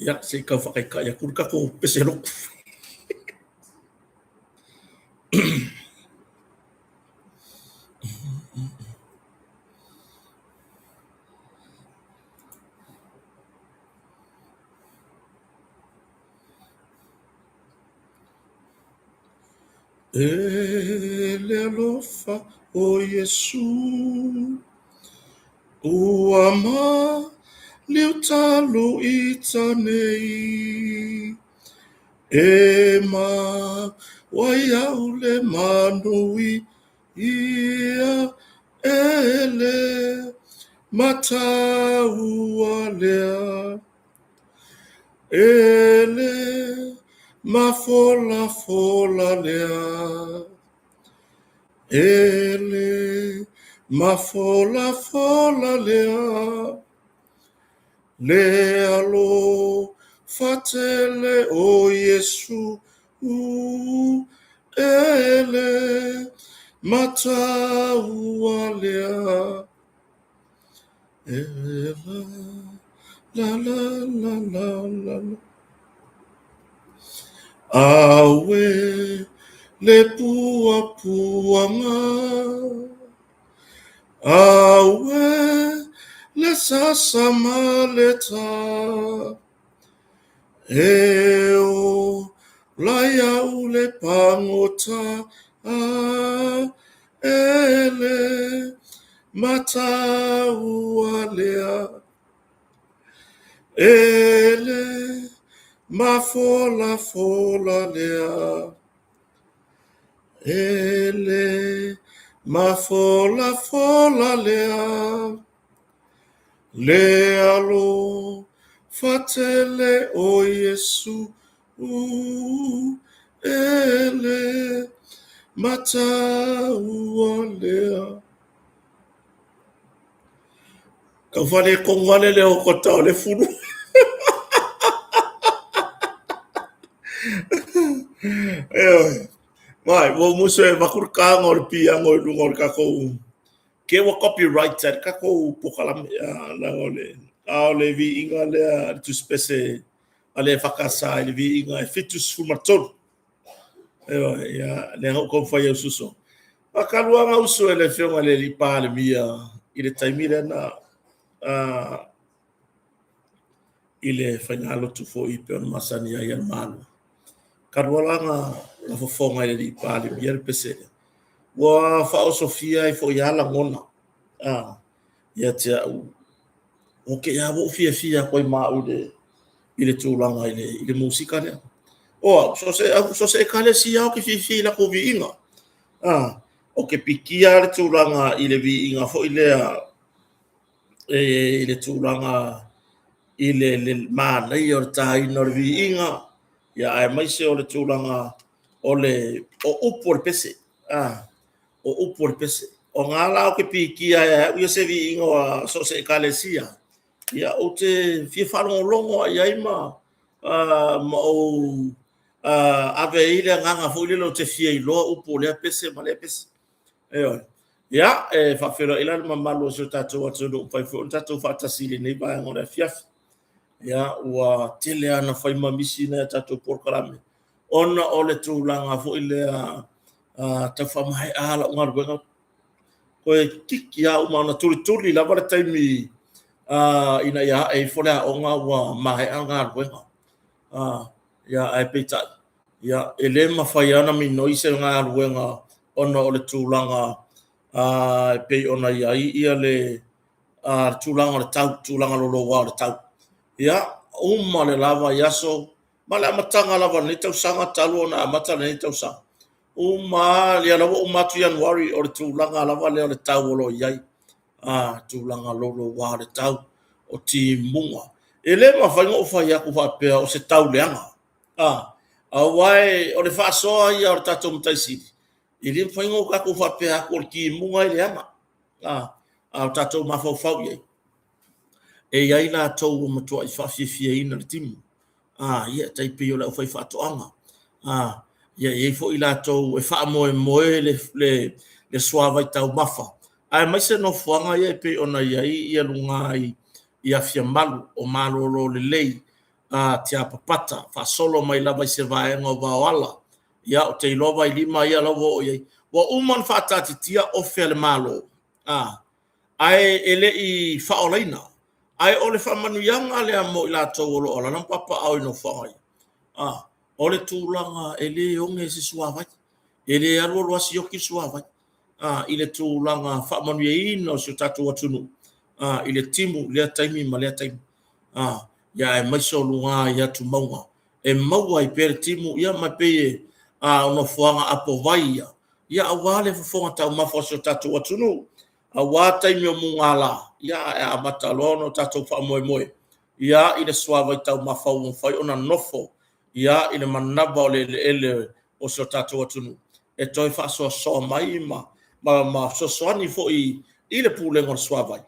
Ia, se i tau faataitai atu le tatou pese lotu. E le alofa o Iesu Ua maliu talu i tanei E maua ai au le manuia E le mataua lea E le mafolafola lea E le mafolafola lea Le alofa tele o Iesu E le mataua lea E la la la la la la Aue le puapuaga Aue le sasa ma le tā E ola ai au le pagota E le mataua lea E le mafolafola lea E le mafolafola lea Le alofa tele o Iesu E le mataua lea. Tau faaletonu lava le leo o Kota o le fulu. Ioe. Mai, ua musu e avatu le taga o le piano i luga o le tatou ke ua copyright ai le tatou polokalame leaga o le a o le viiga lea le tusipese a le EFKS i le viiga e 73. Ioe, ia, lea na ou taumafai e usuusu. Faataluaga usu e le Afioga i le Alii Palemia i le taimi lea na i le faigalotu foi pei ona masani ai a le Malo. Talu lava la na fofoga i le Alii Palemia le pese lea, ua faaosofia ai foi lava lagona ia te au. Ua te i lava ua ou fiafia atu ai ma au i le tulaga i le musika lea. O au, so o se ekalesia ou te fiafia i latou viiga. Ou te pikia le tulaga i le viiga foi lea e i le tulaga i le manaia o le taina o le viiga, ia aemaise o le tulaga o le o upu o le pese. O upu o le pese. O na la ou te pikia ai e au ia se viiga o so o se ekalesia, ia ou te fia faalogologo lava i ai ma ou ave ai le agaga foi lele ou te fia iloa upu o lea pese ma lea pese. Ioe. Ia, e faafeiloai la le mamalu o si o tatou atunuu, mafai foi ona tatou faatasi i lenei vaega o le afiafi. Ia, ua tele lava ina fai ma misi nai a tatou polokalame, ona o le tulaga foi lea tau faamaea lau galuega. Toe kiki lava uma ona tulituli lava le taimi ina ia ae ifo le aoga ua maea galuega. Ia, ae peitai, ia, e le mafai lava ona minoi se galuega ona o le tulaga e pei ona i ai ia le tulaga o le tau, tulaga loloa o le tau. Ia, uma le la vaiaso, ma le amataga lava o lenei tausaga talu ona amata lenei tausaga, uma lava, ia la ua uma atu Ianuari, o le tulaga lava lea o le tau o lo o i ai, tulaga louloua o le tau, o timuga. E le mafai ona ou fai atu faapea o se tau leaga, aua o le faasoa ia o le tatou Matai Sili, e le mafai ona tatou faapea atu o le timuga e leaga, a o tatou mafaufau i ai, e i ai latou ua matuai faafiafiaina le timu, ia, tai pei o le aufaifaatoaga, ia, e i ai foi latou e faamoemoe le suavai taumafa, aemaise nofoaga ia e pei ona i ai luga i Afiamalu o malolo lelei. Tiapapata faasolo mai lava i se vaega o Vaoala. Ia, ou te iloa Vailima ia la ua oo i ai. Ua uma ona faataatitia ofe a le Malo, ae e le i faaolaina. Ae o le faamanuiaga lea mo i latou o lo o alaala ma papaaao i nofoaga ia, o le tulaga e le oge se suavai, e le alu alu lava sioki le suavai i le tulaga faamanuiaina o si o tatou atunuu i le timu i lea taimi ma lea taimi, aemaise o luga i atumauga e maua ai pea le timu ma e pei o nofoaga apovai ia aua le fofoga taumafa o si o tatou atunuu, aua taimi o mugala, ae amata loa ona tatou faamoemoe i le suavai taumafa ua mafai ona nofo i le manava o le eleele o si o tatou atunuu e toe faasoasoa mai ma fesoasoani foi i le Pulega o le Suavai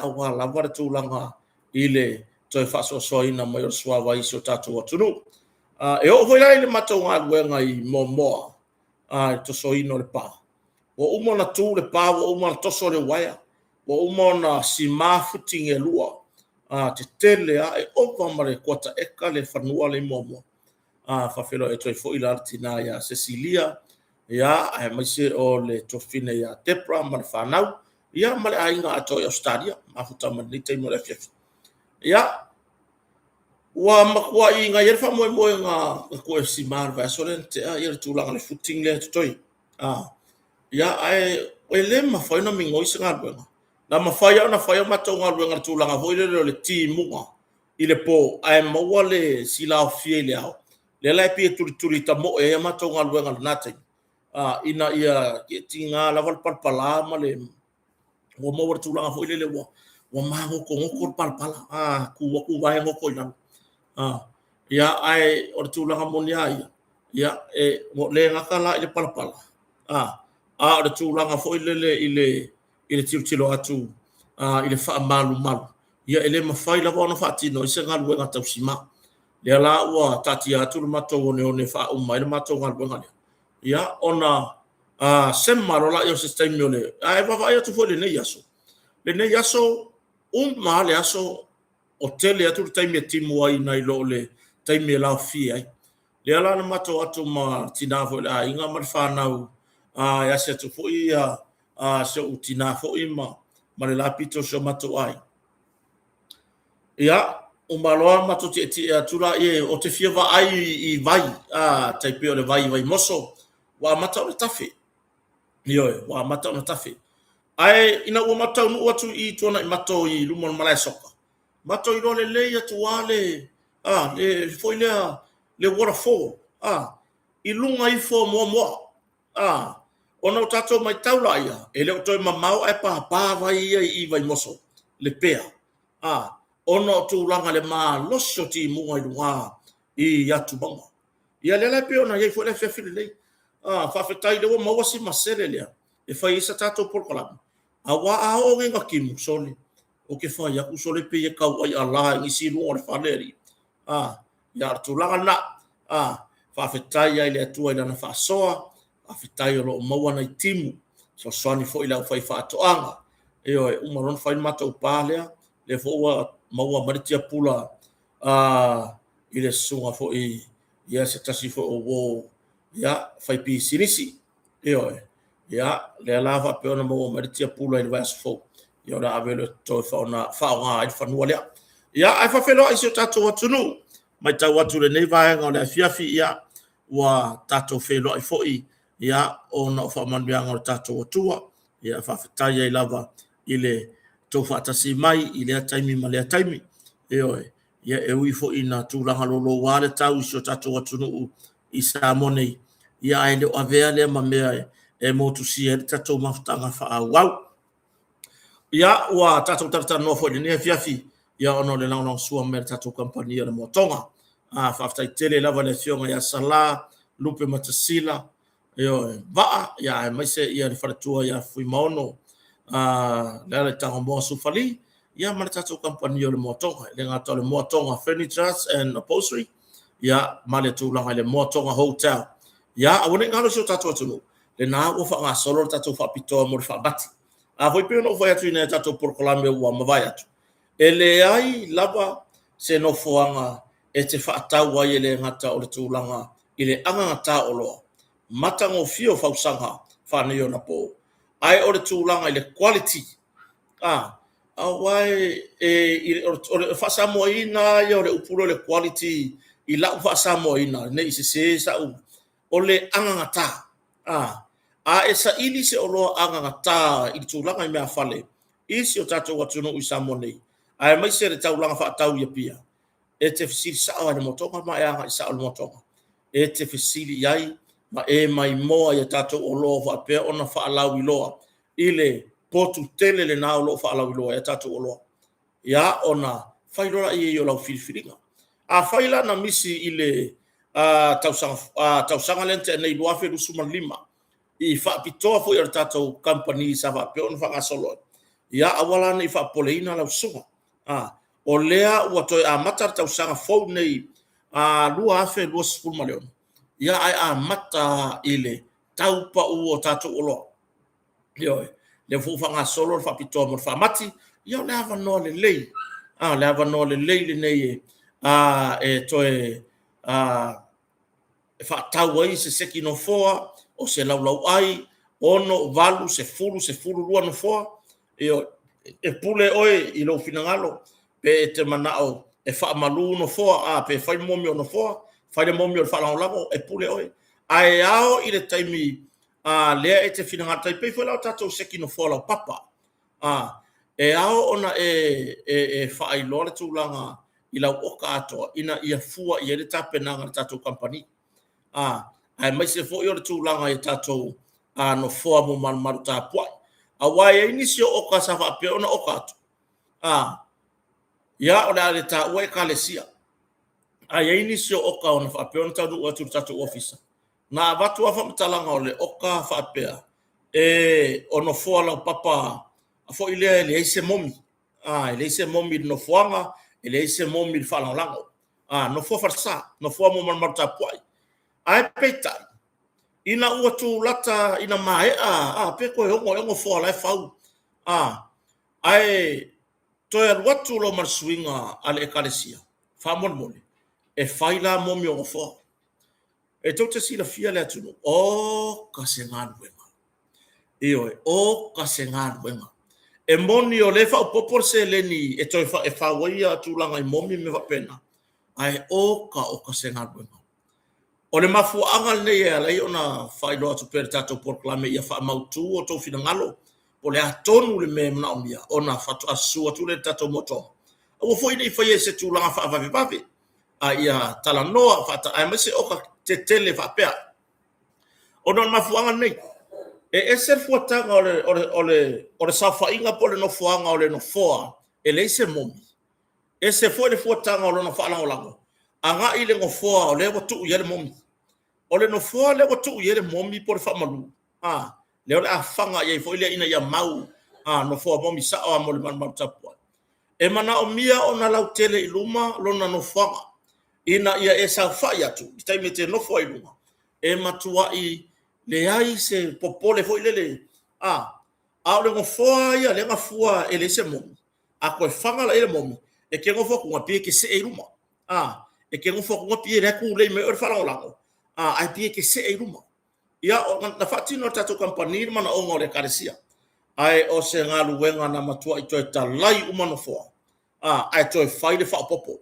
aua lava le tulaga i le toe faasoasoaina mai o le suavai i si o tatou atunuu. E oo foi la i le matou galuega i Moamoa i le tosoina o le pa, ua uma ona tu le pa, ua uma ona toso le uaea, ua uma ona sima footing e lua tetele lava, e ova ma le kuata eka le fanua lea i Moamoa. Faafeiloai atu ai foi la i le tina ia Sesilia aemaise o le tuafafine ia Debra ma le fanau ma le aiga atoa i Ausetalia, mafuta mai lenei taimi o le afiafi. Ia, ua matuai na i ai le faamoemoega na toe sima i le vaiaso lea na tea le tulaga o le footing lea e totoe. Ia, ae e le mafai ona migoi se galuega. Na mafai lava ona fai a matou galuega i le tulaga foi lele o le timuga i le po ae maua le silaofia i le ao, lea la e pei e tulituli tamoe ai a matou galuega i lena taimi, ina ia tiga lava le palapala ma le ua maua i le tulaga foi lele ua magotogoto le palapala, a tu atu vae goto i lalo. Ia, ae o le tulaga moni lava ia, e le gata la i le palapala, a o le tulaga foi lele i le tilotilo atu i le faamalumalu, ia e le mafai lava ona faatino ai se galuega tau sima. Lea la ua taatia atu le matou oneone e faauma ai le matou galuega lea, ia ona sema loa lea o se taimi o le... Ae vaavaai atu foi i lenei aso, lenei aso, uma lava le aso o tele atu le taimi e timu ai nai lo le taimi e laofie ai. Lea la na matou o atu ma le tina foi o le aiga ma le fanau e asi atu foi si ou tina foi ma le la pito o si o matou aiga. Ia, uma loa matou tietie atu lea, ou te fia vaai i vai, tai pei o le vai i Vaimoso, ua amata ona tafe. Ioe, ua amata ona tafe. Ae ina ua matou taunuu atu i Tuanaimato i luma o le malae soka, matou iloa lelei atu lava le le foi lea le waterfall i luga ifo o Moamoa. Ona o tatou matau laia, e le o toe mamao ae papa vai ia i Vaimoso, Lepea, ona o tulaga i le malosi o timuga i luga i atumauga. Ia lea la e pei ona i ai foi le afiafi lenei. Faafetai o lea ua maua si masele lea e fai ai se tatou polokalame, aua a oo nei ina timu, sole, ou te fai atu sole e pei e tau ai ala i nisi luga o le fale, alii. Ia, o le tulaga lena. Faafetai lava i le Atua i Lana faasoa, faafetai o lo o maua nai timu, e fesoasoani foi i le aufaifaatoaga. Ioe, uma loa ona fai le matou pa lea, lea foi ua maua mai le tiapula i le susuga foi ia se tasi foi o uo faipisinisi. Ioe. Ia, lea la faapea ona maua mai le tiapula i le vaiaso fou, ia o le a ave lea e toe faaaoga ai le fanua lea. Ia, ae faafeiloai i si o tatou atunuu. Matau atu i lenei vaega o le afiafi, ia, ua tatou feiloai foi ona o faamanuiaga o le tatou Atua. Ia, faafetai ai lava i le tou faatasi mai i lea taimi ma lea taimi. Ioe. Ia, e ui foi ina tulaga louloua le tau i si o tatou atunuu i Samoa nei, ia ae le o avea lea ma mea e motusia ai le tatou mafutaga faaauau. Ia, ua tatou talatalanoa foi i lenei afiafi, ia ona o le lagolagosua mai a le tatou kamupani o le Moatoga. Faafetai tele lava i le afioga ia Sala Lupematasila ioe, Vaa, ia aemaise ia le faletua ia Fuimaono Lealaitangomoa Sufali, ia ma le tatou kamupani o le Moatoga. E le gata o le Moatoga Furnitures and Upholstery, ia ma le tulaga i le Moatoga Hotel. Ia, aua ne i galo i si o tatou atunuu, lena ua faagasolo le tatou faapitoa mo le faamati. A foi pei ona ou fai atu i nai a tatou polokalame ua mavae atu, e leai lava se nofoaga e te faatau ai e le gata o le tulaga i le agagatā oloa, matagofie o fausaga faaneionapo, ae o le tulaga i le quality, a, aua e, o le faasamoaina ia o le upu lea o le quality i lau faasamoaina, ne i sese sau, o le agagatā. A, a e saili se oloa agagatā i le tulaga i meafale i si o tatou atunuu i Samoa nei, aemaise le taulaga faatau i Apia, e te fesili sao lava i le motoga ma e agai sao i le motoga. E te fesili i ai ma e maimoa i a tatou oloa o faapea ona faalauiloa i le potu tele lena o lo o faalauiloa ai a tatou oloa. Ia, ona fai loa lea o lau filifiliga. Afai la na misi i le tausaga, tausaga lea na tea nei 2025 i faapitoa foi a le tatou kamupani sa faapea ona faagasolo ai, ia aua la ne i faapopoleina lau susuga. O lea ua toe amata le tausaga fou nei 2026, ia ae amata i le tau pau o tatou oloa. Ioe, lea foi ua faagasolo le faapitoa mo le faamati, ia o le avanoa lelei, o le avanoa lelei lenei e toe e faatau ai se seki nofoa, o se laulauai, 6, 8, 10, 12 nofoa. Ioe, e pule oe i lou finagalo pe e te manao e faamalu nofoa, a pe fai le momi o nofoa, fai le momi o le faalagolago, e pule oe. Ae ao i le taimi a lea e te finagalo, tai pei foi la o tatou seki nofoa laupapa, a e ao ona e faailoa le tulaga i lau oka atoa ina ia fua i ai le tapenaga a le tatou kamupani, a aemaise foi o le tulaga i tatou nofoa mo malumalu tapuai. Aua e i ai nisi o oka sa faapea ona oka atu, a ia o le a le taua Ekalesia, ae i ai nisi o oka ona faapea ona taunuu atu i le tatou ofisa, na avatu lava faamatalaga o le oka faapea, e o nofoa laupapa foi lea e leai se momi, a e leai se momi i le nofoaga, e leai se momi i le faalagolago, a nofoa falesa, nofoa mo malumalu tapuai. Ae peitai, ina ua tulata ina maea, a pe toe ono ea nofoa la e fau, a ae toe alu atu loa ma le suiga a le Ekalesia, faamolemole, e fai la momi o nofoa. E tou te silafia le atunuu, oka se galuega. Ioe, oka se galuega. E moni o lea e faaopoopo le seleni e toe e fau ai ia tulaga i momi ma mea faapena, ae oka oka se galuega. O le mafuaaga lenei e ala ai ona faailoa atu pea i le tatou polokalame ia faamautu o outou finagalo po o le a tonu le mea e manaomia ona faatoa susu atu lea i le tatou motoga. Aua foi ne i faia i se tulaga faavavevave, a ia talanoa faata, aemaise oka tetele faapea. Ona o le mafuaaga lenei, e ese le fuataga o le, o le, o le, o le saofaiga po o le nofoaga o le nofoa e leai se momi, ese foi le fuataga o lona faalagolago agai i le nofoa o lea ua tuu i ai le momi. O le nofoa lea ua tuu i ai le momi po o le faamalu, a, lea o le a faga i ai foi lea ina ia mau, a, nofoa momi sao lava mo le malumalu tapuai. E manaomia ona lautele i luma lona nofoaga ina ia e saofai atu i le taimi e te nofo ai i luga, e matuai leai se popole foi lele, a, a o le nofoa ia lea e gafua e leai se momi, a toe faga la i ai le momi, e te nofo atu e pei e te see i luma, a, e te nofo atu pei o la e tulei mai oe le faalagolago, a, ae pei e te see i luma. Ia, na faatino e le tatou kamupani le manaoga o le Ekalesia, ae o se galuega na matuai toe talai uma nofoa, a, ae toe fai le faaopoopo,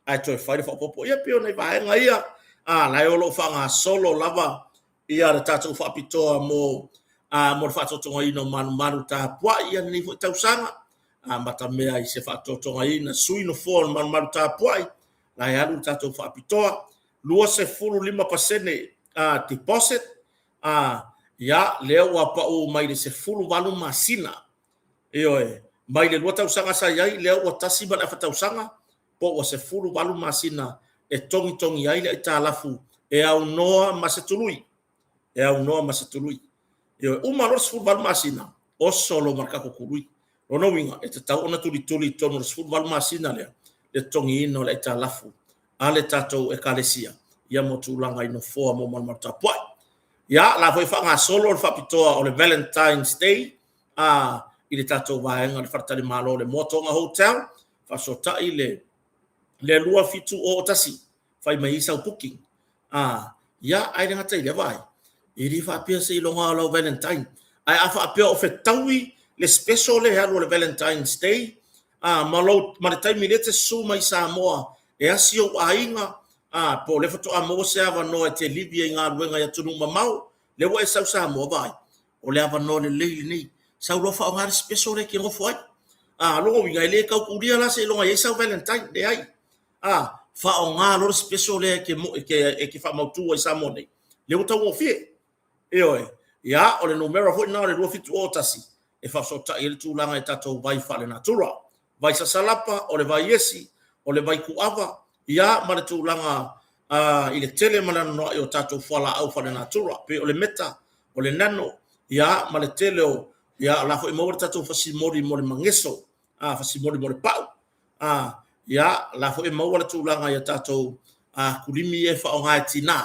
ae toe fai le faaopoopo. Ia pei o nai vaega ia, a, la e o lo o faagasolo lava ia le tatou faapitoa mo mo le faatotogaina o malumalu tapuai ia lenei foi tausaga, amatamea i se faatotogaina sui nofoa o le malumalu tapuai, la e alu le tatou faapitoa 25% deposit, ia lea ua pau mai le 18 masina, ioe, mai le 2 tausaga sa i ai, lea ua 1.5 tausaga, po ua 18 masina e togitogi ai le aitalafu e aunoa ma se tului, e aunoa ma se tului. Ioe, uma loa le 18 masina, oso loa ma le tatou tului. Lona uiga, e tatau ona tulituli i totonu o le 18 masina lea le totogiina o le aitalafu a le tatou Ekalesia ia mo tulaga i nofoa mo malumalu tapuai. Ia, la foi faagasolo le faapitoa o le Valentine's Day i le tatou vaega o le Faletalimalo o le Moa Toga Hotel, faafesootai le Le 2701, fai mai ai sau booking. A, ia, ae le gata i lea vaai, e le faapea seiloga o lau Valentine. Ae a faapea o fetaui le special lea e alu o le Valentine's Day, a, ma, lou, ma le taimi lea e te susu mai i Samoa e asi ou aiga, a, po o lea faatoa maua se avanoa e te livi ai i galuega i atunuu mamao, lea ua e sau i Samoa, vaai, o le avanoa lelei lenei. Sau loa faaaoga le special lea e te nofo ai. A, lona uiga, e le tautulia la seiloga e i ai sau Valentine, leai. A, faaaoga loa le special lea e te, e te, e te faamautu ai i Samoa nei, lea ua taugofie. Ioe. Ia, o le numera foi lena o le 2701 e faafesootai ai le tulaga i tatou vai faalenatura. Vai sasalapa, o le vai esi, o le vai kuava, ia ma le tulaga i le tele ma le anoanoai o tatou fualaau faalenatura, pei o le meta, o le nano, ia ma le tele o, ia o la foi e maua le tatou fasimoli mo le mageso, a, fasimoli mo le pau, a, ia la foi e maua le tulaga i a tatou kulimi ia e faaaoga e tinā,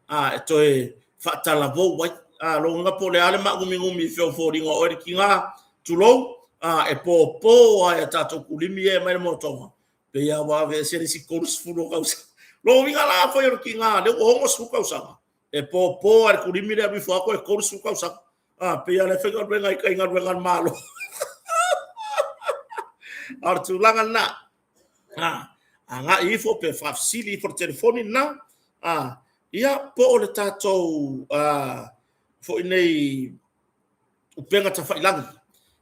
a, e toe faatalavou ai. A, lona uiga po o le a le maagumiugumi i fea o foliga o oe le tiga, tulou, a, e popo lava i a tatou kulimi ia e aumai le moatoga, pei lava ua aveese le isi 30 o tausaga. Lona uiga la afai o le tiga lea ua 60 tausaga, e popo lava i le kulimi lea e alu ifo lava toe 30 tausaga. A, pei lava o la e faigaluega i tai i galuega a le Malo. A o le tulaga lena, a, agai ifo pe faafesili ifo i le telefoni lena, a, ia po o le tatou a, foi nei upega tafailagi,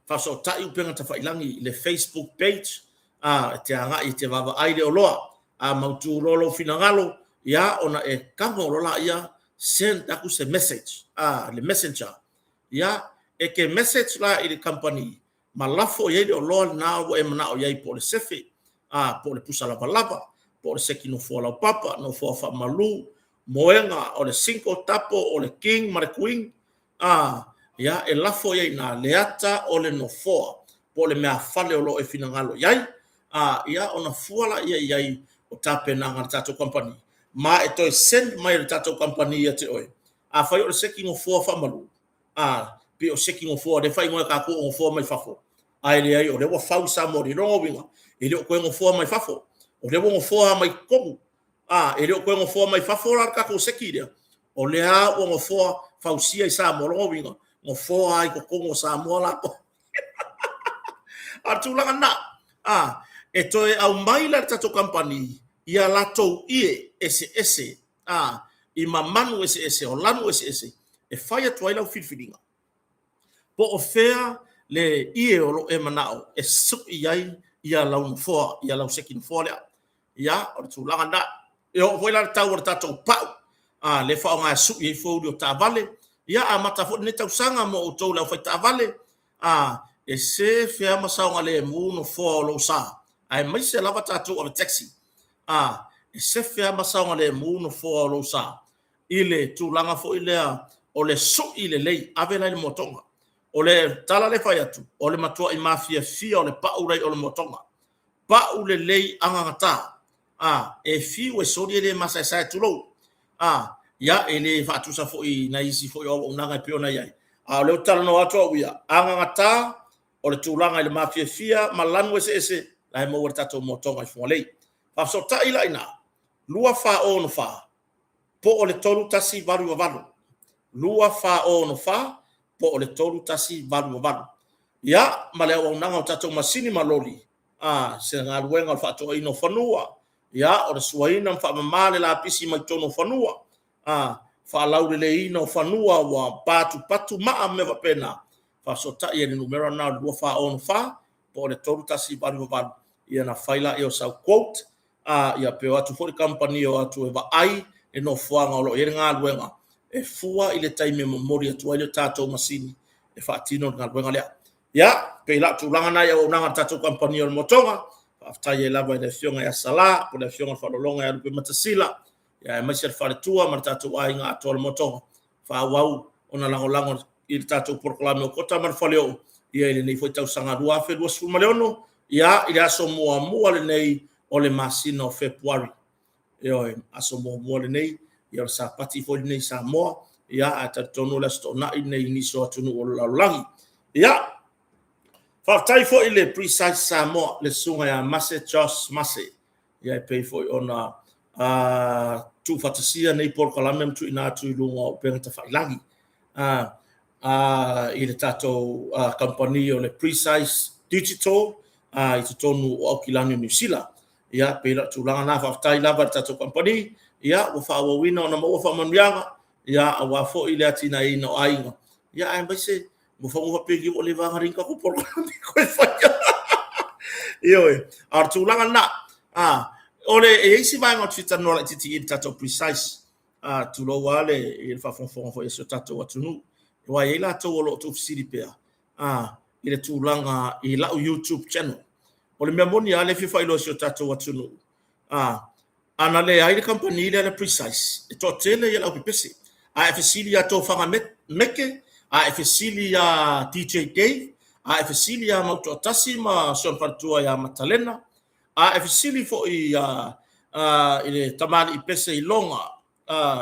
faafesootai upega tafailagi i le Facebook page, a, e te agai e te vaavaai le oloa, a mautu loa lou finagalo, ia ona e tago loa laia, send atu se message, a, le messenger, ia, e te message la i le kamupani ma lafo i ai le oloa lena ua e manao i ai, po o le sefe, a, po o le pusa lavalava, po o le seki nofoa laupapa, nofoa faamalu, moega, o le single tapo, o le king ma le queen, a, ia, e lafo i ai i ina le ata o le nofoa, po o le meafale o lo o e finagalo i ai, a, ia, ona fua laia i ai o tapenaga a le tatou kamupani, ma e toe send mai e le tatou kamupani ia te oe. Afai o le seki nofoa faamalu, a, pei o seki nofoa lea e faaigoa e tatou o nofoa mai fafo, ae leai o lea ua fau i Samoa nei. Lona uiga, e le o toe nofoa mai fafo, o lea ua nofoa mai totonu. A, e le o toe nofoa mai fafo la le tatou seki lea, o lea ua nofoa fausia i Samoa. Lona uiga, nofoa lava i totonu o Samoa latou. A o le tulaga lena, a, e toe aumai la e le tatou kamupani ia latou ie eseese, a, i mamanu eseese, o lanu eseese, e fai atu ai lau filifiliga. Po o fea le ie o lo o e manao e suʻi ai ia lau nofoa, ia lau seki nofoa lea. Ia, o le tulaga lena. E oo foi la le tau o le tatou pau, a, lea e faaaoga e suʻi ai foeuli o taavale. Ia, amata foi lenei tausaga mo outou le aufai taavale, a, e sefe lava ma saogalemu nofoa o lou sa, aemaise lava tatou ave taxi. A, e sefe lava ma saogalemu nofoa o lou sa i le tulaga foi lea o le suʻi lelei, ave la i le moatoga. O le tala lea e fai atu, o le matuaʻi mafiafia o le pau la i o le moatoga. Pau lelei agagata, a, e fiu e soli e le masaesae, tulou. A, ia, e le faatusa foi i nai isi foi o auaunaga e pei ona i ai. A o lea ou te talanoa atu au ia, agagata o le tulaga i le mafiafia ma lanu eseese la e maua i le tatou moatoga i Fugalei. Faafesootai la i ina, 2464 po o le 3188. 2464 po o le 3188. Ia, ma le auaunaga o tatou masini ma loli, a, se galuega o le faatoaina o fanua, ia, o le suaina ma faamama le lapisi mai totonu o fanua, a, faalauleleiina o fanua ua patupatu maa ma mea faapena, faafesootai i le numera lena o le 2464 po o le 3188, ia ona fai lea o sau quote, a, ia pe o atu foi le kamupani e o atu e vaai le nofoaga o lo o i ai le galuega e fua i le taimi e momoli atu ai le tatou masini e faatino le galuega lea. Ia, pei la o tulaga na i auaunaga a le tatou kamupani o le Motoga, faafetai ai lava i le Afioga ia Sala, po o le Afioga i le Faalologa ia Lupematasila, ia aemaise le faletua ma le tatou aiga atoa o le Motoga, faaauau ona lagolago i le tatou polokalame o Kota ma le Faleoo ia i lenei foi tausaga 2026, ia i le aso muamua lenei o le masina o Fepuari. Ioe, aso muamua lenei, ia o le Sapati foi lenei i Samoa, ia ae talitonu o le Aso Toonai lenei i nisi o atunuu o le lalolagi. Ia, faafetai foi i le Precise Samoa, le susuga ia Mase Josh Mase. Ia e pei foi ona tuufaatasia nei polokalame ma tuuina atu i luga o upega tafailagi i le tatou kamupani o le Precise Digital i totonu o Aukilani o Niu Sila. Ia, pei la o tulaga na, faafetai lava i le tatou kamupani, ia ua faaauauina ona maua faamanuiaga, ia aua foi le atinaeina o aiga, ia aemaise ua fau faapeni ua leva ona leai ni tatou polokalame toe faia. Ioe, a o le tulaga lena. O le, e i ai si vaega ou te fia talanoa laitiiti i le tatou Precise, tulou lava le, i le faafogafoga foi a si o tatou atunuu, aua e i ai latou o lo o tuufesili pea i le tulaga i lau YouTube channel. O le mea moni lava lea e fia faailoa i si o tatou atunuu, ana leai le kamupani lea a le Precise, e toatele ia le aupepese. A e fesili ia Tofaga Meke, a e fesili ia DJ Dave, a e fesili ia Mautoatasi ma si ona faletua ia Matalena, a e fesili foi ia i le tamalii pese i Loga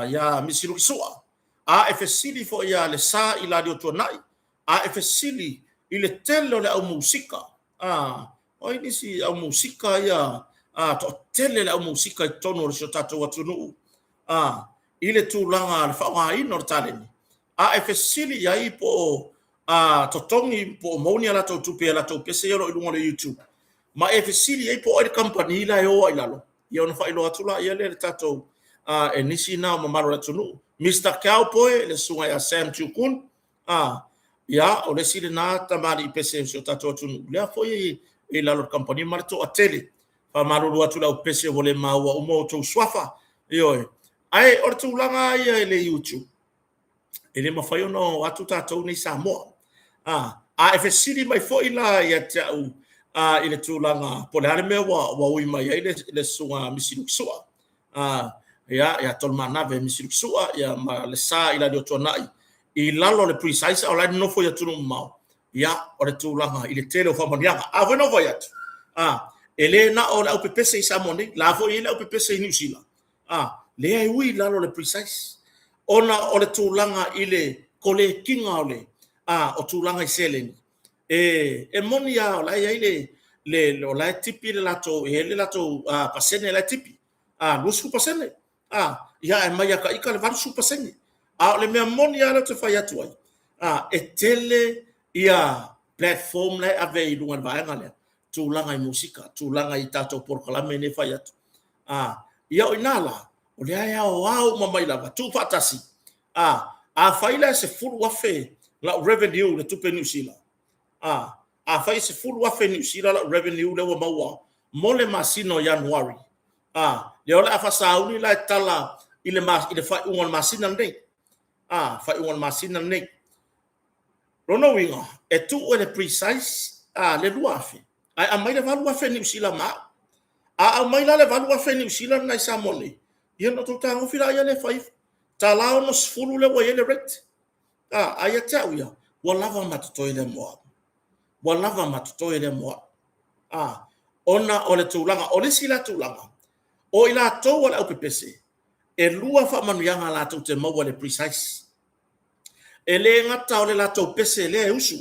ia Misi Lukisua, a e fesili foi ia Lesa Ilalio Tuanai, a e fesili i le tele o le au musika, o ai nisi au musika ia, toatele le au musika i totonu o si o tatou atunuu, i le tulaga le faaaogaina o le taleni, a e fesili i ai po o totogi po o maua ni a latou tupe i a latou pese ia o lo o i luga o le YouTube, ma e fesili i ai po o ai le kamupani la e o ai i lalo, ia ona faailoa atu laia lea i le tatou e nisi na o mamalu o le atunuu. Mister Cowboy, le susuga ia Sam Chukun, ia, o le isi lena tamalii pese o si o tatou atunuu, lea foi e i lalo o le kamupani ma le toatele. Faamalulu atu i le aupese ua le maua uma outou suafa, ioe. Ae o le tulaga lava ia i le YouTube, e le mafai ona o atu tatou nei Samoa. A e fesili mai foi la ia te au i le tulaga po o le a le mea ua ui mai ai le susuga Misi Lukisua, ia, ia Tolumanave Misi Lukisua, ia ma le sa i Laliotuanai i lalo o le Precise a o la e nonofo i atunuu mamao, ia, o le tulaga i le tele o faamanuiaga. A foi na ou fai atu, e le na o le aupepese i Samoa nei, la foi e i ai le aupepese i Niu Sila, lea e ui i lalo o le Precise, ona o le tulaga i le kolekiga o le, o tulaga i seleni. E moni lava o la e i ai le, o la e tipi le latou, e i ai le latou pasene la e tipi, 20%, ia ae mai ia ita le 80%. A o le mea moni lava lea ou te fai atu ai, e tele ia platform la e ave i luga i le vaega lea, tulaga i musika, tulaga i tatou polokalame nei e fai atu. Ia o i ina la, o lea e aoao uma mai lava, tuufaatasi. Afai la e 10,000 lau revenue i le tupe Niu Sila, afai e 10,000 Niu Sila lau revenue lea ua maua mo le masina o Ianuari, lea o le a faasauni la e tala i le faaiuga o le masina lenei, faaiuga o le masina lenei. Lona uiga, e tuu e le Precise le 2,000, ae aumai le 8,000 Niu Sila ma au. A aumai la le 8,000 Niu Sila lena i Samoa nei, ia ona outou tagofi laia lea e fai ifo. $1.60 lea ua i ai le rate. A ia te au ia, ua lava ma totoe lea mo au. Ua lava ma totoe lea mo au. Ona o le tulaga, o le isi la tulaga, o i latou o le aupepese, e lua faamanuiaga latou te maua i le Precise. E le gata o le latou pese lea e usu,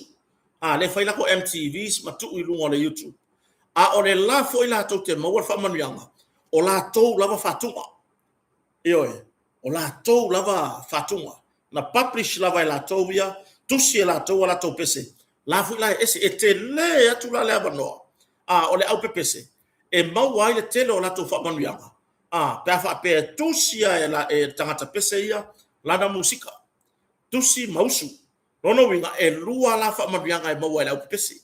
lea e fai latou MTVs ma tuu i luga o le YouTube, a o le la foi latou te maua le faamanuiaga, o latou lava faatuga. Ioe, o latou lava faatuga. Na publish lava e latou ia, tusi e latou a latou pese, la foi la e ese, e tele atu la le avanoa o le aupepese e maua ai le tele o latou faamanuiaga, pe a faapea e tusi lava e le tagata pese ia lana musika, tusi ma usu. Lona uiga, e lua la faamanuiaga e maua e le aupepese.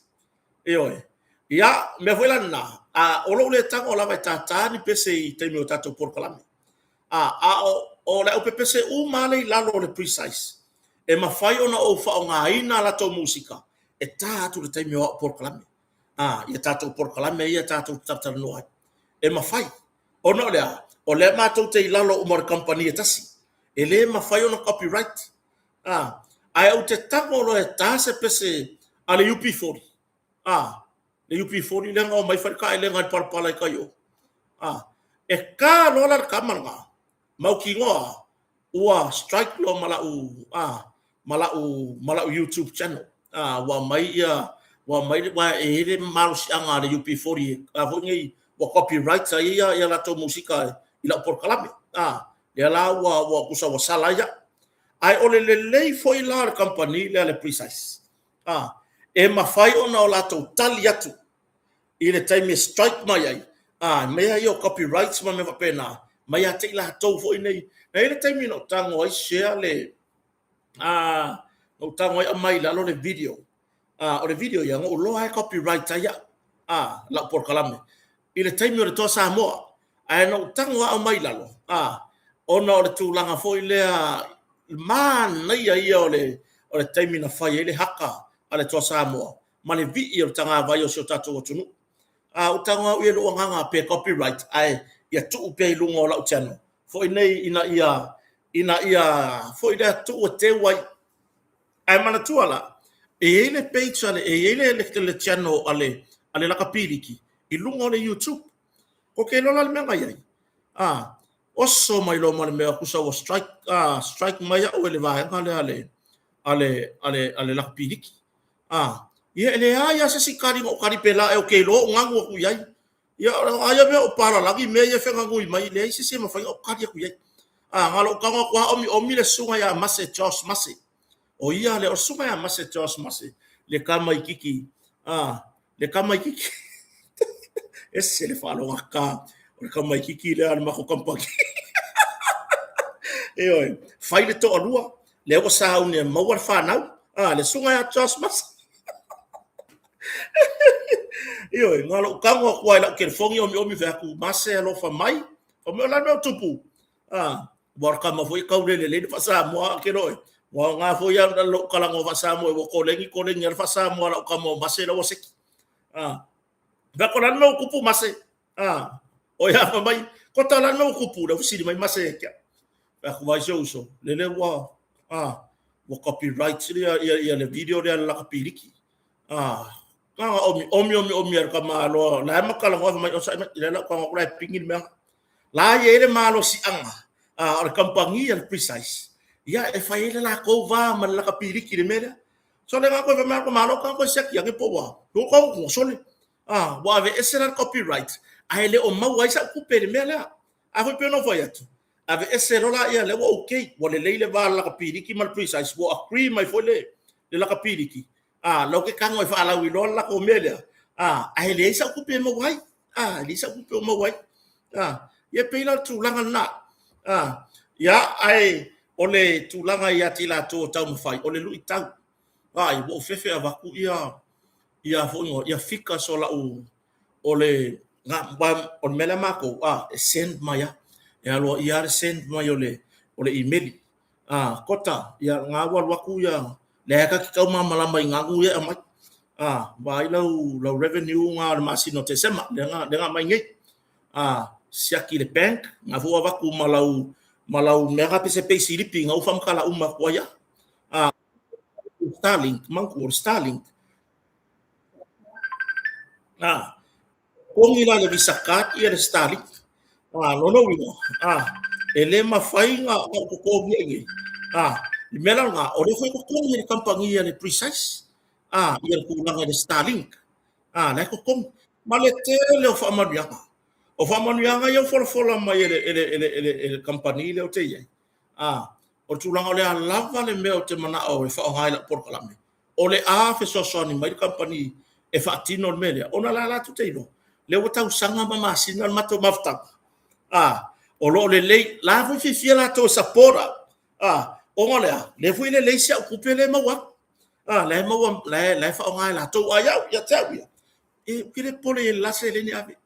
Ioe. Ia, mea foi la lena, o lou le tago lava e tātā ni pese i taimi o tatou polokalame. A o le aupepese uma lava lea i lalo o le Precise, e mafai ona ou faaaogaina a latou musika e tā atu i le taimi o au polokalame. Ia tatou polokalame ia tatou te talatalanoa ai. E mafai. Ona o le a? O lea matou te i lalo uma o le kamupani e tasi. E le mafai ona copyright. Ae ou te tago loa e ta se pese a le UP40. Le UP40 lea na omai fai le taelega i le palapala i tai o. E ta loa la le tama lena, mautinoa ua strike loa ma lau ma lau ma lau YouTube channel. Ua aumai ia ua aumai ua e i ai le malosiaga a le UP40 a foi nei ua copyright ai ia ia latou musika i lau polokalame. A, lea la ua ua tusa ua sala ai au. Ae o le lelei foi la o le kamupani lea le Precise, a, e mafai ona o latou tali atu i le taimi e strike mai ai, a, mea ia o copyrights ma mea faapena, mai ia te i latou foi nei. E i ai le taimi na ou tago ai share le, a, na ou tago ai aumai i lalo le video. A, o le video ia, na ou iloa lava e copyright ai au, a, lau polokalame i le taimi o le Toa Samoa. Ae na ou tago lava aumai i lalo, a, ona o le tulaga foi lea, manaia ia o le, o le taimi na fai ai le haka a le Toa Samoa ma le vii o le tagavai o si o tatou atunuu. A, ou tago au ia i lou agaga pe copyright, ae ia tuu pea i luga o lau channel foi nei ina ia, ina ia foi lea tuu e teu ai. Ae manatua la, e i ai le page a le, e i ai le, le, le channel a le, a le Lakapiliki i luga o le YouTube. Ko ke iloa la le mea na i ai. A, oso mai loa ma le mea tusa ua strike, a, strike mai au e le vaega lea a le, a le, a le, a le Lakapiliki. A, ia e leai lava se isi kali na ou kali pēlā ea ou te iloa ou ganu atu i ai. Ia, aia mea o palalagi mea ia e feganui mai, leai se isi e mafai ona ou kali atu i ai. A, na o lou tago atu lava omiomi le susuga ia Mase Josh Mase. O ia lea, o le susuga ia Mase Josh Mase, le tamaitiiti, a, le tamaitiiti. Ese le faalogata o le tamaitiiti lea a le matou kamupani. Ioe, fai le toalua, lea ua sauni e maua le fanau, a, le susuga ia Josh Mase. Ioe, na o lou tago atu lava i lau telefoni omiomi fai atu, Mase alofa mai, fai mai o le a le mea o tupu? Ah, ua o le tama foi e taulele lelei le faa-Samoa a ke loe. Ua aoga foi a lou talanoa faa-Samoa ua koleni koleni a le faa-Samoa a lau tama o Mase la ua seki. Ah, fai atu o le a le mea ua tupu Mase? Ah, o ia fai mai, kota o le a le mea ua tupu? Lea ua fesili mai Mase ia te au. Fai atu vaai si ou uso, lele ua, ah, ua copyright ia, ia, ia le video lea a le Lakapiliki. Ah, na ona omi, omi, omi, omi a le tama loa, la e ma talanoa fai mai, onosai mai, lea la ou tago atu la e pigi le mea. La e i ai le malosiaga o le kamupani a le Precise, ia e fai ai le latou va ma le Lakapiliki i le mea lea. Sole nga koe fai mai ko malo ka koe siaki ane po ua. Lo ka ko sole. Ah, ua aveese la le copyright, ae le o maua ai sau tupe i le mea lea. A foi pei ona ou fai atu, aveese loa la ia lea ua okay, ua lelei le va o le Lakapiliki ma le Precise, ua agree mai foi le le Lakapiliki. Ah, lau ke tago e faalauiloa le latou mea lea. Ah, ae leai sau tupe e maua ai. Ah, e leai sau tupe o maua ai. Ah, ia pei la o le tulaga lena. Ah, ia ae o le tulaga ia te i latou o taumafai, o le luitau. Ai, ua ou fefe avatu ia ia foi ia figures o lau o le na, o le mea lea matou, ah, e send mai lava. E aloaia lava le send mai o le o le imeli. Ah, kota, ia nga ua alu atu ia lea ta te tau malamalama i ganu ia e aumai. Ah, vaai lau lau revenue nga o le masina o Tesema, lea na lea na aumai nei. Ah, siaki i le bank, nga foi ua avatu ma lau ma lau mea nga pe se peisilipi nga ua faamatala uma atu ai lava. Ah, Starlink, manatua o le Starlink. Ah, totogi la le Visa card ia le Starlink. Ah, lona uiga, ah, e le mafai na ou totogi ai nei. Ah, le mea la lena, o lea foi e totogi e le kamupani a le Precise, ah, ia le tulaga i le Starlink. Ah, la e totogi. Ma le tele o faamanuiaga. O faamanuiaga ia ua folafola mai e le, e le, e le, e le, e le kamupani lea ou te i ai. Ah, o le tulaga o le a lava le mea ou te manao e faaaoga i lau polokalame, o le a fesoasoani mai le kamupani e faatino le mea lea, ona la latou te iloa, lea ua tausaga ma masina le matou mafutaga, a, o lo o lelei, la foi fiafia latou e support au, a, ona o le a? Lea foi e lelei si au tupe lea e maua atu, a, la e maua, la e, la e faaaoga e latou, a iau, ia te au ia, e, ou te le popole i le la seleni e ave.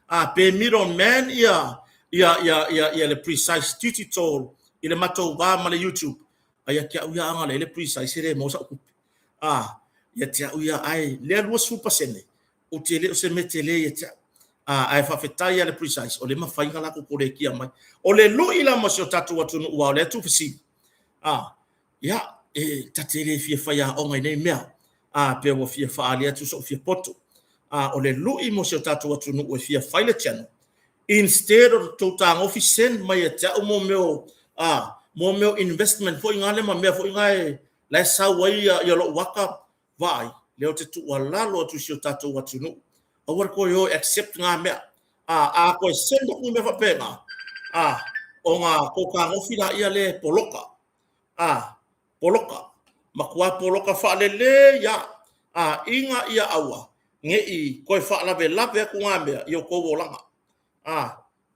A, pe middle man ia, ia, ia, ia, ia le Precise Digital i le matou va ma le YouTube, A ia te au ia agalelei le precise e le maua sau tupe. A, ia te au ia, ae lea 20% ou te le o se mea tele ia te au. A, ae faafetai lava le precise, o lea e mafai ona latou kolekia mai. O le lui la mo si o tatou atunuu aua o lea e tuufesili. A, ia, e ta te le fia faiaoga i nei mea, a, pe ua fia faaali atu sou fia poto. A, o le lui mo si o tatou atunuu e fia fai le channel, Instead o tou tagofi send mai ia te au mo mea o a mo mea o investment foi ngale ma mea foi ngae la e sau ai ia, ia lou aka vaai lea ou te tuualalo atu i si o tatou atunuu aua le toe o e accept nga mea. A koe send aku i mea faapena, ona kou kagofi laia lea e poloka. Poloka. Matua poloka faalelei lava. Ina ia aua ne i toe faalavelave atu na mea i o tou olaga.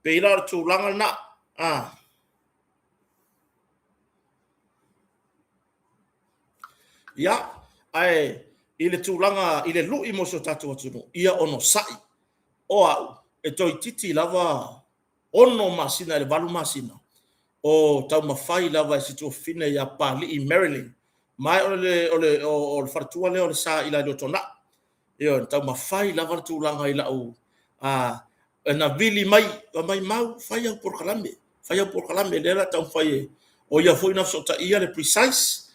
Pei la o le tulaga lena. Ia, ae i le tulaga i le lui mo si o tatou atunuu, ia onosai. O au, e toeitiiti lava 6 masina i le 8 masina o taumafai lava e si tuafafine ia Papalii Marilyn, ma o le faletua lea o le Sa Ilalio Tonai. Ioe, na taumafai lava le tulaga i lau na vili mai, fai mai, Mau, fai au polokalame, fai au polokalame, lea o le a taumafai e, o ia foi na fesootaia le Precise,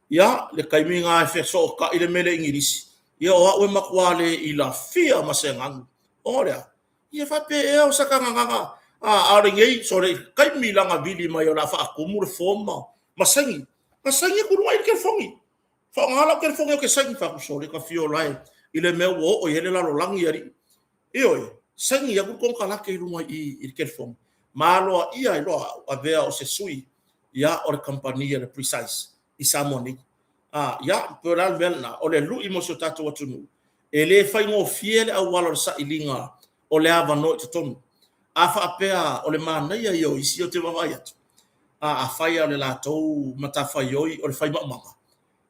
ia, le taimi lena e fesootai le mele Igilisi, ia o au e matua le ilafia ma se ganu. Ona o le a? Ia faapea ea o sata gagana, a o lenei, sole, i le taimi la na vili mai o le a faatumu le form ma saini, na saini atu i luga i le telefoni. Faaaoga lau telefoni ou te saini, fai atu, sole, ta fia ola e i le mea ua oo i ai le lalolagi, alii. Ioe, saini atu le konekarate i luga i i le telefoni, ma aloaia ai loa au, avea o se sui ia o le kamupani a le Precise i Samoa nei. A, ia, pei o le a le mea lena, o le lui mo si o tatou atunuu, e le faigofie le auala o le sailiga o le avanoa i totonu. A faapea o le manaia ia o isi ou te vaavaai atu, a afai lava o le latou matafaioi o le fai maumaga,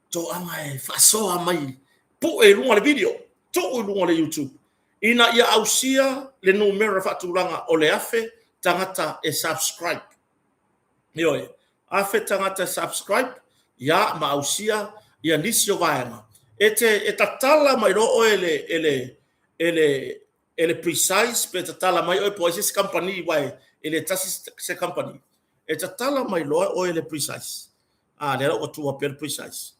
toaga e faasoa mai, pue i luga o le video, tuu i luga o le YouTube, ina ia ausia le numera faatulaga o le 1,000 tagata e subscribe. Ioe, 1,000 tagata e subscribe, ia, ma ausia ia nisi o vaega. E te e tatala mai loa oe e le e le e le e le Precise pe tatala mai oe po o ai se isi kamupani aua e le tasi se kamupani, e tatala mai loa oe e le Precise, a lea la ua tuua pea le Precise,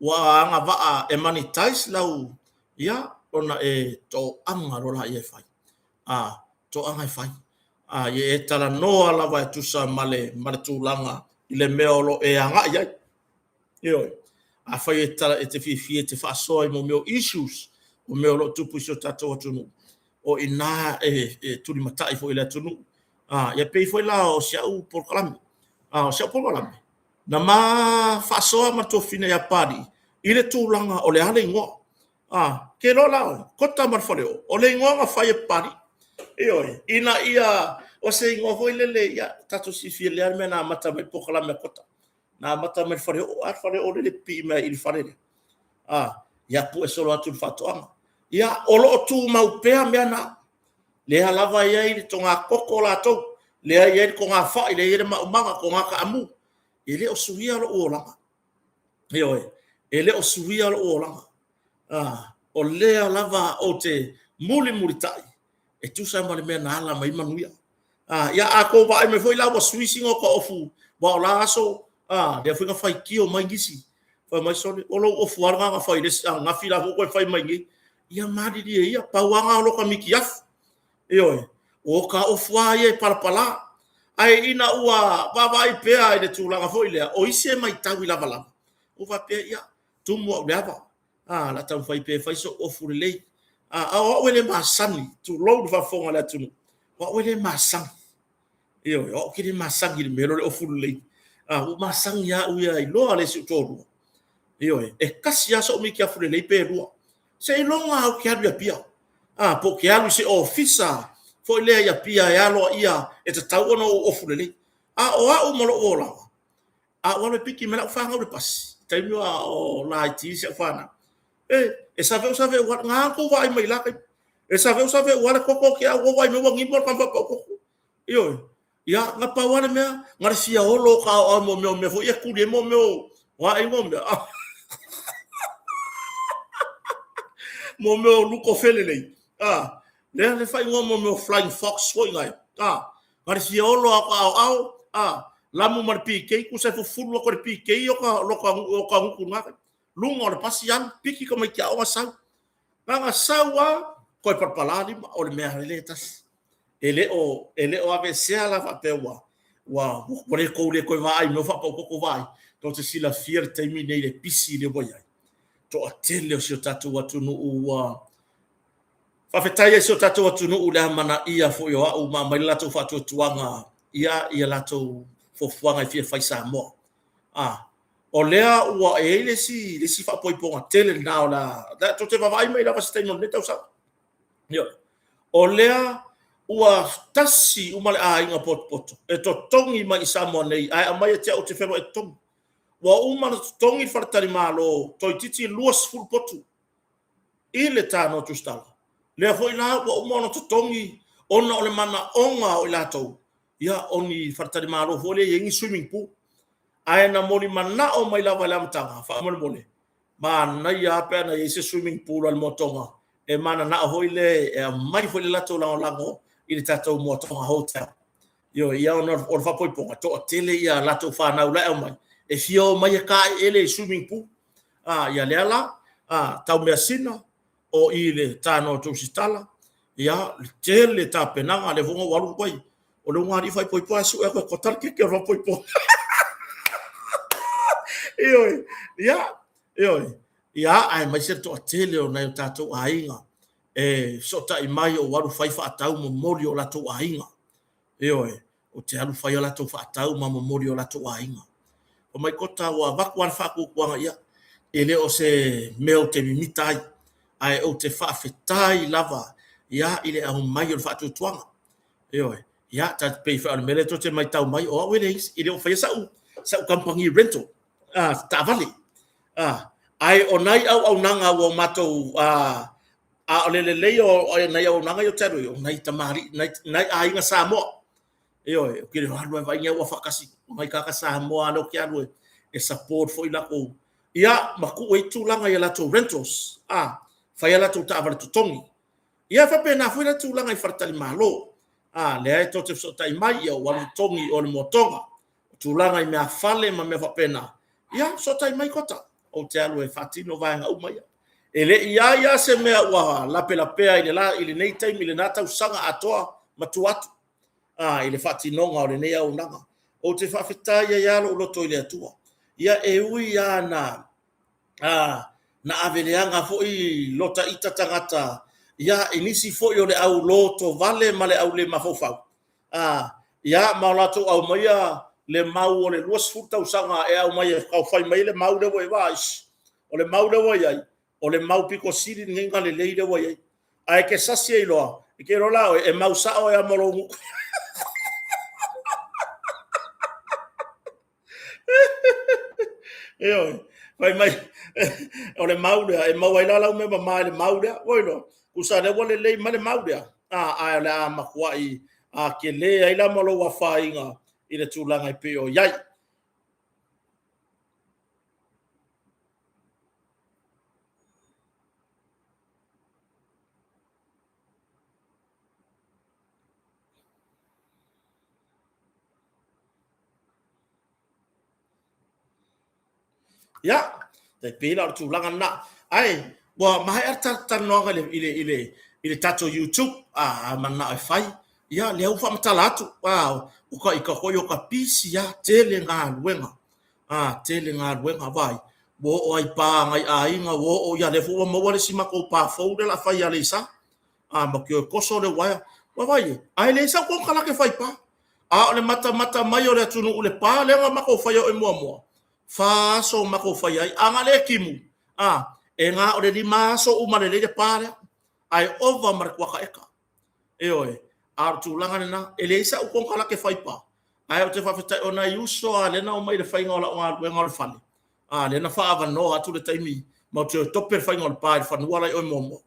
ua agavaa e monetize lau, ia, ona e toaga loa lea e fai. A, toaga e fai. A, ia e talanoa lava e tusa ma le, ma le tulaga i le mea o lo o e agai ai. Ioe. Afai e, ta, e te fiafia e te faasoa i mo mea o issues, o mea o lo o tupu i si o tatou atunuu, o i ina e tulimatai foi i le atunuu. A, ia pei foi la o si au polokalame. A, o si au polokalame, na ma faasoa ma le tuafafine ia Papalii i le tulaga o le a le igoa. A, ke loa la oe, Kota ma le Faleoo, o le igoa na fai e Papalii. Ioe, ina ia, o se igoa foi lele, ia, tatou silafia lelei lava le mea na amata mai le polokalame a Kota. Na amata mai le faleoo, a le faleoo lea e pipii mai i le fale lea. A, ia pue solo atu le faatoaga. Ia, o lo o tumau pea mea na. Lea lava e i ai le togatogo latou, lea e i ai le togafai, lea e i ai le maumaga, toga taamu. E le o suia lou olaga. Ioe, e le o suia lou olaga. A, o lea lava ou te mulimulitai e tusa ma le mea na ala mai ai manuia. A, ia a tou vaai mai foi la ua sui sina o ta ofu, aua o la aso, a, lea foi na faitio mai nisi, fai mai, sole, o lou ofu lava lena na fai i le isi ananafi la foi ua toe fai mai nei. Ia malilie ia, pau lava lena o lota mitiafu. Ioe, o ta ofu lava ia e palapala. Ae ina ua vaavaai pea i le tulaga foi lea, o isi e matau i lavalava, ua faapea, ia, tumu au i le ava, a, o le a taumafai pea e fai sou ofu lelei. A, a o au e le masani, tulou le faafofoga a le atunuu, o au e le masani. Ioe, o au ou te le masani i le mea lea o le ofu lelei. A, ua masani lava au ia i loa le isi ou toalua. Ioe, e tasi lava sou mitiafu lelei pe lua. Seiloga lava ou te alu i Apia. A, po ou te alu i se ofisa foi lea i Apia e aloaia e tatau ona ou ofu lelei. A o au ma lou olaga, a ou alu e piki mai lau fanau i le pasi, i taimi o laiti si au fanau, e saveu saveu lava, na tou vaai mai i la taimi, e saveu saveu lava le toto te au vaai mai ua nimo le tama faapau toto. Ioe, ia, na pau lava le mea, na le fia olo o ka aoao mo mea o mea foi e tuli ai mo mea o a e mo mea. Mo mea o luko felelei. Ah, lea le faaigoa mo mea o flying fox foi nai. Ah, na le fia olo a ka aoao, ah, lamu ma le PK, tusa e fufulu atu e le PK o ka, o ka gutu na. Luga o le pasi alu, piki tamaiti aoga sau. Na na sau a, toe palapala lima, o le mea lele e tasi. E le o, e le o aveesea la faapea ua, ua, ua le tou le toe vaai i mea faapaukoko vaai. Tou te silafia le taimi nei le pisi lea ua i ai. Toatele o si o tatou atunuu ua Faafetai ai si o tatou atunuu i le amanaia foi o au ma aumai le latou faatuatuaga ia ia latou fuafuaga e fia fai Samoa. A o lea ua e i ai le isi le isi faapoipoga tele lena o le a tou te vaavaai mai lava se taimi o lenei tausaga. Ioe. O lea ua tasi uma le aiga potopoto e totogi mai i Samoa nei ae aumai ia te au ou te fealuai e totogi. Ua uma ona totogi le faletalimalo toeitiiti 20 potu i le Tanoa Tusitala. Lea foi la ua uma ona totogi ona o le manaoga o i latou, ia o ni faletalimalo foi lea e i ai ni swimming pool. Ae na molimanao mai lava i le amataga, faamolemole, manaia lava pe ana i ai se swimming pool a le Moatoga e mananao foi lea e aumai foi le latou lagolago i le tatou Moatoga Hotel. Ioe, ia ona o le faapoipoga, e toatele ia latou fanau la e aumai, e fia omai e taeele i swimming pool. A, ia lea la, a, Taumeasina, o i i le Tanoa Tusitala, ia, le tele tapenaga, lea foi na ou alu ai, o le ulugalii faaipoipo ae sue atu e kota le keke o le faaipoipo. Ioe, ia, ioe, ia, aemaise le toatele o nai o tatou aiga e fesootai mai o alu fai faatau momoli o latou aiga. Ioe, ou te alu fai a latou faatau ma momoli o latou aiga. Fai mai Kota ua avatu lava le faatuatuaga, ia, e le o se mea ou te mimita ai, ae ou te faafetai lava ia i le aumai o le faatuatuaga. Ioe, ia, ta te pei foi o le mea lea tou te matau mai, o au e leai, e le o faia sau sau kamupani rental, taavale. Ae o nai auaunaga ua matou a o le lelei o nai auaunaga ia ou te alu ai, o nai tamalii, nai aiga Samoa. Ioe, ou te le o alu lava e vaai ni au afa tasi, o nai tagata Samoa lava lea ou te alu e support foi latou, ia ma tuu ai tulaga i a latou rentals, fai a latou taavale totogi. Ia e faapena foi la tulaga i faletalimalo, lea e tou te fesootai mai, ia ua alu totogi i o i le Moatoga, tulaga i meafale ma mea faapena, ia fesootai mai Kota, ou te alu e faatino vaega uma ia. E le i i ai lava se mea ua lapelapea i lenei taimi i lena tausaga atoa ma tua atu i le faatinoga o lenei auaunaga. Ou te faafetai ai lava lou loto i le Atua. Ia e ui lava na na ave leaga foi lota ita tagata ia i nisi foi o le au lotovale ma le au le mafaufau, ia ma o latou aumaia le mau o le 20 tausaga e aumai e taufai mai ai le mau lea ua i ai. O le mau lea ua i ai, o le mau pito sili lenei ona lelei lea ua i ai. Ae e te sasi ai loa, e te iloa la oe, e mau sao ai lava ma lou gutu. Ioe, fai mai, o le mau lea, e maua ai la lau mea mama i le mau lea. Ua iloa, tusa lea ua lelei mai le mau lea, ae o le a matuai tele ai la ma lou afaina i le tulaga e pei o i ai. Ia, tai pei la o le tulaga lena. Ae ua maea le talanoaga i le, i le, i le, i le tatou YouTube, a mananao e fai, ia lea ua faamatala atu, a, o ita foi o ka pisi lava, tele galuega, a, tele galuega, vaai, ua oo lava i pa a nai aiga, ua oo, ia lea foi ua maua le isi matou pa fou lea o le a fai i Aleisa, a, matou te o e toso le uaea, ua vaai i ai, ae leai sau konekarate fai pa. A o le matamata mai o le atunuu i le pa lea na matou faia oe muamua, fa aso matou faia ai. A na le timu, a, e na o le lima aso uma lelei le pa lea, ae ova ma le kuata eka. Ioe, a o le tulaga lena, e leai sau konekarate fai pa, ae ou te faafetai o nai uso lava lea na omai i le faiga o lau galuega o le fale, a, lea na faaavanoa atu le taimi matou te o e tope le faiga o le pa i le fanua la i oe muamua.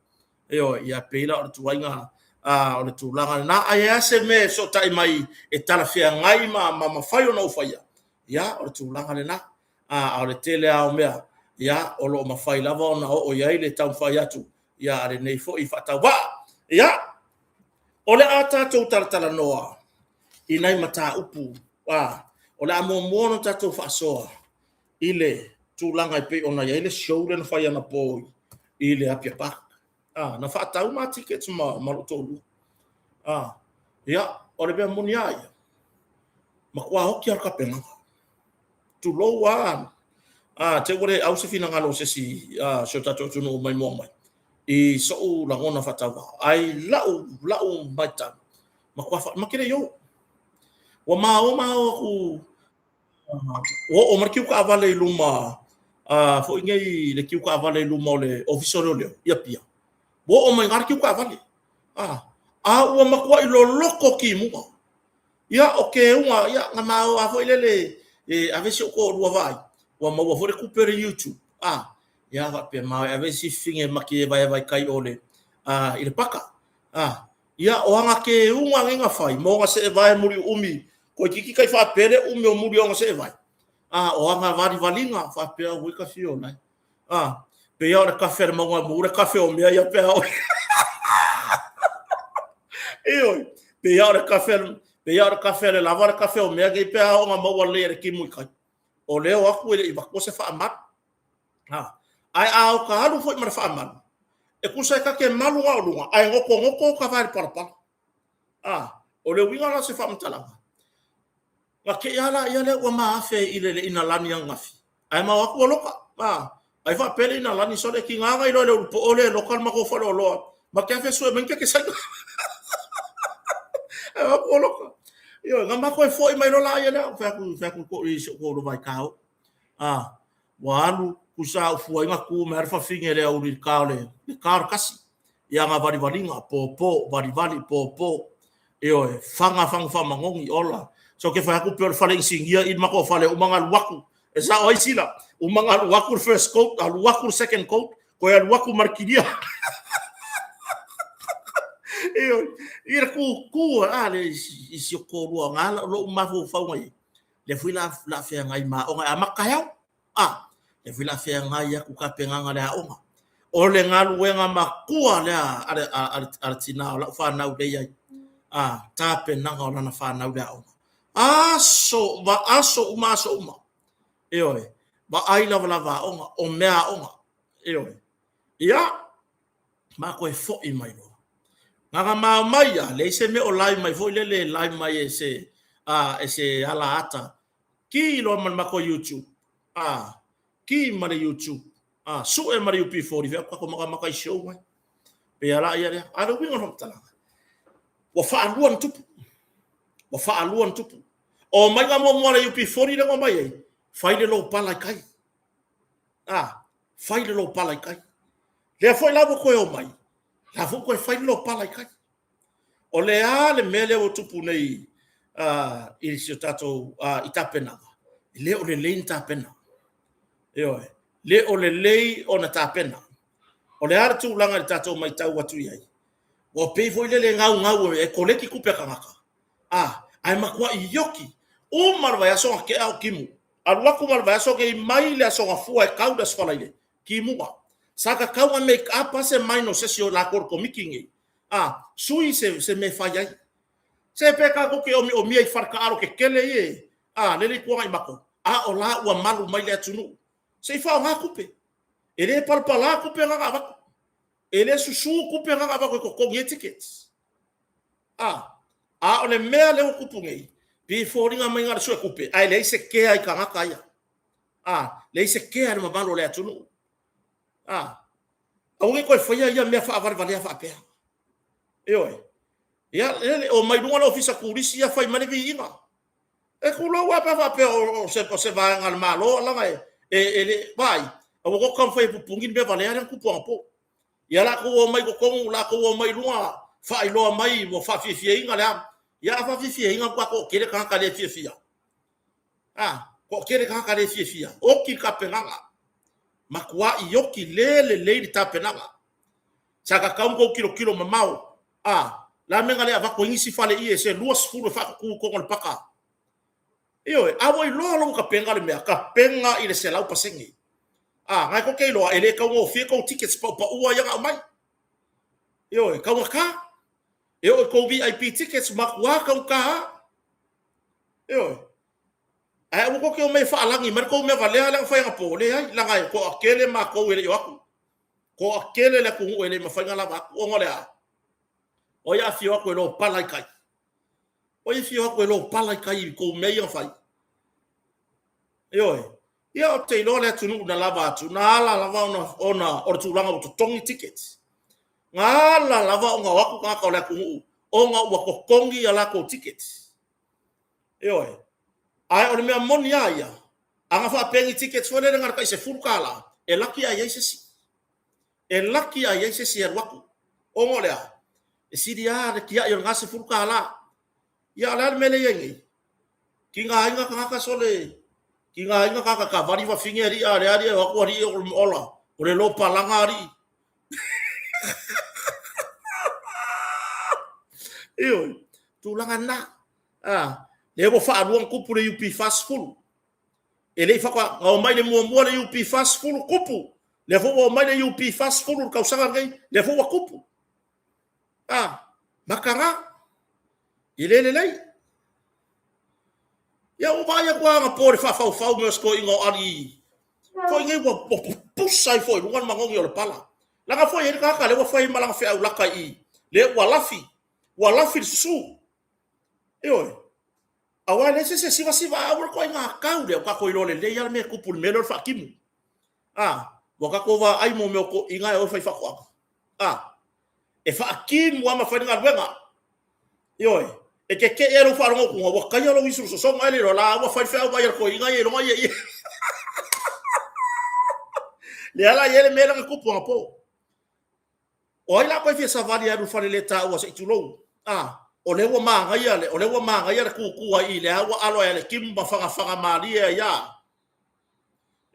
Ioe, ia pei la o le tuaiga o le tulaga lena. Ae a se mea e fesootai mai e talafeagai ma mafai ona ou faia, ia o le tulaga lena. A o le tele lava o mea, ia o lo o mafai lava ona oo i ai le taumafai atu ia a lenei foi faatauvaa. Ia, o le a tatou talatalanoa i nai mataupu, o le a muamua ona tatou faasoa i le tulaga e pei ona i ai le show lea na fai anapo i le Apia Park. Ah, na faatau ma tickets ma, ma lou toalua. Ah, ia, o le mea moni lava ia, matua oti lava le tapenaga. Tulou lava, ah, te ua le au se finagalo o se isi, ah, si o tatou atunuu mai mua mai. I soʻu lagona faatauvā, ae i la'u, la'u matau, matua fa, ma te le i o. Ua ma o ma o aku, ua oo mai le kiu taavale i luma, foi nei le kiu taavale i luma o le Ofisa o Leoleo i Apia. Ua oo mai i ina le kiu taavale. A ua matuai loloto timuga. Ia, o keuga, ia, na ma o lava foi lele e ave si ou toalua vaai, ua maua foi le tupe o le YouTube, a, ia faapea ma e ave si fafine ma te vaevae i tai o le, i le paka. A, ia, o aga keuga nei na fai, ma ona seevae muliuumi, toeitiiti tai faapea le umi o muli o ona seevae, a, o aga valivaliga faapea auoi ta fio lai. A, pei lava o le kafe a le mauga mu, le kafe o mea ia pe a oi. Ioe, pei lava o le kafe, pei lava o le kafe a le lava le kafe o mea nei pe a oo ina maua lelei e le timu i tai. O lea o atu e le i avatua se faamalu. A, ae a o ta alu foi ma le faamalu, e tusa e ta te malu na o luga, ae notonoko o ta vae i le palapala. A, o le uiga la o se faamatalaga, Na te i lava laia lea ua ma afe i le inalani ananafi, ae ma o atu ua loka. A, ai faapea le inalani, sole, e tiga ona iloa e le ulupoo lea e loka le matou faleoloa, ma te afe e sue mai ni keke Saina. Ae o atu ua loka. Ioe, na matou foi mai loa laia lea, fai atu, fai atu i si ou toalua vaitao. A, ua alu, tusa a ufua ai na tu mai lava le fafine i le aoauli i le ta o le, le ta o le tasi. Ia na valivaliga, popo, valivali, popo. Ioe, faga fagu faamanogi, ola. So ke fai atu pei o le fale inisinia i le matou fale, uma ona alu atu. E sao ai sila, uma ona alu atu le first coat, alu atu le second coat, toe alu atu ma le kilia. Ioe, i le tutu a le i si o toalua na lou mafaufauga i ai. Lea foi la la feagai ma aoga e amata taeao. A, lea foi la feagai atu tapenaga a le aoga. O le galuega matua lea a le tina o lau fanau lea e i ai, a, tapenaga o lana fanau i le aoga. Aso, aso uma, aso uma. Ioe, vaai lavalava aoga, o mea aoga. Ioe. Ia, ma toe foi mai loa. Na na ma omai lava, leai se mea o live mai foi lele, live mai e se, a, e se ala ata. Ki loa ma le matou YouTube, a, ki ma le YouTube, a, sue ma le UP40, fai atu tatou matamata i show mai. Pei lava la ia lea. A o le uiga o le faamatalaga, ua faalua ona tupu. Ua faalua ona tupu. O omaiga muamua a le UP40 lea na omai ai, fai le lopala i tai. A, fai le lopala i tai. Lea foi la ua toe omai, la foi ua toe fai le lopala i tai. O le a le mea lea ua tupu nei i si o tatou i tapenaga? E le o lelei ni tapena. Ioe, le o lelei ona tapena. O le a le tulaga i le tatou matau atu i ai? Ua pei foi lele e gaugau e koleki tupe a tagata. A, ae matuai ioki. Uma le vaiaso na tea o timu. Alu atu ma le vaiaso nei mai le Aso Gafua e tau le Aso Faraile, timuga. Sa tatau ona make up lava se mind o se isi o latou o le Komiti nei, a, sui se, se mea e fai ai. Se pe tatou te omiomia i faletaalo tetele ia e, a, lele i Tuanaimato, a o la ua malu mai le atunuu. Se i faaaoga tupe. E le palapala tupe na na avatu. E le susu tupe na na avatu e totogi ai tickets. A, a o le mea lea ua tupu nei, pei e foliga mai na o le suetupe, ae leai se kea i tagata ia. A, leai se kea i le mamalu o le atunuu. A, aua ne i toe faia ia mea faavalevalea faapea. Ioe. Ia, lele, omai luga le ofisa turisi ia fai mai le viiga. E tulou lava pe a faapea o se, o se vaega a le Malo, leaga e, e, e le, vaai, aua tou te taumafai e pupuni le mea valea lea na tupu anapo. Ia latou omai i totonu, latou omai i luga, faailoa mai ua faafiafiaina le a. Ia a faafiafiaina, matua toatele tagata le fiafia. A, toatele tagata le fiafia. Oti le tapenaga. Matuai oti le lelei le tapenaga. Sa tatau ona tou tilotilo mamao. A, le a le mea na le avatu ai nisi faleie se 20 e faatutu i totonu o le paka? Ioe, a ua iloa loa ua tapena le mea, tapena i le 100%. A, na e tou te iloa, e le taugofie tou tickets paupaua ia na aumai. Ioe, taugata. E oo i tou VIP tickets, matua taugata lava. Ioe. Ae aua tou te omai e faalagi mai le tou mea valea lea na fai anapo. Leai, leaga e toatele matou e le i o atu. Toatele le atunuu e le i mafai ona lava atu. Ona o le a? O ai a afio atu e lopala i tai? O ai e afio atu e lopala i tai i tou mea ia na fai? Ioe. Ia ou te iloa le atunuu na lava atu, na ala lava ona o le tulaga ua totogi tickets. Na ala lava ona o atu tagata o le atunuu ona ua totogi a latou tickets. Ioe. Ae o le mea moni lava ia, ana faapea ni tickets foi lele na o le tai $10, e laki a i ai se isi. E laki a i ai se isi e alu atu. Ona o le a? E sili lava le tiai o lena $10. Ia a o le a le mea lea e i ai nei? Tigaina tagata sole, tigaina tagata savali fafine alii a o lea alii e o atu alii ola, o le lopalaga alii. Ioe, tulaga na. Ah, lea ua faalua ona tupu le UP 40. E le i faatoa na omai le muamua le UP 40 tupu. Lea foi ua omai le UP 40 i le tausaga lenei, lea foi ua tupu. Ah, mataga. E le lelei. Ia ua vaai atu lava anapo i le faafaufau mai o si toeaina o Ali foi nei ua pupusa ai foi i luga le manogi o le pala. Leaga foi e i ai le tagata lea ua fai ma lana feau laka i i, lea ua lafi, ua lafi le susu. Ioe. Aua e leai se isi e sivasiva aua le ituaiga tau lea, ua tatou iloa lelei lava le mea e tupu i le mea lea o le faatimu. A, ua tatou vaai mo mea o toeaiina e o e fai faatoaga. A, e faatimu lava ma fai le galuega. Ioe, e te te i lava i lou faalogo atu ua taia lou isu i le sosoga ae le iloa la ua fai le feau vaai a le toeaina ia iloga ia. Lea la e i ai le mea lea na tupu anapo. O ai la toe fia savali e alu i le fale le taua se i tulou? A, o lea ua manaia le, o lea ua manaia le tutu ai i lea ua alo ai le timu ma fagafaga malie ai a.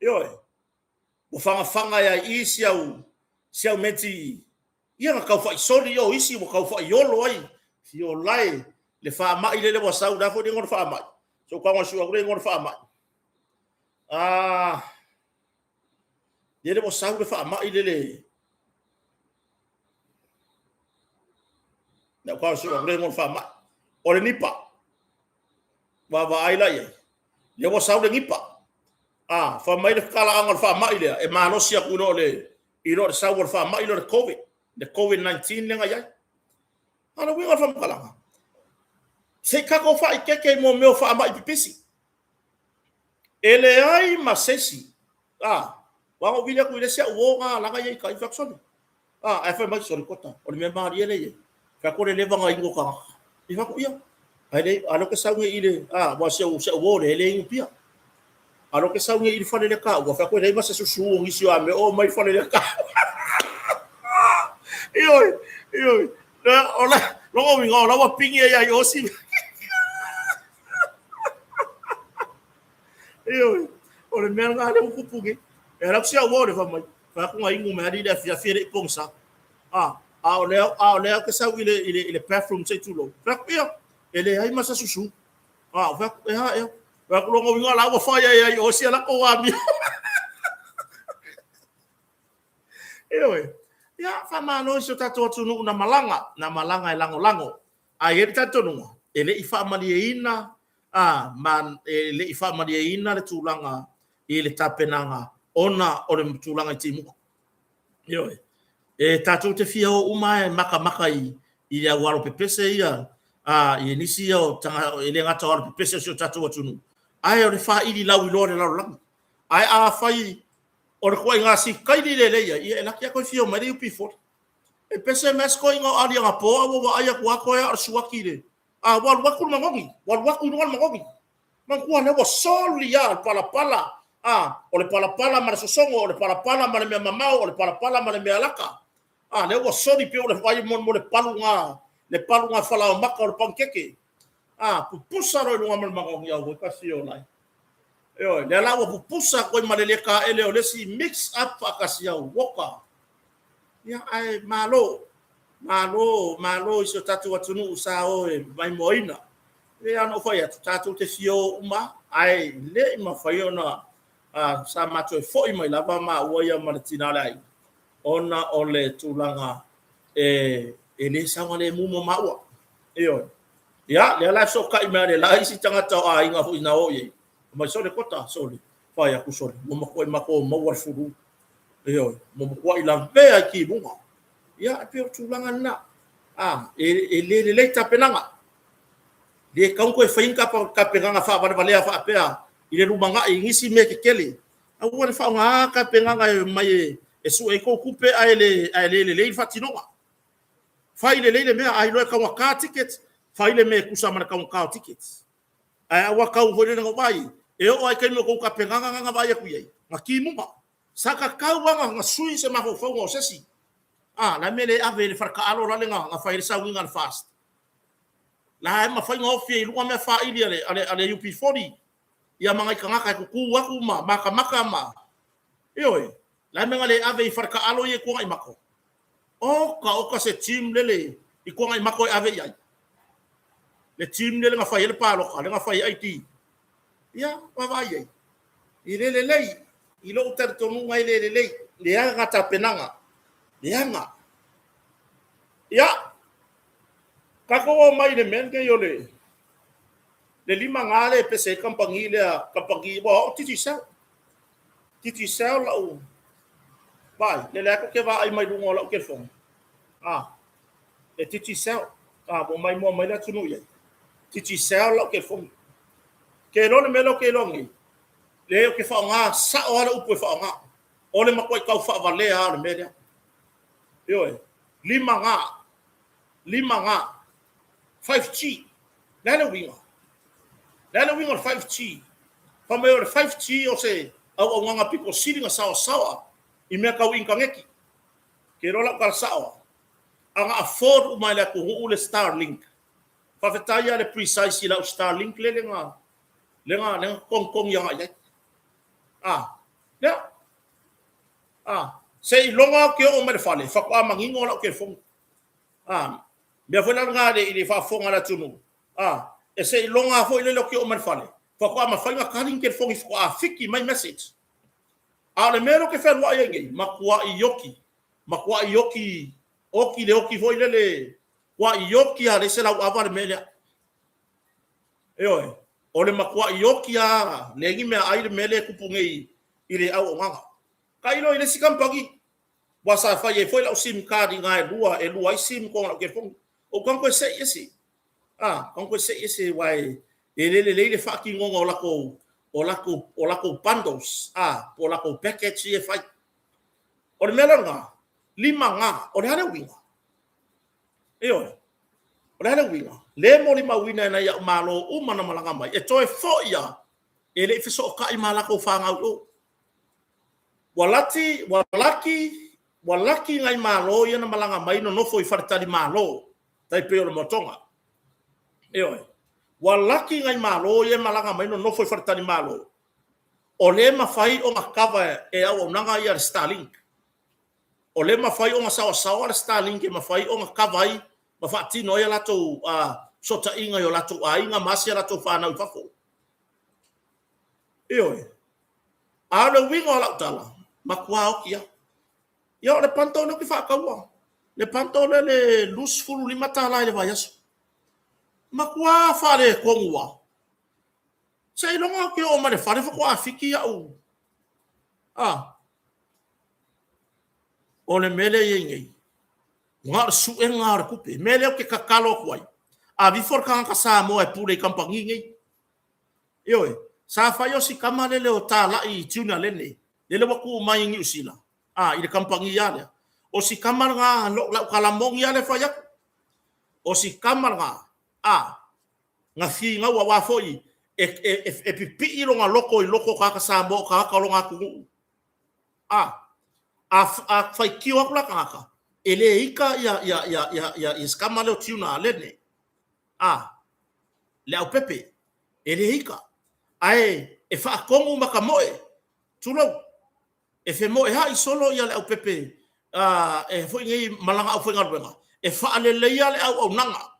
Ioe, ua fagafaga ai i i si au, si au meti ia na tau faaisoli o isi ua tau faaiolo ai fiolae le faamai lele ua sau, le a foi le igoa o le faamai? Se i ou tago e sue atu le igoa o le faamai. Ah, lele ua sau le faamai lele. Le au tago e sue atu le igoa o le faamai. O le nipa. Vaavaai la i ai. Lea ua sau le nipa. A, fai mai le talaaga o le faamai lea, e malosi atu i lo le, i lo le sau o le faamai lea o le Covid, le Covid-19 lea na i ai. A o le uiga o le faamatalaga, se i tatou faaeteete i mea o faamai pipisi. E leai ma se isi, a, aua na ou vili atu i le isi au uo na laga ia i tai, fai atu, sole, a, ae fai mai, sole Kota, o le mea malie lea e i ai, fai atu o le leva ona inu o tagata. Ia fai atu, ia, ae le, a o lea ou te sau nei i le, a, aua si au, si au uo lea e le inu pia. A o lea ou te sau nei i le fale lea taua, fai atu e leai ma se susu o nisi o a mea o omai i le fale lea taua. Ioe, ioe, o la, lona uiga o la ua pigi ai i o si Ioe, o le mea lena lea ua tupu nei. E alu atu si au uo le fai mai, fai atu na inu mai alii i le afiafi e le i pogisa. A, a o lea, a o lea ou te sau i le, i le, i le bathroom se i tulou. Fai atu, ia, e leai ma se susu. A, fai atu, e a ea. Fai atu lona uiga la ua fai ai ai o si a latou amio. Ioe, ia, faamalo i si o tatou atunuu na malaga, na malaga e lagolago. Ae i ai le talitonuga, e le i faamalieina, a, ma e le i faamalieina le tulaga i le tapenaga ona o le tulaga i timuga. Ioe. E tatou te fia o uma e matamata i, i le au alo pepese ia, a, i nisi ia o taga, e le gata o alo pepese o si o tatou atunuu, ae o le faili lauiloa o le lalolagi. Ae afai o le ituaiga sikaili lea e i ai, ia e laki lava toe fia omai le UP40. E pese mai si toeaina o Ali anapo a ua vaai atu a toe a o le suaki le a ua alu atu le manogi, ua alu atu i luga le manogi. Manatua lea ua soli a le palapala, a o le palapala ma le sosogo, o le palapala ma le mea mamao, o le palapala ma le mea laka. A lea ua soli pei o le vai mo, mo le palu ga, le palu ga falaomaka o le panikeke. A pupusa loa i luga ma le manogi auoi kasi o lai. Ioe, lea la ua pupusa atu ai ma le le taele o le isi mix up faatasi au woka. Ia, ae malo, malo, malo i si o tatou atunuu sa o e maimoaina. E pei lava ona ou fai atu, tatou te fia o uma, ae le i mafai ona sa matou e foi mai lava maua ia ma le tina o le aiga, ona o le tulaga e le saogalemu mo maua. Ioe. Ia, lea la e fesootai mai le la isi tagata o aiga foi na o i ai. Mai sole kota, sole, fai atu sole, ua matuai matou maua le fulu. Ioe, ua matuai lavea i timuga. Ia, e pei o le tulaga lena. A, e le lelei tapenaga. Le tatau ona toe fai ni tapenaga faavalevalea faapea i le lumanai i nisi mea tetele. Aua le faaaogaina tapenaga e omai e sue ai tou tupe ae le lelei le faatinoga. Fai lelei le mea, a iloa e taugata tickets, fai le mea e tusa ma le taugata o tickets. Ae aua tau foi lele na vaai, e oo lava i taimi o tou tapenaga na na vaai atu i ai, na timuga. Sa tatau lava na sui se mafaufauga o se isi. A, o le a le mea e le ave i le faletaalo lale na fai ai le sauniga a le FAST? La e mafai ona ofi ai i luga mea faili a le UP40 ia ma nai tagata e tutu atu ma matamata ma... Ioe, o le a le mea na le ave ai i faletaalo ia i Tuanaimato? Oka oka se team lele i Tuanaimato e ave i ai. Le team lele na fai ai le palota, lea na fai ai ID. Ia, vaavaai i ai. E le lelei, i lou talitonuga e le lelei. Leaga tapenaga, leaga. Ia, tatou oo mai i le mea lenei o le le lima ga lea e pese ai le kamupani lea, kamupani, ua oo Digicel. Digicel lau vaai, lea lea tou te vaai mai luga o lau telefoni. Ah, e Digicel. Ah, ua maimoa mai le atunuu i ai. Digicel lau telefoni. Ke iloa le mea lea ou te iloa nei, leai ou te faaaoga sao lava le upu e faaaoga. O le matuai tau faavalea lava o le mea lea. Ioe, lima ga, lima ga, 5G. Le a le uiga? Le a le uiga o le 5G? Fai mai o le 5G o se auaunaga pito sili ona saoasaoa i mea tau initaneti. Ke iloa lau tala sao, a na afford uma e le atunuu le Starlink. Faafetai lava le Precise i lau Starlink lele na lea na togitogi agai i ai. Ah, lea. Ah, seiloga ou te oo mai le fale, faatoa manino lau telefoni. Ah, mea foi la lena i le faafofoga a le atunuu. Ah, e seiloga foi lele ou te oo mai le fale, faatoa mafai ona tali ni telefoni faatoa fiki mai message. A o le mea lea ou te fealuai ai nei, matuai oki, matuai oki, oki le oki foi lele, matuai oki lava leai se lauava le mea lea. Ioe, o le matuai oki lava, leai ni meaai le mea lea e tupu nei i le auaunaga. Tailo i le isi kamupani, aua sa fai ai foi lau sim card i ina e lua, e lua ai sim i totonu o lau telefoni. Ou tago toe sei ese. A, tago toe sei ese aua e le lelei le faatinoga o latou o latou o latou bundles, a, po o latou package ia e fai. O le mea la lena, lima ga, o le a le uiga? Ioe. O le a le uiga? Le molimauina e nai au malo uma na malaga mai, e toe foi lava, e le i fesootai ma latou fanau i o. Ua lati, ua laki, ua laki nai malo ia na malaga mai nonofo i faletalimalo, tai pei o le Motoga. Ioe. Ua laki nai malo ia e malaga mai nonofo i faletalimalo, o lea e mafai ona cover e auaunaga ia a le Starlink. O lea e mafai ona saoasaoa le Starlink e mafai ona cover ai ma faatino ai a latou fesootaiga i o latou aiga ma asi a latou fanau i fafo. Ioe. A o le uiga o lau tala, matua oti lava. Ia o le bundle lea ou te faataua. Le bundle lea le $25 i le vaiaso. Matua faaletonu lava. Seiloga ou te oo mai le fale faatoa fiki au. A. O le mea lea e i ai nei, na o le suega lava o le tupe. O le mea lea ou te tatalo atu ai, aveifo le tagata Samoa e pule i kamupani nei. Ioe, sa fai o si tama lele o Talai Junior Lene, lele ua tuu mai i Niu Sila, a, i le kamupani lava lea. O si tama lena, lau tala moni lava lea e fai atu. O si tama lena, a, na finau aua foi e, e, e, e pipii lona loto i loto o tagata Samoa o tagata o lona atunuu. A, a, a faitio atu la tagata, e le ita ia, ia, ia, ia, ia, ia si tama lea o Tuna Lene. A, le aupepe, e le ita, ae e faatonu ma ka moe, tulou, e femoeai solo ia le aupepe e foi nei ma lana aufaigaluega, e faaleleia le auaunaga.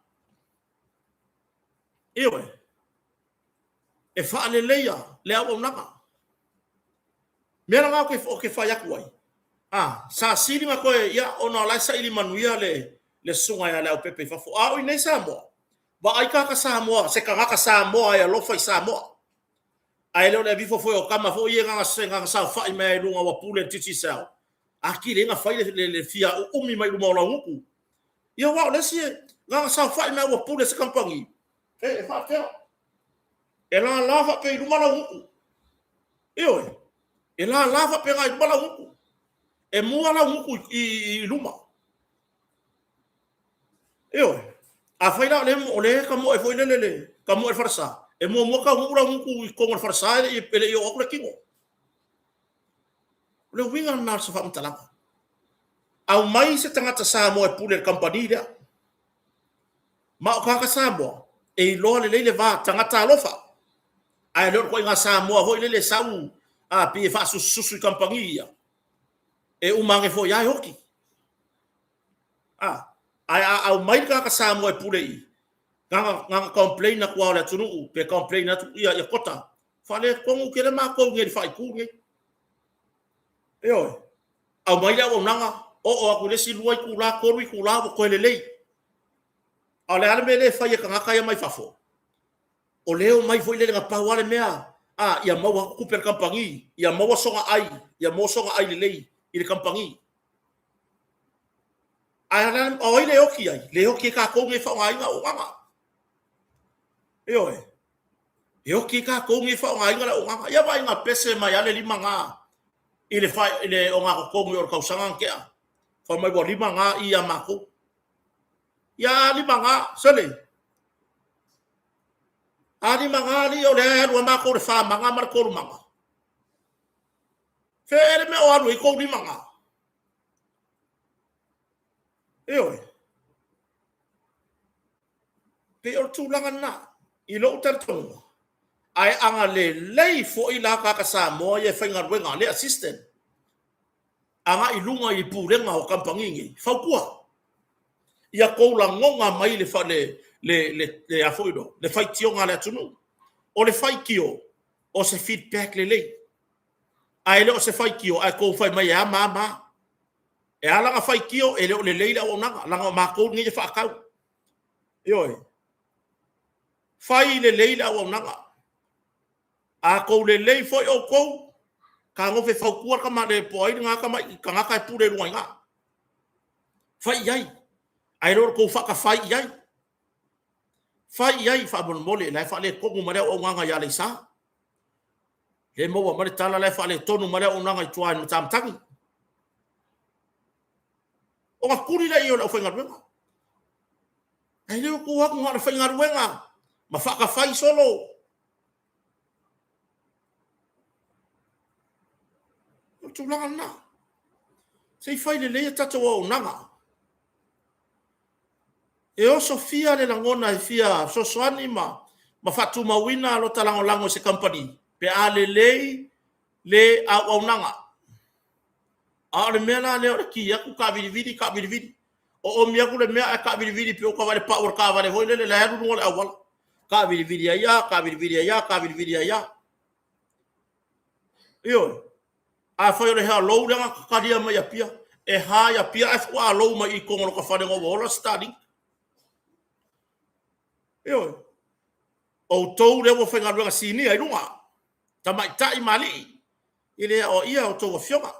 Ioe, e faaleleia le auaunaga. Mea lena ou te fai atu ai, a, sa sili ona toe, ia, ona o la e saili manuia le, le susuga ia Leaupepe i fafo. A o i inei Samoa, vaai tagata Samoa, se tagata Samoa e alofa i Samoa. Ae le o le aveifo foi o tama foi ia e gaga saofai mai lava i luga ua pule i le Digicel. Atili ai ona fai le, le, le fia uumi mai luma o laugutu. Ia aua o le isi e gaga saofai mai ua pule se kamupani, e, e faapea. E lala faapea i luma laugutu. Ioe, e lala faapena i luma laugutu. E mua laugutu i, i, i luma. Ioe. Afai la o lea, o lea e tamoe foi lele le tamoe le falesa, e muamua taunuu lau gutu i totonu o le falesa e le i, e le i oo atu le tino. O le uiga lena o se faamatalaga. Aumai se tagata Samoa e pule i le kamupani lea. Ma o tagata Samoa, e iloa lelei le va, tagata alofa. Ae le o le ituaiga Samoa foi lele e sau a pei e faasusususu i kamupani ia, e uma ane foi lava e oti. A, ae a aumai le tagata Samoa e pule i i, na ona complain atu lava o le atunuu pe complain atu ia, ia Kota, faaletonu tele matou i inei i le faaitu lenei. Ioe, aumai le auaunaga, oo atu i le isi 2 itula, 3 itula ua toe lelei. A o le a le mea lea e fai e tagata ia mai fafo? O lea e omai foi lele na pau lava le mea, a, ia maua atu tupe a le kamupani, ia maua sona ai, ia maua sona ai lelei i le kamupani. Ae o ai le oti ai? Le oti ai tatou nei e faaaogaina auaunaga. Ioe. E oti ai tatou nei e faaaogaina le auaunaga. Ia vaai na pese mai lava le lima na i le, i le ogatotonu o le tausaga na tea. Fai mai ua lima na i ia matou. Ia a lima na, sole. A lima na alii o lea e alu a matou i le fa maga ma le tolu maga. Fea ea le mea o alu ai tou lima na? Ioe. Pei o le tulaga lena i lou talitonuga, ae agalelei foi la tagata Samoa ia e faigaluega, le assistant agai i luga i pulega o kamupani nei, fautua. Ia tou lagona mai le le le le a foi le faitioga a le atunuu. O le faitio o se feedback lelei. Ae le o se faitio ae tou fai mai e a ma a ma a. E ala ona faitio e le o lelei le auaunaga, leaga o matou nei e faatau. Ioe. Fai lelei le auaunaga. A tou lelei foi outou, fetagofi e fautua le tama po o ai lena tamai tagata e pule i luga i ina. Fai i ai, ae le o le tou faatafai i ai. Fai i ai faamolemole, o la e faaletonu mai le auaunaga i Aleisa. Lea e maua mai le tala la e faaletonu mai le auaunaga i tua i Matamatagi. Ona tuli lea i ai o le aufaigaluega. Ae le o tuu atu na o le faigaluega ma faatafai solo. O le tulaga lena. Se i fai lelei a tatou auaunaga. E osofia le lagona e fia fesoasoani ma faatumauina lota lagolago i se kamupani pe a lelei le auaunaga. A o le mea la lea o le ki atu taavilivili, taavilivili, oomi atu le mea ae taavilivili pei ua ta vaai i le pau o le taavale foi lele la e alu i luga o le auala. Taavilivili ai lava, taavilivili ai lava, taavilivili ai lava. Ioe. Afai o le hello lea na talia mai Apia, e ha i Apia ae faatoa lou mai i totonu o lota fale ina ua ola Starlink. Ioe. Outou lea ua faigaluega sinia i luga, tamaitai ma alii, e le aoaia a outou afioga.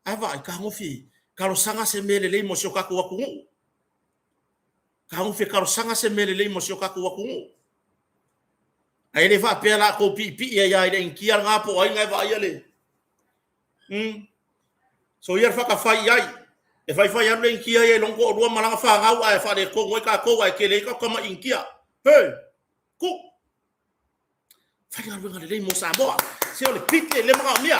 Ae vaai, fetagofi e talosaga se mea lelei mo si o tatou atunuu. Fetagofi e talosaga se mea lelei mo si o tatou atunuu. Ae le faapea o le a tou piipii ai lava i le Initia lena po o ai lena e vaaia le... Soia le faatafai i ai. E fai fai alu le Initia ia i lona toalua ma lana fanau ae faaletonu ai tatou ae tele ai tatou tamai Initia. He! Tuu! Faigaluega lelei mo Samoa. Se o le bid le manaomia.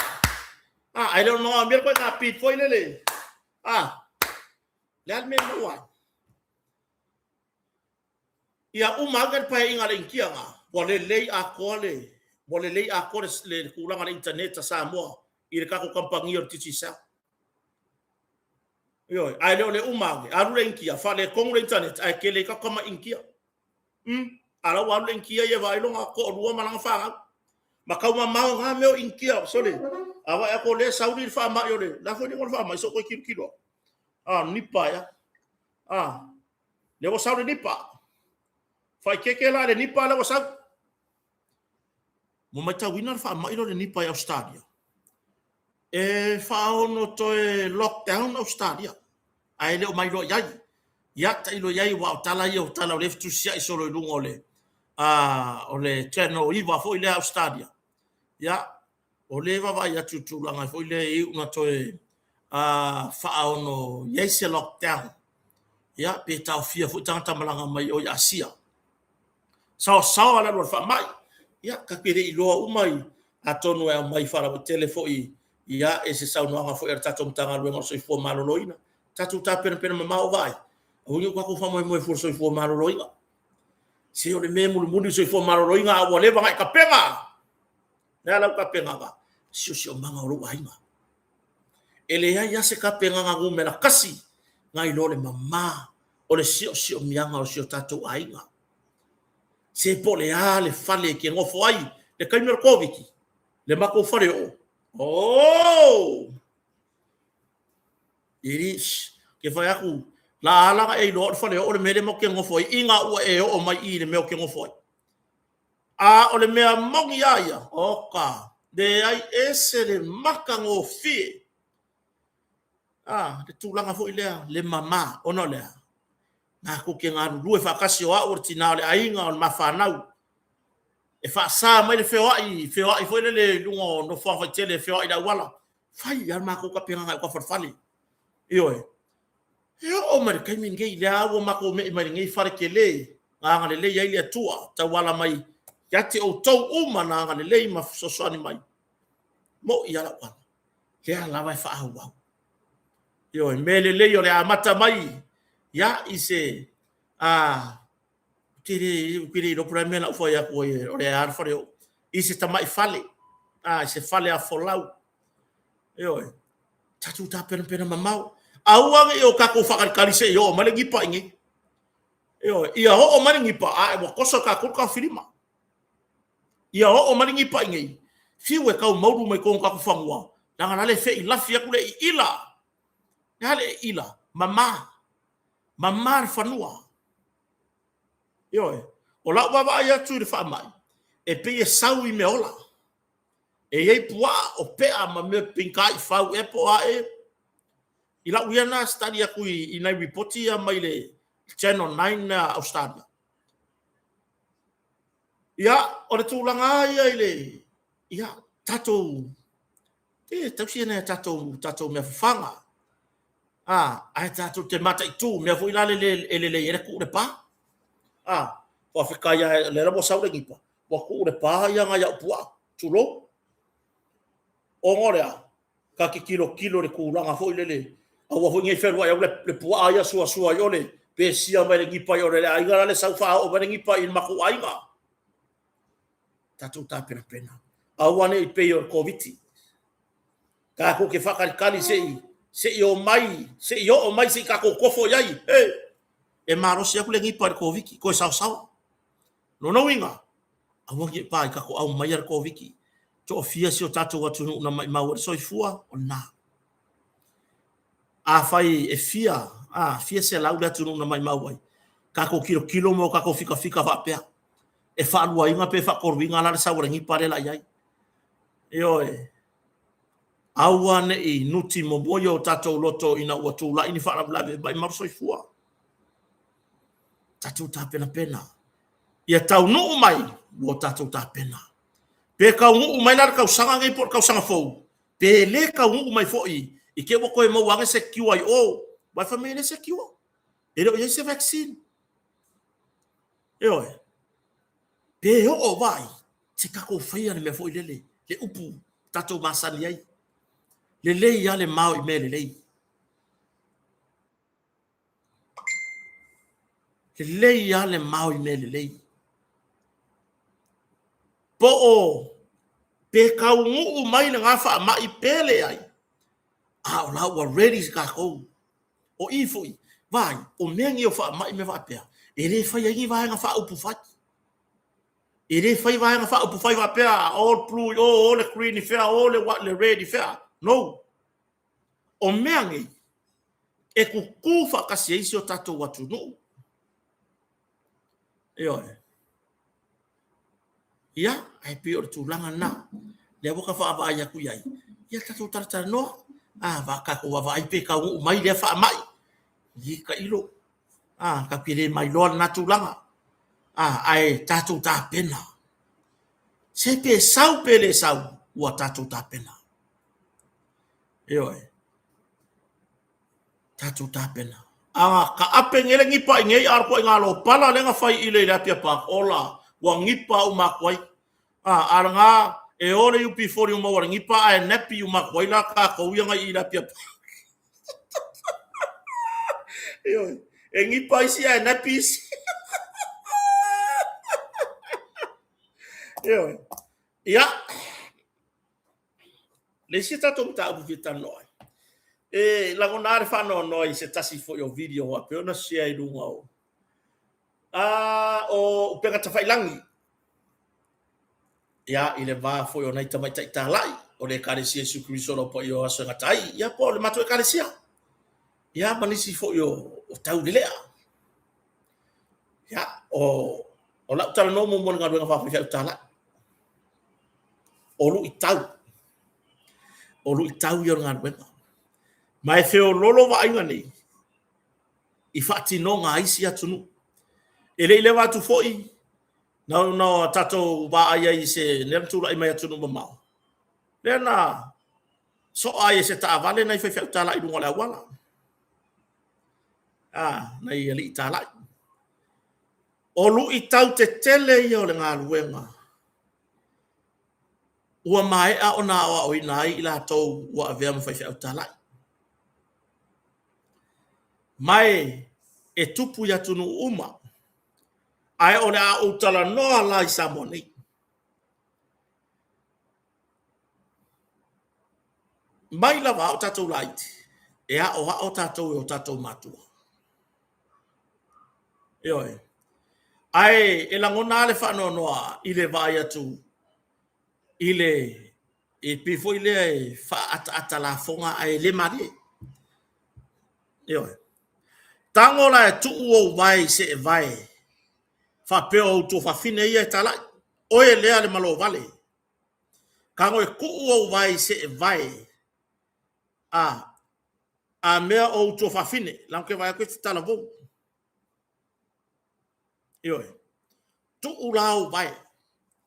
Ah, ae le o le manaomia le ituaiga bid foi lele. Ah, le a le mea e maua ai? Ia uma ane le paeaiga a le Initia na, ua lelei atoa le ua lelei atoa le, le tulaga o le internet a Samoa i le tatou kamupani o le Digicel. Ioe, ae le o le uma ane, alu le Initia, faaletonu le internet ae tele ai tatou tamai Initia. A la ua alu le Initia ia e vaai lona toalua ma lana fanau. Ma tau mamao na mea o Initia, sole. A vaai atu o lea e sauni le faamai o le, la foi le faamai, se i ou toe tilotilo atu. Ah, Nipa ea. Ah, lea ua sau le Nipa. Faaeteete la i le Nipa lea ua sau. Ua matauina le faamai lea o le Nipa i Ausetalia. E faaono toe lockdown Ausetalia, ae le o mailoa i ai. Ia, tailo i ai, aua o tala ia o tala o lea e fetusiai solo i luga o le, o le Channel 9 foi lea a Ausetalia. Ia, o lea e vaavaai atu i le tulaga foi lea e iu ina toe faaono i ai se lockdown. Ia, pe taofia foi tagata malaga mai o i Asia. Saosaoa le alu a le faamai. Ia, tatou te le iloa uma i atonu e aumai faalauaitele foi ia e se saunoaga foi a le tatou Matagaluega o le Soifua Maloloina. Tatou tapenapena mamao vaai, aua ne i o tatou faamoemoe fua i le soifua maloloina. Se o le mea e mulimuli le soifua maloloina a ua leva ona e tapena. O le a lau tapenaga? Siosiomaga o lou aiga. E leai lava se tapenaga numera tasi nai lo le mama o le siosiomiaga o si o tatou aiga. Se po o le a le fale e te nofo ai i le taimi o le Koviti, le matou faleoo, o! E te fai atu, la ala ona e iloa o le faleoo le mea lea matou te nonofo ai ina ua e oo mai i i le mea ou te nofo ai. A o le mea moni lava ia, oka, leai, ese le matagofie. A, le tulaga foi lea, le mama, ona o le a? Matou te galulue faatasi o au o le tina o le aiga, o le ma fanau. E faasa mai le feoai, feoai foi lele i luga o nofoaga faitele e feoai i le auala. Fai lava le matou tapenaga i autafa o le fale. Ioe. E oo mai i le taimi lenei, lea ua matou me'i mai lenei fale tele na agalelei ai le Atua e tauala mai ia te outou uma na agalelei ma fesoasoani mai. E moni lava lau tala, o lea lava e faaauau. Ioe, mea lelei o le amata mai ia i se ou te le iloa po o le a le mea na ou fai atu ai o le a le faleoo, i se tamai fale, i se faleafolau. Ioe, tatou tapenapena mamao. Aua ne i o tatou faatalitali se i oo mai le nipa i inei. Ioe, ia oo mai le nipa ae ua toso e tatou le taofilima. Ia oo mai le nipa i inei, fiu e tau maulu mai totonu o tatou fanua, leaga la e feilafi atu le iila. E a le iila? Mama, mama le fanua. Ioe, o lau vaavaai atu i le faamai, e pei e sau i meaola. E i ai puaa, o pea ma mea pei ni taifau ea po o a ea. I lau ia lena study atu i nai lipoti ia mai le Channel 9 a Ausetalia. Ia, o le tulaga lava ia i le ia tatou e tausi nai a tatou mea fafaga. Ae tatou te mataitu, mea foi la lele e lelei ai le tuu i le pa. Faafetai lava o lea ua sau le nipa, ua tuu i le pa nai au puaa, tulou. Ona o le a? Ta te tilotilo i le tulaga foi lele, aua foi ne i fealuai atu le puaa ia suasua i o le pesia mai e le nipa i o le aiga la le sau faaoo mai le nipa i le matou aiga. Tatou tapenapena. Aua ne i pei o le Koviti. Tatou te faatalitali se i se i omai, se i oo mai se i tatou tofo i ai. Hey! E malosi atu le nipa i le Koviti, toe saosaoa. Lona uiga, aua ne i pa i tatou aumaia le Koviti. Toafia si o tatou atunuu na maimau ai le soifua? O lena. Afai e fia, a, fia selau le atunuu na maimau ai, tatou tilotilo ma o tatou fikafika faapea, e faaluaina pe faatoluina la le sau a le nipa lea o le a i ai. Ioe. Aua ne i nuti momoi o tatou loto ina ua tulai ni faalavelave e maimau le soifua. Tatou tapenapena. Ia taunuu mai ua tatou tapena. Pe taunuu mai la le tausaga nei po o le tausaga fou, pe le taunuu mai foi i te i ua toe maua ane se cure i o, aua fai mai e leai se cure, e le o i ai se vaccine. Ioe. Pe oo vai, se tatou faia le mea foi lele, le upu tatou masani ai. Lelei lava le mao i mea lelei. Lelei lava le mao i mea lelei. Po o pe taunuu mai lena faamai pe leai, a o la ua ready tatou. O i foi, vaai, o mea nei o faamai ma mea faapea, e le fai ai ni vaega faaupufai. E le fai vaega faaupufai faapea, o le blue i o, o le green i fea, o le red i fea. No. O mea nei, e tutū faatasi ai si o tatou atunuu. Ioe. Ia, ae pei o le tulaga lena. Lea ua ta vaavaai atu i ai, ia tatou talatalanoa, a, tatou vaavaai pe taunuu mai lea faamai. Ia tailo, a, tatou te le mailoa lena tulaga. A, ae tatou tapena. Se pe sau pe le sau, ua tatou tapena. Ioe. Tatou tapena. Aga kaape ngele ngipa i ngei a ko i ngā lopala le nga fai ile i le Apia Park ola ua ngipa uma aku ai. A nga e o le UB40 o maua le ngipa ae nappy uma aku ai la kākou ia ngai i le Apia Park. Ioe, e ngipa isi ae nappy isi. Ioe. Ia, le isi tatou mataupu fia talanoa ai, e lagona lava le faanoanoa i se tasi foi o video a pei ona share i luga o o upega tafailagi ia i le va foi o nai tamaitai talai o le Ekalesia Iesu Keriso o le Au Paia o Aso e Gata ai, ia po o le matou Ekalesia, ia ma nisi foi o taulelea. Ia, o lau talanoa muamua i le galuega faafaifeau talai, o luitau, o luitau ia o le galuega. Ma e feoloolo vaaiga nei i faatinoga a isi atunuu. E le i leva atu foi na tatou vaai ai i se lea na tulai mai atunuu mamao, lea na soa ai e se taavale nai faifeau talai i luga o le auala, nai alii talai. O luitau tetele ia o le galuega ua maea ona aoaoina ai i latou ua avea ma faifeau talai. Ma e tupu i atunuu uma, ae o le a ou talanoa la i Samoa nei. Mai lava a o tatou laiti, e aoao tatou e o tatou matua. Ioe. Ae e lagona lava le faanoanoa i le vaai atu i le e pei foi lea e faaataata lafoga ae le malie. Ioe. Tago la e tuu ou vae i seevae faapea o ou tuafafine ia e talai. Oe lea le malovale. Tago e tuu ou vae i seevae a mea o ou tuafafine. Leaga ou te vaai atu e te talavou. Ioe. Tuu la ou vae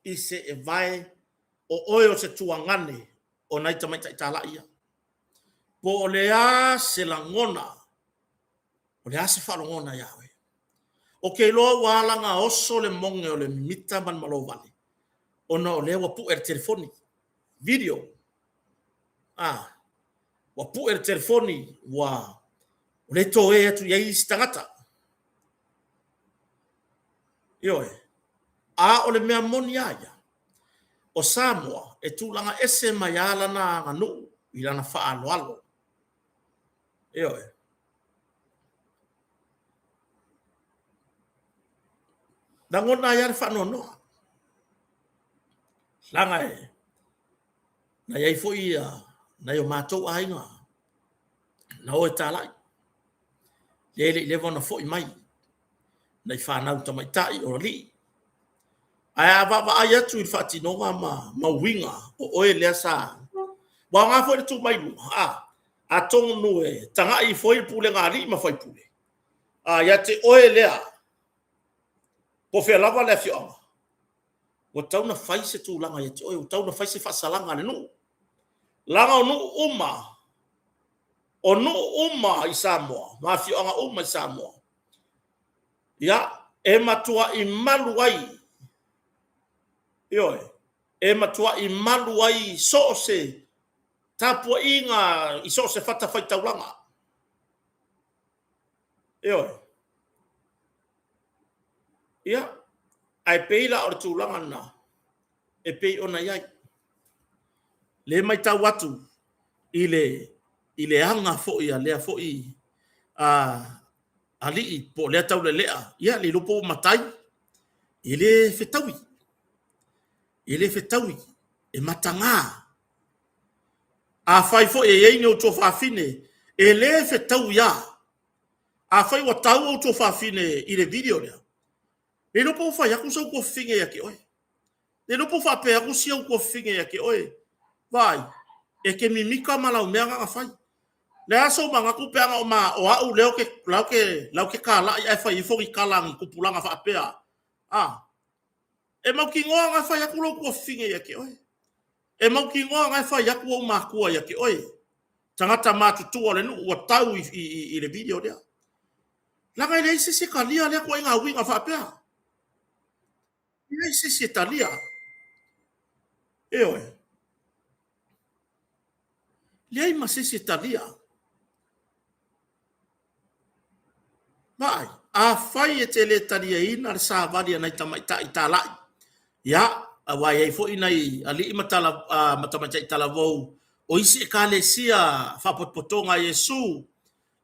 i seevae o oe o se tuagane o nai tamaitai talai ia. Po o le a se lagona, o le a se faalogona ia oe. Ou te iloa ua ala ona oso le moge o le mimita ma le malovale, ona o lea ua pue le telefoni, video. Ua pue le telefoni, ua le toe atu i ai isi tagata. Ioe. A o le mea moni lava ia, o Samoa e tulaga ese mai lava lana aganuu i lana faaaloalo. Ioe. Lagona ai lava le faanoanoa, leaga e na i ai foi nai o matou aiga na o e talai, lea e le i leva ona foi mai nai fanau tamaitai o alii. Ae a vaavaai atu i le faatinoga ma uiga o oe lea sa... Ua aoga foi le tu mai luga, atonu e tagai ifo ai le pulega a alii ma faipule, ia te oe lea, po o fea lava le afioaga, ua tatau ona fai se tulaga ia te oe, ua tatau ona fai se faasalaga a le nuu. Leaga o nuu uma, o nuu uma i Samoa, ma afioaga uma i Samoa, ia, e matuai malu ai, ioe, e matuai malu ai so o se tapuaiga i so o se fatafaitaulaga. Ioe. Ia, ae pei la o le tulaga lena e pei ona i ai. Le matau atu i le i le aga foi a lea foi a alii po o lea taulelea, ia le iloa po ua matai, e le fetaui, e le fetaui, e mataga. Afai foi e i ai ni ou tuafafine, e le fetaui lava. Afai ua tau ou tuafafine i le video lea, le iloa po ua fai atu sau tuafafine ia te oe. Le iloa po ua faapea atu si ou tuafafine ia te oe, vaai, e te mimita ma lau mea na na fai. Le a sou manatu pe ana o ma o au lea ou te la ou te la ou te talai ae fai ifo ni tala a ni tupulaga faapea, a e mautinoa na fai atu lou tuafafine ia te oe. E mautinoa na e fai atu ou matua ia te oe. Tagata matutua o le nuu ua tau i le video lea. Leaga e leai se isi e talia lea ituaiga uiga faapea. E leai se isi e talia. Ioe. Leai ma se isi e talia. Vaai, afai e te le taliaina le savali a nai tamaitai talai, ia, aua e i ai foi nai alii ma, tala, ma tamaitai talavou o isi ekalesia faapotopotoga a Iesu,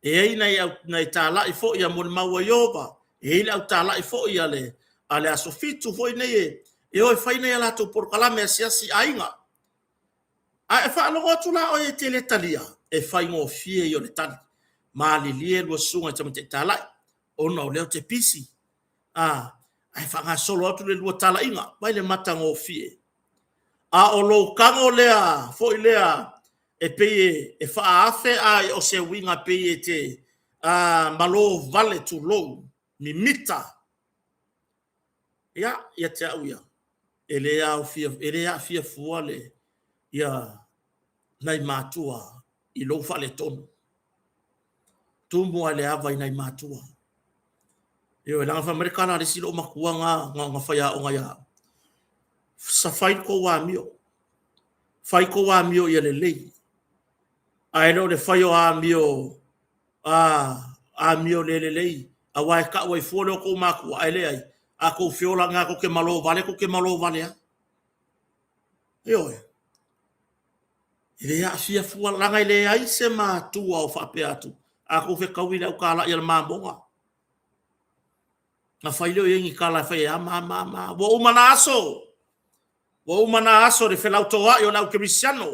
e i ai nai, au, nai talai foi a molimau a Ieova, e i ai le au talai foi a le, a le Aso Fitu foi nei e, e o e fai nai a latou polokalame asiasi i aiga. A e faalogo atu la oe e te le talia, e faigofie ia o le tali. Malilie lua susuga i tamaitai talai, ona o lea ou te pisi. A, ae faagasolo atu le lua talaiga, vai le matagofie. A o lou tago lea foi lea e pei e faaafe a o se uiga pei e te a, malo vale tulou, mimita. Ia, ia te au ia, e le aofia, e le aafia fua le ia nai matua i lou faaletonu. Tumu lava i le ava i nai matua. Ioe, leaga fai mai le tala a le isi loomatua na, na, na faiaoga ia au, sa fai le tou amio, fai tou amio ia lelei, ae le o le fai o amio a amio le lelei, aua e tau ai fua lea o tou matua, ae leai, a tou feola ane lava tou te malo vale, tou te malo vale lava. Ioe. E le aafia fua, leaga e leai se matua o faapea atu, a tou fetaui i le autalai a le mamoga, na fai lea o i ai ni tala e fai ai, a ma, ma, ma. Ua uma na aso, ua uma na aso le felautoa'i o le au kerisiano.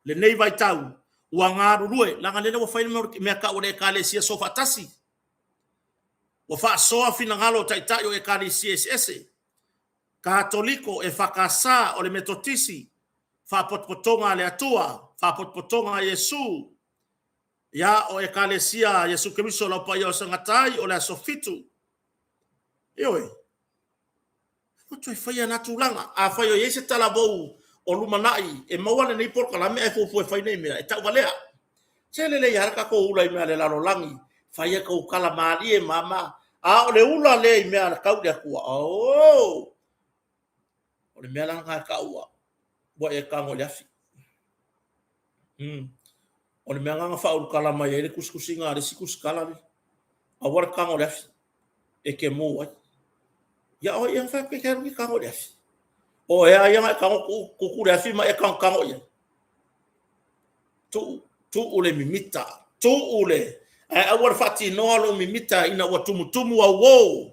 Lenei vaitau, ua galulue, leaga lele ua fai le mea tau o le Ekalesia Soofaatasi. Ua faasoa finagalo o taitai o Ekalesia eseese, Katoliko, EFKS, o le Metotisi, Faapotopotoga a le Atua, Faapotopotoga a Iesu, ia, o Ekalesia a Iesu Keriso o le Au Paia o Sagata ai, o le Aso Fitu. Ioe. Ua toe faia na tulaga. Afai o i ai se talavou o lumanai e maua lenei polokalame ae fuafua e fai nei mea, e tauvalea. Se lelei lava le tatou ula i mea a le lalolagi, fai a tou tala malie ma ma. A o le ula lea i mea tau le Atua, oh! O le mea la lena e taua, ua e tago i le afi. O le mea lena na faaulutala mai ai le tusitusiga a le isi tusitala lea. Aua le tago i le afi, e te mu ai. Ia o ai ea na fai atu e te alu e tago i le afi? O ea ia na e tago tutu le afi ma e tagotago i ai? Tuu, tuu le mimita, tuu le, ae aua le faatinoa lou mimita ina ua tumutumu auo,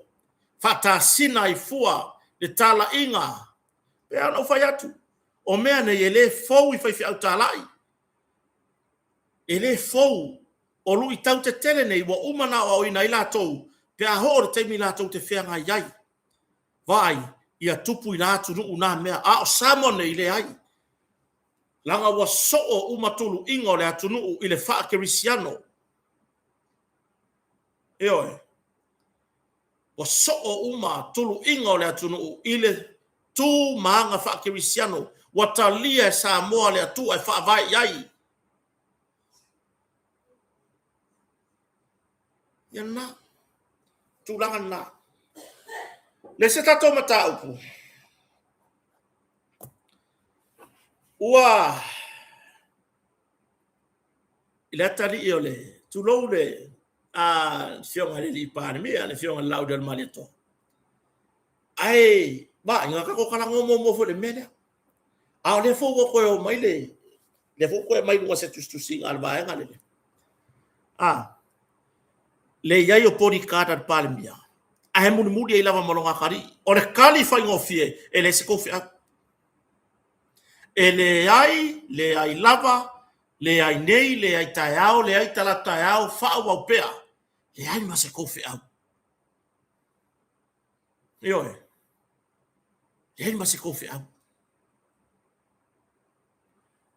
faatasina ai fua le talaiga. Pei lava ona ou fai atu, o mea nei e le fou i faifeau talai, e le fou. O luitau tetele nei ua uma ona aoaoina ai latou pe a oo i le taimi latou te feagai ai. Vaai, ia tupu i la atunuu na mea, a o Samoa nei, leai. Leaga ua soo uma tuluiga o le atunuu i le faakerisiano. Ioe. Ua soo uma tuluiga o le atunuu i le tu ma aga faakerisiano. Ua talia e Samoa le Atua e faavae i ai. Ia lena. Tulaga lena. Le isi tatou mataupu, ua i le atalii o le tulou le afioga i le alii Palemia, le afioga i le Lauli o le Malietoa. Ae vaai, na tatou talanoa muamua foi i le mea lea. A o lea foi ua toe oo mai le, lea foi ua toe aumai i luga o se tusitusiga a le vaega lea. A, le i ai o bodyguard a le Palemia, ae mulimuli ai lava ma lona atalii. O le tali faigofie, e leai se tou feau. E leai, leai lava, leai nei, leai taeao, leai talaatu taeao, faaauau pea, leai ma se tou feau. Ioe, leai ma se tou feau.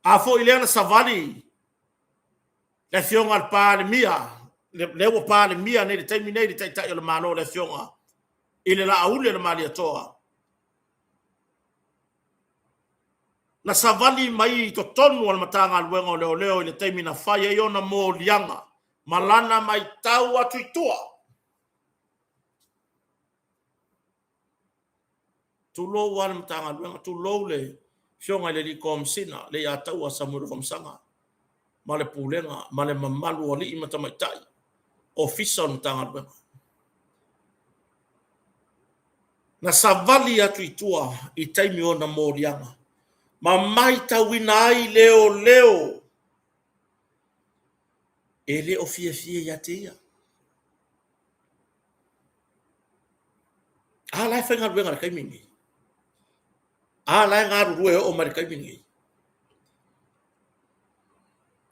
A foi lea na savali le afioga a le Palemia, lea ua Palemia nei i le taimi nei le Taitai o le Malo, le afioga i le Laauli o le Malietoa, Na savali mai i totonu o le Matagaluega o Leoleo i le taimi na fai ai ona moliaga ma lana matau atu i tua. Tulou lava le Matagaluega, tulou le Afioga i le Alii Komesina, le ia taua Samuelu Afamasaga ma le Pulega ma le mamalu o alii ma tamaitai Ofisa o le Matagaluega. Na savali atu i tua i taimi o ona moliaga ma matauina ai leoleo e le o fiafia ia te ia. A la e faigaluega i le taimi lenei. A la e galulue e oo mai i le taimi lenei.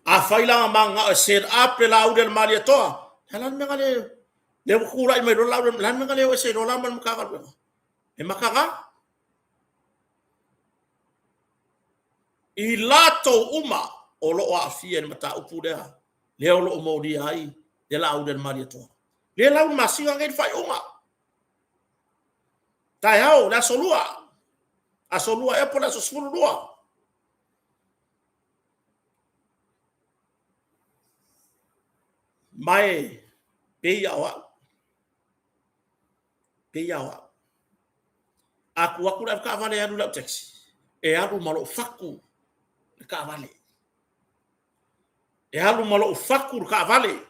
Afai la na mananao e set up le Laaulialemalietoa, a o le a le mea na le... lea ua tulai mai loa le Laaulialemalietoa, o le a le mea na le o ese ai loa ma le Matagaluega? E mataga. I latou uma o lo o aafia i le mataupu lea, lea o lo o molia ai le Laaulialemalietoa. Lea la ua masina nei le faaiuga. Taeao, le aso Lua, aso Lua ea po o le aso 12. Ma e pei lava o au, pei lava o au. A tu atu le avetaavale e alu i lau taxi, e alu ma lou fatu le taavale. E alu ma lou fatu le taavale.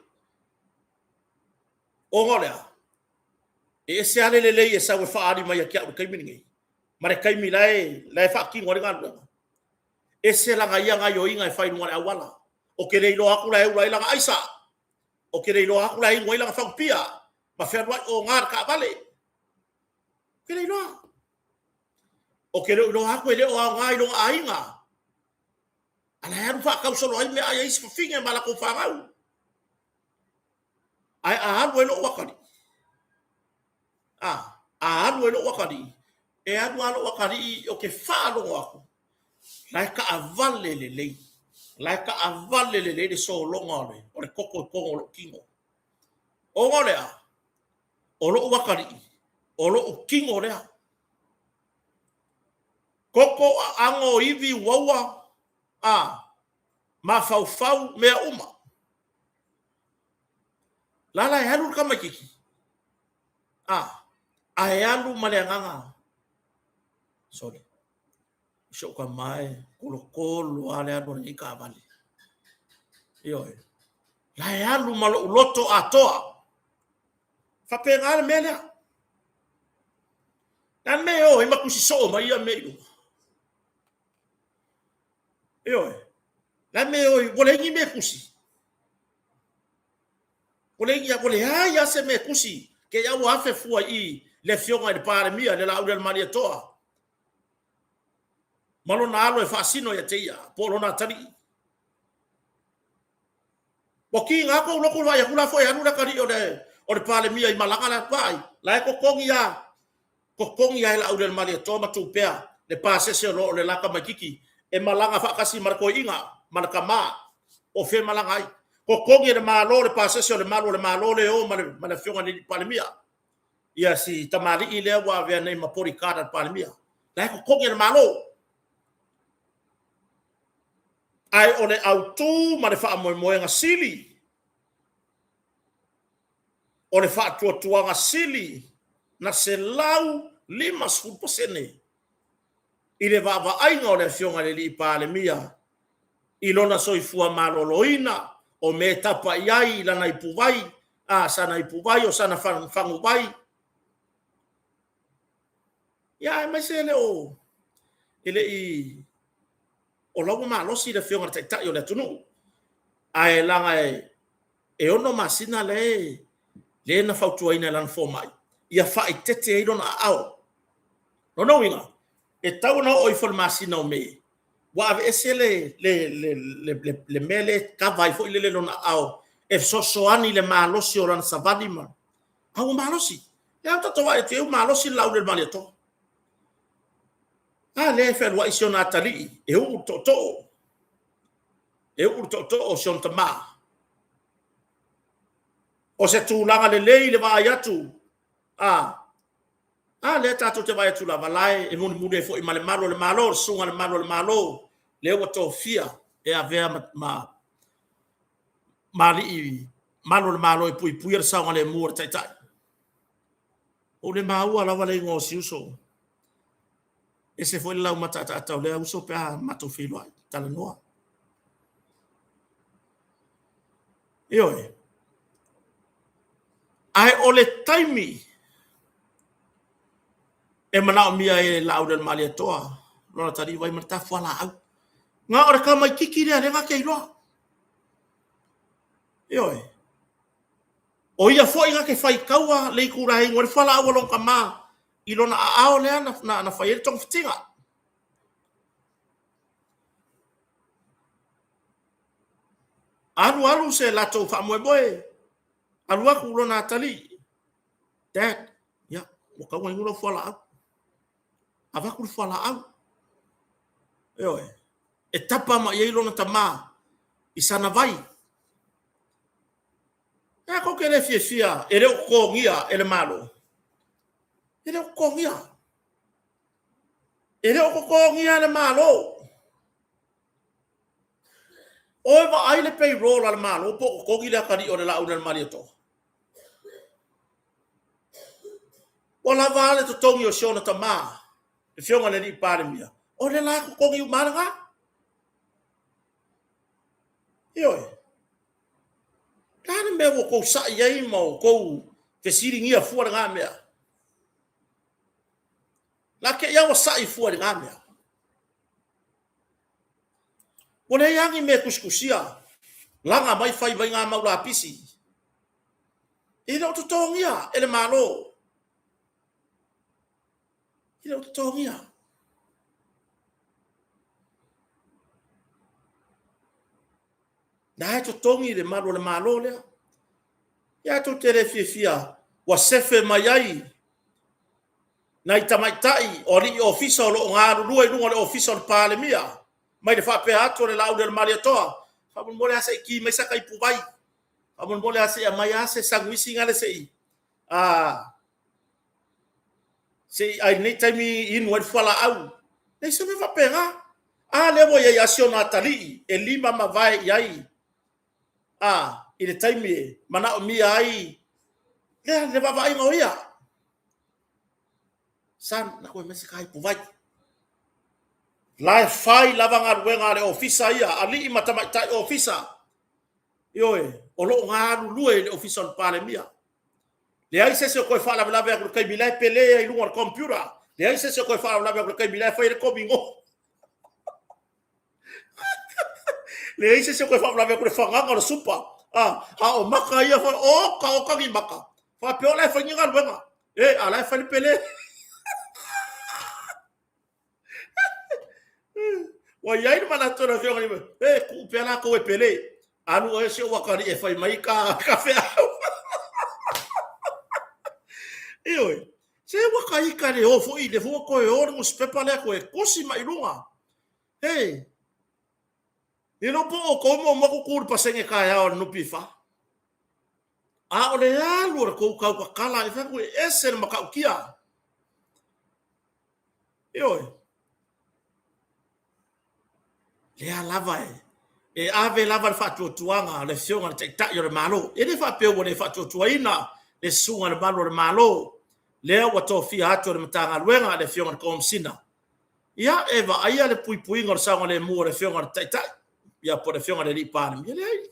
Ona o le a? E ese lava le lelei e sau e faaali mai ia te au i le taimi lenei, ma le taimi la e faatino ai le galuega. Ese lana ia gaoioiga e fai i luga o le auala. Ou te le iloa atu la e ula ai lana aisa, ou te le iloa atu la e inu ai lana fagupia ma fealuai oga le taavale. Ou te le iloa. Ou te le o iloa atu e le o aoga i lona aiga, a o la e alu faatau solo ai meaai a isi fafine ma latou fanau. Ae a alu ai lou atalii, a, a alu ai lou atalii, e alu lava lou atalii ou te faalogo atu, la e taavale lelei, la e taavale lelei le sologa o le toto i totonu o lou tino. Ona o le a? O lou atalii, o lou tino lea. Toto, aano, ivi, uaua, a, mafaufau, mea uma. La la e alu le tamaitiiti, a, ae alu ma le agaga, sole, si ou tama e tolotolo lava le alu a lenei taavale. Ioe. La e alu ma lou loto atoa. Faapena le mea lea. Le a le mea e o ai ma tusi soo mai ia mea i luga? Ioe. Le a le mea e o ai? Ua leai ni mea e tusi. Ua leai, ua leai lava se mea e tusi. Te i ua afe fua i i le afioga i le Palemia, le Laaulialemalietoa, ma lona alo e faasino ia te ia, po o lona atalii. Ua kiga tou loto vaai atu la foi e alu le atalii o le o le Palemia i malaga la vaai, la e totogi a totogi a e Laaulialemalietoa ma Tupea le pasese o lo o le la tamaititi e malaga faatasi ma le toeaina ma le tama po o fea e malaga ai. Totogi e le Malo le pasese o le malu o le Malo lea e o ma le ma le afioga i le Palemia. Ia si tamalii lea ua avea nei ma bodyguard a le Palemia. La e totogi e le Malo. Ae o le autu ma le faamoemoega sili, o le faatuatuaga sili na 150% i le vaavaaiga o le Afioga i le Alii Palemia i lona soifua maloloina, o mea e tapa i ai i lana ipuvai, a, sana ipuvai, o sana faguvai. Ia, aemaise e le o, e le i, o la ua malosi le Afioga i le Taitai o le atunuu, ae leaga e 6 masina lea lea na fautuaina e lana fomai ia faaeteete ai lona aao. Lona uiga, e tatau ona oo ifo i le masina o Me, ua aveese le, le, le, le, le, le mea lea e kava ai foi lele lona aao e fesoasoani i le malosi o lana savali ma a ua malosi. Ia tatou vaai atu i ai ua malosi le Laaulialemalietoa. A lea e fealuai si ona atalii e uu le tootoo, e uu le tootoo o si ona tama. O se tulaga lelei le vaai atu, a, a lea tatou te vaai atu lava, la e mulimuli ai foi ma le malu o le Malo, le susuga i le malu o le Malo, lea ua tofia e avea ma, ma, ma alii malu o le Malo e puipuia le saogalemu o le Taitai. Ua ou le maua lava le igoa o si uso. Ese foi le lau mataataata o lea uso pe a matou feiloai, talanoa. Ioe. Ae o le taimi e manaomia ai e Laaulialemalietoa lona talii vai ma le ta fualaau. Na o le tamaititi lea lea na te iloa. Ioe. O ia foi na te faitaua le itula e inu ai le fualaau a lona tama i lona aao lea na fai ai le togafitiga. Alu alu se latou faamoemoe, alu atu lona atalii, Dad, ia, ua tatau ona inu lau fualaau. Avatu le fualaau. Ioe. E tapa mai ai lona tama i sana vai. E tou te le fiafia e le o totogia e le Malo? E le o totogia. E le o totogia e le Malo. Oi vaai le payroll a le Malo po o totogi le atalii o le Laaulialemalietoa. Ua lava a le totogi o si ona tama, le afioga i le alii Palemia, o lea la e totogi uma lava lena. Ioe. Le a le mea ua outou sai ai ma outou fesiligia fua lena mea? Na te i lava ua sai fua i lena mea. Ua leai lava ni mea e tusitusia, laga mai fai mai na mau lapisi. E le o totogia e le Malo. E le o totogia. Na e totogi le malu o le Malo lea. Ia tou te le fiafia ua sefe mai ai nai tamaitai o alii ofisa o lo o galulue i luga o le ofisa o le Palemia mai le faapea atu o le Laaulialemalietoa, faamolemole lava se i ki mai sata ipuvai, faamolemole lava se i aumai lava se sanuisi nale se i se i ai lenei taimi inu ai le fualaau. Leai se mea faapena. A lea ua i ai lava si ona atalii e lima ma vae i ai a i le taimi e manaomia ai lea le vaavaaiga o ia. Son, lako mai se ta ipuvai. La e fai lava galuega a le ofisa ia, alii ma tamaitai ofisa. Ioe, o lo o galulue i le ofisa o le Palemia. Leai se isi o toe faalavelave atu i le taimi la e pele ai i luga o le computer. Leai se isi o toe faalavelave atu i le taimi la e fai ai le komino. Leai se isi o toe faalavelave atu i le fagaga o le supa. A, a o maka ia, oka oka ni maka. Faapea o la e fai ni galuega. E, a la e fai le pele. Ua i ai le manatu o le afioga i le e tuu pea latou e pele. Alu oe si ou atalii e fai mai ta ta feau. Ioe, se ua ta ita le o foi, le foi ua toe o le nusipepa lea toe tusi mai i luga. Hey, le iloa po o outou muamua tutu i le pasene taeao a le NPF. A o le alu o le tou tautatala e fai atu e ese le matautia. Ioe. Lea lava e, e ave lava le faatuatuaga a le Afioga i le Taitai o le Malo. E le faapea ua le faatuatuaina le Susuga i le Malu o le Malo, lea ua tofia atu e le Matagaluega le Afioga i le Komesina. Ia, e vaaia le puipuiga o le saogalemu o le Afioga i le Taitai, ia po o le Afioga i le Alii Palemia. Leai,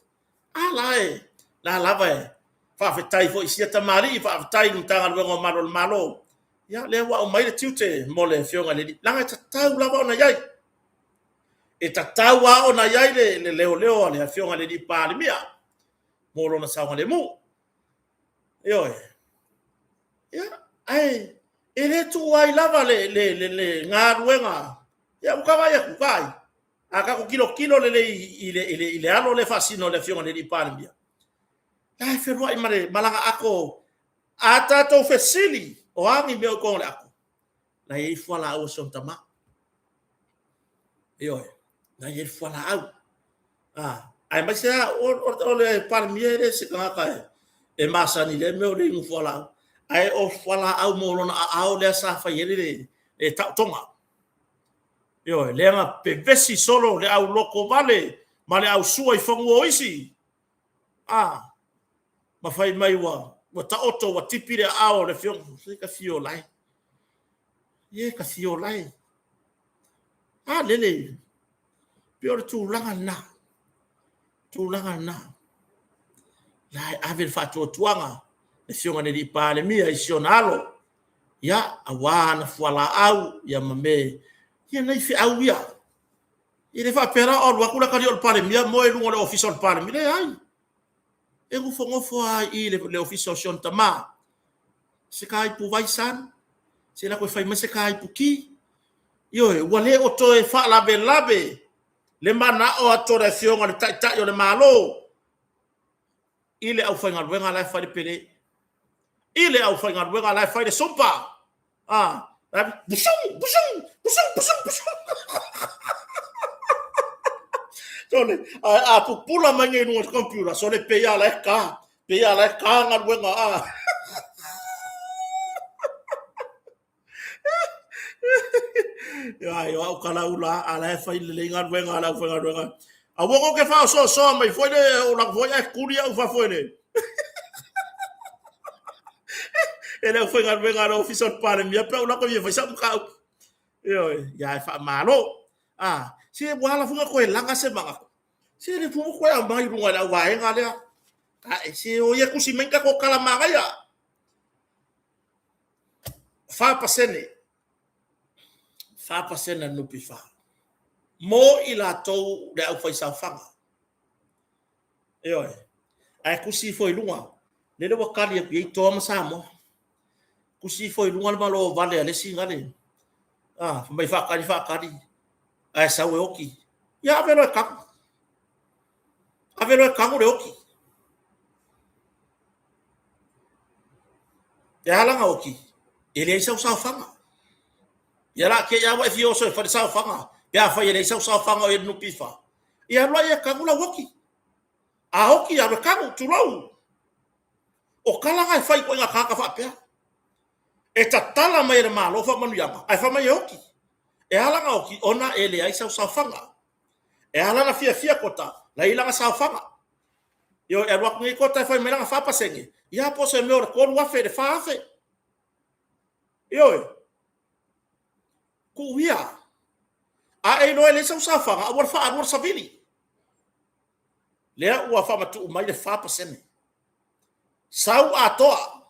a la e, la lava e faafetai foi i sia tamalii, faafetai i le Matagaluega o Malu o le Malo. Ia, lea ua aumai le tiute mo le Afioga i le Alii, leaga e tatau lava ona i ai. E tatau lava ona i ai le leoleo a le Afioga i le Alii Palemia mo lona saogalemu. Ioe. Ia, ae e le tuua ai lava le, le, le, le galuega. Ia, ua ta vaai atu, vaai. A tatou tilotilo lelei i le, i le, i le alo lea faasino le Afioga i le Alii Palemia, la e feluai ma le malaga ato. A tatou fesili, o a ni mea o i totonu o le ato? La e i ai fualaau a si ona tama. Ioe, la e i ai le fualaau. Ah, aemaise lava o le Palemia e le se tagata e masani i lea mea o le inu fualaau. Ae o fualaau mo lona aao lea sa fai ai le taotoga. Ioe, lea na pevesi solo le au lotovale ma le au sua i fanua o isi. Ah, ma fai mai ua ua taoto ua tipi le aao o le afioga. Se ka fio lae. Ye ka fio lae. A lele, pei o le tulaga lena, tulaga lena. La e ave le faatuatuaga le afioga i le alii Palemia i si ona alo, ia, aua ana fualaau ia ma mea, ia nai feau ia. E le faapea la o alu atu le atalii o le Palemia moe i luga o le ofisa o le Palemia, leai. E nofonofo lava i le ofisa o si ona tama, se ta ipuvai son, se i alu atu e fai mai se ta ipu ti. Ioe, ua le o toe faalavelave le manao atu o le Afioga i le Taitai o le Malo i le aufaigaluega la e fai le pele, i le aufaigaluega la e fai le supa, a, busuu, busuu, busuu, busuu, busuu. Sole, ae a pupula mai nei i luga o le computer, sole, pei lava la e ta, pei lava la e ta galuega, a. Ai, o au talaula a la e fai lelei galuega a le aufaigaluega. Aua tou te faaosoosoa mai foi le o alu atu foi ae tuli au i fafo e le e le aufaigaluega a le Ofisa o le Palemia pe a ou alu atu e fia fai sau mataupu. Ioe, ia ae faamalo. Ah, se ua ala foi ona toe laga se manatu. Se le ua toe aumai i luga e le au vaega lea. Ae se o ia tusi mai ni tatou tala manaia. 4%. 4% a le NPF mo i latou le aufaisaofaga. Ioe. Ae tusi ifo i luga, lele ua tali atu i ai Toa ma Samoa. Tusi ifo i luga le malo vale a le isi gale. Ah, fai mai faatali faatali, ae sau e oti. Ia ave loa e tanu. Ave loa e tanu le oti. E ala ona oti, e leai sau saofaga. Ia la te i lava ua e fia oso e fai le saofaga, pe afai e leai sau saofaga o i ai i le NPF, ia alu laia e tanu lau oti. A oti, alu e tanu, tulou. O tala na e fai i ituaiga tagata faapea. E tatala mai e le Malo faamanuiaga, ae fai mai e oti. E ala ona oti, ona e leai sau saofaga. E ala ona fiafia Kota, la e i ai lana saofaga. Ioe, e alu atu nei Kota e fai mai lana 4%, ia po o se mea o le $3,000 i le $4,000. Ioe, tuu ia. A e iloa e leai sau saofaga, aua le faalua le savili. Lea ua faamatuu mai le 4%. Sau atoa.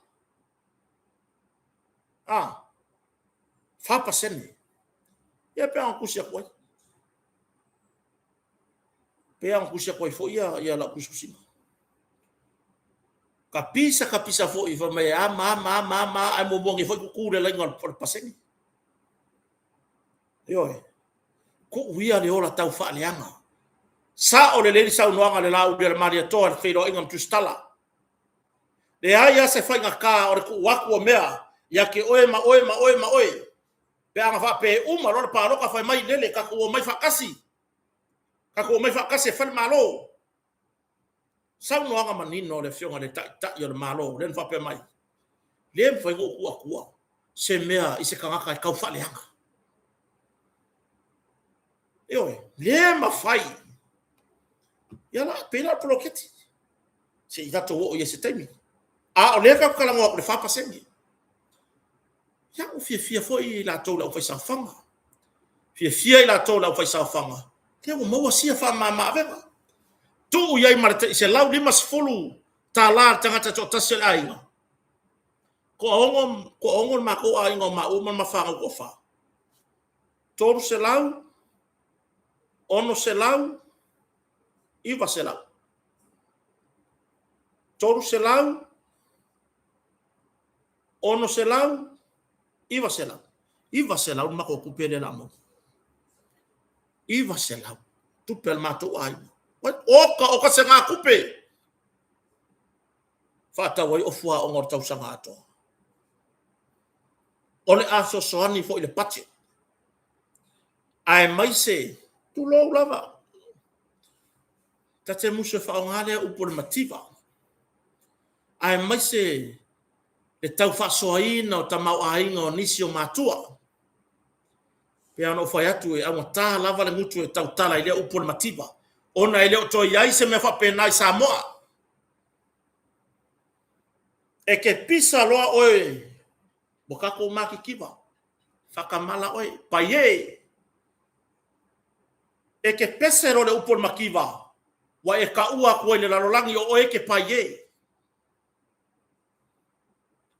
A, 4%. Ia pe ona tusi atu ai. Pe ona tusi atu ai foi ia lau tusitusiga. Kapisa kapisa foi fai mai e a ma a ma a ma ae muamua nei foi tutu le laina o le pasene. Ioe. Tuu ia le ola tau faaleaga. Sao lelei le saunoaga a le Laauli a le Malietoa i le feiloaiga ma Tusitala. Leai lava se faigata o le tuu atu o mea ia te oe ma oe ma oe ma oe. Pe a na faapea e uma loa le palota fai mai lele tatou omai faatasi. Tatou omai faatasi e fai le Malo. Saunoaga manino a le Afioga i le Taitai o le Malo lea na faapea mai, le mafai ona ou tuu atua se mea i se tagata e tau faaleaga. Ioe, le mafai. Ia la, pei la o le poloketi. Se i tatou oo i ai i se taimi. A o lea tatou te talanoa atu i le 4%. Ia, ua fiafia foi i latou le aufaisaofaga. Fiafia i latou le aufaisaofaga, lea ua maua sia faamama avega. Tuu i ai ma le tai $150 a le tagata e toatasi o le aiga. Toaono, toaono le matou aiga o maua ma le ma fanau toafa. 300, 600, 900. 300, 600, 900. 900 le matou tupe lea o le a maua. 900 tupe a le matou aiga. Oka oka se gatupe faatau ai ofu aoga o le tausaga atoa. O le a fesoasoani foi i le budget aemaise, tulou lava, ta te musu e faaaoga lea upu o le mativa, aemaise le tau faasoaina o tamaoaiga o nisi o matua. Pei ona ou fai atu, e augata lava le gutu e tautala i lea upu o le mativa, ona e le o toe i ai se mea faapena i Samoa. E te pisa loa oe, ua tatou matitiva, faatamala oe, paie! E te pese loa le upu o le mativa, ua e taua atu ai i le lalolagi o oe e te pai e.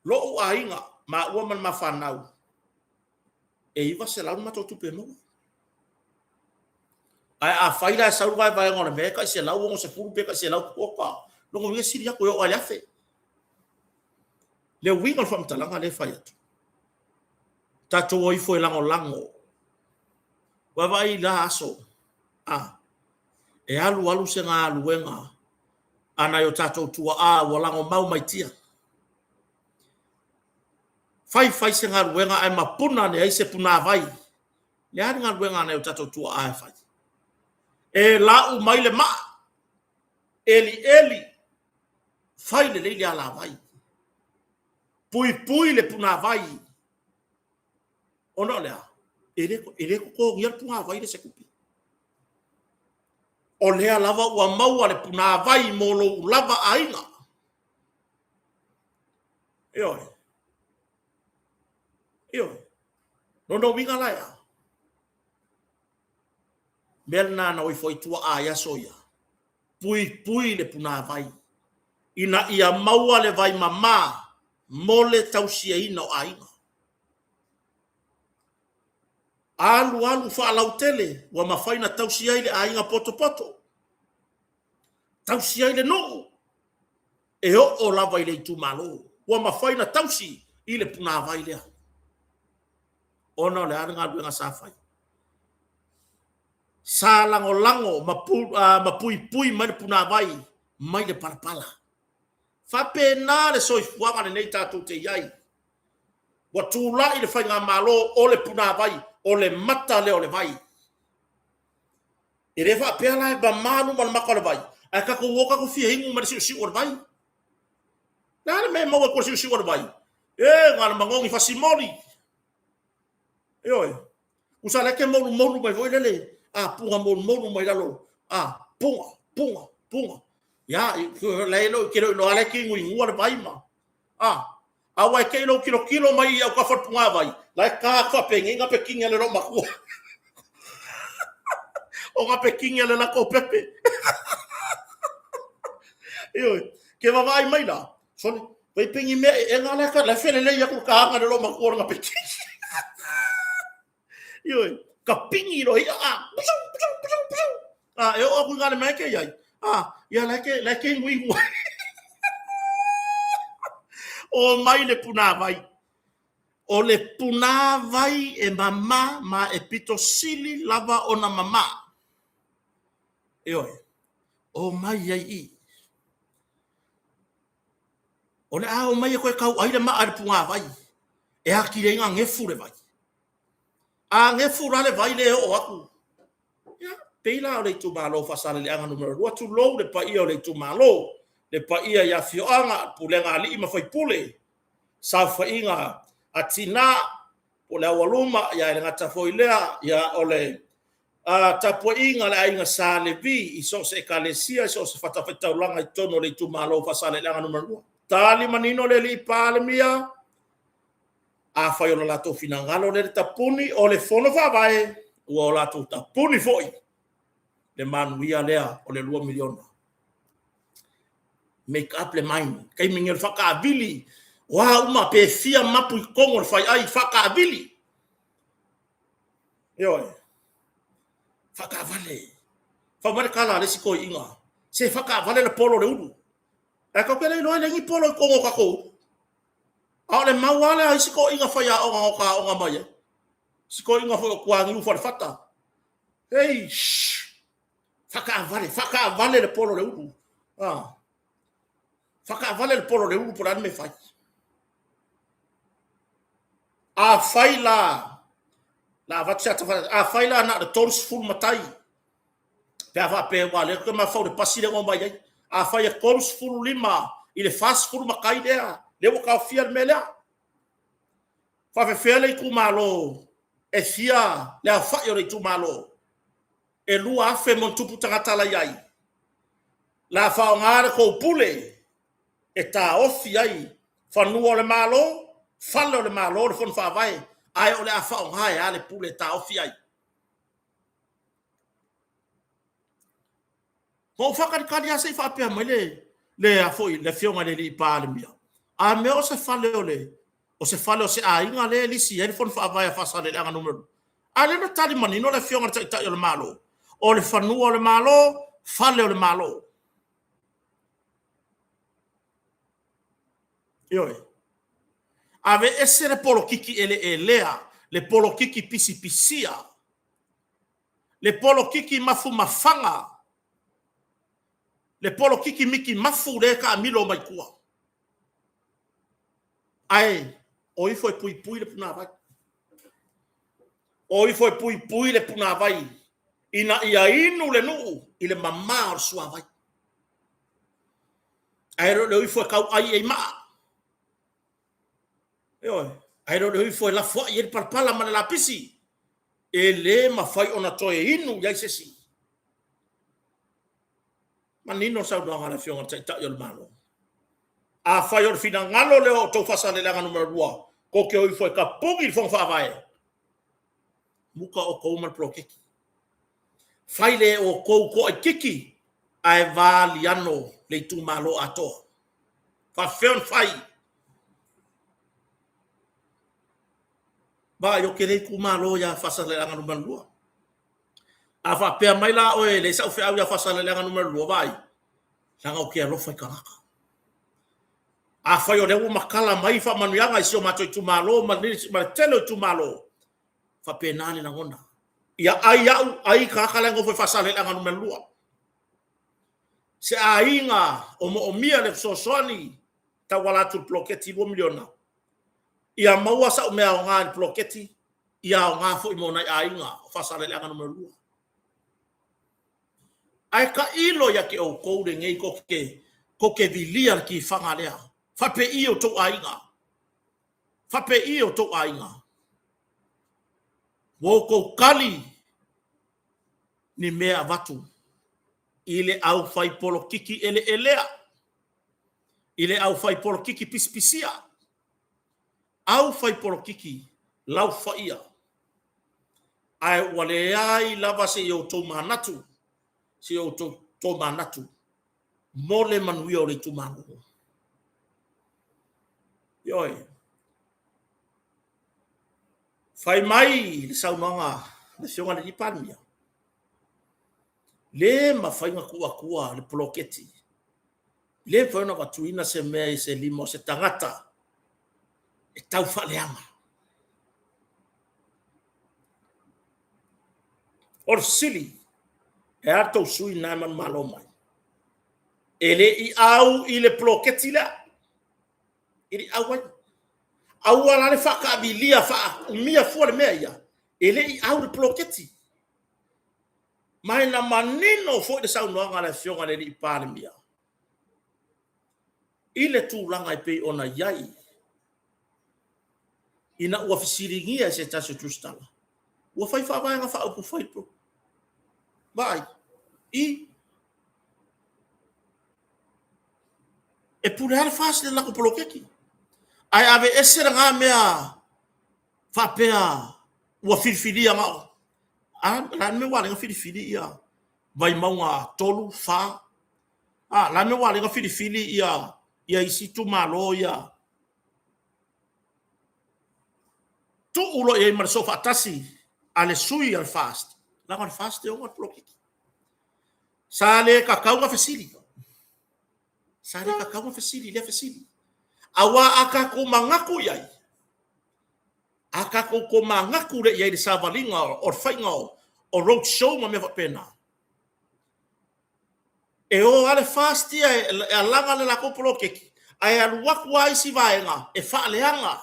Lo'u aiga, maua ma le ma fanau, e 900 le matou tupe e maua. Ae afai la e sau le vaevaega o le mea e tai 160 pe tai 100 oka, lona uiga e sili atu e oo lava i le 1000. Le uiga o le faamatalaga lea e fai atu, tatou o ifo e lagolago. Vaavaai i la aso, a, e alu alu se galuega a nai o tatou tuaa ua lagomau mai tia. Fai fai se galuega ae mapuna ane ai se punavai. Le a le galuega a nai o tatou tuaa e fai? E lau mai le maa, elieli, fai lelei le alavai, puipui le punavai. Ona o le a? E le, e le totogia le punavai lea e se tupe. O lea lava ua maua le punavai mo lou lava aiga. Ioe. Ioe. Lona uiga la e a? Mea lena na o ifo ai tuaa i aso ia, puipui le punavai ina ia maua le vai mama mo le tausiaina o aiga. Alu alu faalautele ua mafai ona tausi ai le aiga potopoto, tausi ai le nuu, e oo lava i le itumalo. Ua mafai ona tausi i le punavai lea. Ona o le a le galuega sa fai? Sa lagolago ma puipui mai le punavai mai le palapala. Faapena le soifuaga lenei tatou te i ai. Ua tulai le faigamalo o le punavai, o le mata lea o le vai. E le faapea la e mama luma o le mata o le vai, ae tatou o tatou fia inu mai le siusiu o le vai. Le a le mea e maua i le siusiu o le vai? E, na o le manogi fasimoli. Ioe. Tusa la e te moulumoulu mai foi lele, a puga moulumoulu mai lalo, a puga, puga, puga. Ia, la e te le o iloa la e te inuinua le vai ma, a, aua e te i lou tilotilo mai i autafa o le pugavai, la e ta atu faapenei gapekini a le loomatua. O gapekini a le latou pepe. Ioe, ke vavaai mai la, sole, vai pe ni mea eega la e felelei atu le taaga le loomatua o le gapekini. Ioe, ka pigi loa ia, a, pusu, pusu, pusu, pusu. A, e oo atu i le mea e te i ai, a, ia la e te inuinu ai. O mai le punavai. O le punavai e mama ma e pito sili lava ona mama. Ioe, o mai ai i. O le a omai e toe tauai le maa i le punavai, e atili ai ona gefu le vai. A gefu la le vai lea e oo atu, ia, pei la o le itumalo o Faasaleleaga Nu.2, tulou le paia o le itumalo, le paia i afioaga, pulega a alii ma faipule, saofaiga a tina, po o le aualuma, ia e le gata foi i lea, ia o le tapuaiga a le aiga Sa Levi i so o se ekalesia, i so o se fatafaitaulaga i totonu o le itumalo o Faasaleleaga Nu.2. Tali manino le alii Palemia, afai o le latou finagalo lea le tapuni o le fono faavae, ua o latou tapuni foi le manuia lea o le 2 miliona. Make up le mind. Taimi nei o le faataavili, o a uma pe fia mapu i totonu o le faiai, faataavili. Ioe. Faataavale. Fai mai le tala a le isi toeaina, se faataavale le polo o le ulu. Ae tatou te le iloa e leai ni polo i totonu o tatou ulu. A o le mau lava lea a isi toeaiina faiaoga na ota aoga mai ai. Isi toeaiina foi o Tuaniu Falefata. Hei, shh. Faataavale, faataavale le polo o le ulu. Ah. Faataavale le polo o le ulu po o le a le mea e fai. Afai la, la avatu se ata faa, afai la na o le 30 matai, pe a faapea aua o lea ou te mafaufau i le pasi lea na omai ai. Afai e 35 i le 40 matai lea, lea ua taofia le mea lea. Faafefea le itumalo e fia le aofai o le itumalo? E 2,000 ma ona tupu tagata la i ai. La faaaoga le tou pule e taofi ai fanua o le Malo, fale o le Malo, le Fono Faavae, ae o le a faaaoga e a le pule e taofi ai? Ma ou faakalikali lava se i faapea mai le, le a foi, le afioga i le alii Palemia, a mea o se fale o le, o se fale o se aiga lea e lisi ai le Fono Faavae a Faasaleleaga Nu.2? A lea na tali manino le afioga i le Taitai o le Malo, o le fanua o le Malo, fale o le Malo. Ioe. Aveese le polokiki eleelea, le polokiki pisipisia, le polokiki mafumafaga, le polokiki mikimafu lea e taamilo mai tua. Ae o ifo e puipui le punavai. O ifo e puipui le punavai ina ia inu le nuu i le mama o le suavai. Ae le o le o ifo e tauai ai maa. Ioe. Ae le o le o ifo e lafoai ai le palapala ma le lapisi. E le mafai ona toe inu i ai se isi. Manino le saunoaga a le Afioga i le Taitai o le Malo. Afai o le finagalo lea o outou Faasaleleaga Nu.2, tou te o ifo e tapuni le Fono Faavae, muta outou ma le poloketi. Fai le outou toaitiiti ae valiano le itumalo atoa. Faafefea ona fai? Vaai, ou te le itumalo ia Faasaleleaga Nu.2. A faapea mai la oe e leai sau feau ia Faasaleleaga Nu.2, vaai, leaga ou te alofa i tagata. Afai o lea ua matala mai faamanuiaga i si o matou itumalo ma le tele o itumalo, faapena le lagona. Ia ai au, ai tagata la e nofo i Faasaleleaga Nu.2. Se aiga o moomia le fesoasoani tauala atu i le poloketi $2 miliona, ia maua sau mea aoga i le poloketi, ia aoga foi mo nai aiga o Faasaleleaga Nu.2. Ae tailo ia te outou lenei tou te vilia le tifaga lea. Faapei o outou aiga? Faapei o outou aiga? Ua outou tali ni mea avatu i le aufai polokiki eleelea, i le aufai polokiki pisipisia, aufai polokiki laufaia, ae ua leai lava se i outou manatu, se i outou tomanatu mo le manuia o le itumalo. Ioe. Fai mai le saunoaga a le Afioga i le Palemia, le mafai ona tuu atua le poloketi, le mafai ona avatuina se mea i se lima o se tagata e tau faaleaga. O le fesili, e a le tou sui usufono lena e manumalo mai? E le i au i le poloketi lea. E le i au ai. Aua la le faataamilia faaumia fua le mea ia, e le i au i le poloketi. Ma e na manino foi le saunoaga a le Afioga i le alii Palemia i le tulaga e pei ona i ai ina ua fesiligia e se tasi o tusitala, ua fai faavaega faaupufai vaai i e pule lava le FAST i le latou poloketi, ae aveese lena mea faapea ua filifilia na o a le a le mea ua ala ai ona filifili ia Vaimauga 3, 4, a le a le mea ua ala ai ona filifili ia ia isi itumalo ia tuu loa i ai ma le soofaatasi a le sui a le FAST, leaga o le FAST e ona le poloketi. Sa le tatau ona fesili. Sa le tatau ona fesili i lea fesili. Aua a tatou manatu i ai, a tatou tomanatu lea i ai i le savaliga o le faiga o road show ma mea faapena, e o lava le FAST ia e alaga le latou poloketi, ae alu atu lava isi vaega e faaleaga.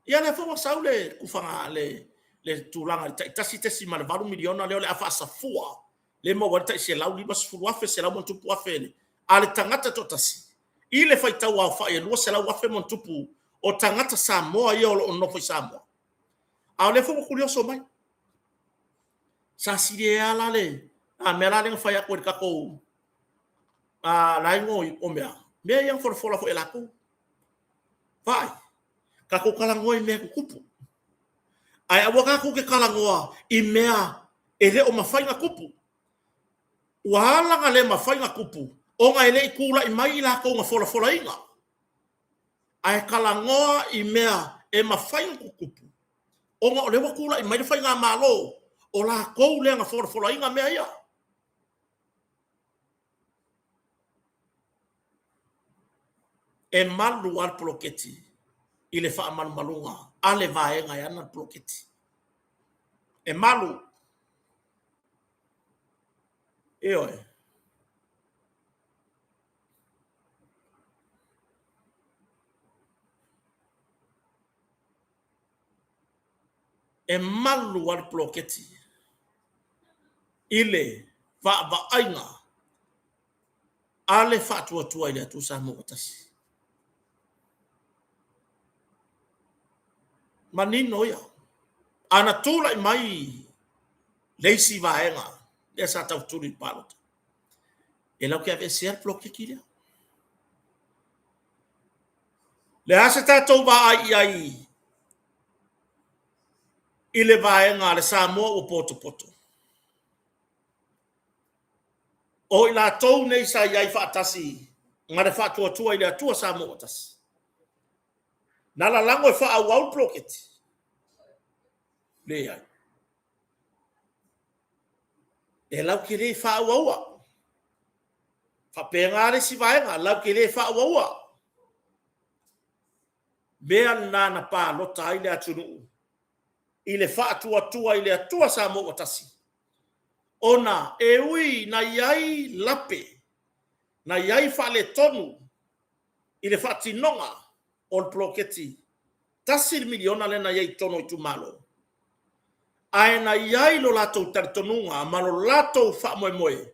Ia lea foi ua sau le tufaga le le tulaga i le tai $1.8 miliona lea o le a faasafua lea e maua ai le tai $150,000, $100+ a le tagata e toatasi i le faitau aofai e 200,000+ o tagata Samoa ia o lo o nonofo i Samoa. A o lea foi ua tulioso mai. Sa sili ai lava la le a mea la lea na fai atu e le tatou a la e igoa o mea mea ia na folafola foi e latou. Vaai, tatou talanoa i mea e tutupu. Ae aua tatou te talanoa i mea e le o mafai ona tupu. Ua ala ona le mafai ona tupu ona e le i tulai mai i latou na folafolaina. Ae talanoa i mea e mafai ona tutupu ona o lea ua tulai mai le Faigamalo, o latou lea na folafolaina mea ia. E malu lava le poloketi i le faamalumaluga a le vaega e ana le poloketi. E malu. Ioe. E malu lava le poloketi i le vaavaaiga a le Faatuatua i le Atua Samoa ua Tasi. Manino ia. A na tulai mai le isi vaega lea sa tautuli i le palota, e latou te aveesea le poloketi lea. Le a se tatou vaai i ai i le vaega a le Samoa ua potopoto? O i latou nei sa i ai faatasi ma le Faatuatua i le Atua Samoa ua Tasi, na lalago e faaauau le poloketi? Leai. E latou te le faaauaua. Faapena le isi vaega, latou te le faaauaua. Mea na na palota ai le atunuu i le Faatuatua i le Atua Samoa ua Tasi, ona e ui ina i ai lape, na i ai faaletonu i le faatinoga o le poloketi $1 miliona lea na i ai i totonu o itumalo, ae na i ai lo latou talitonuga ma lo latou faamoemoe,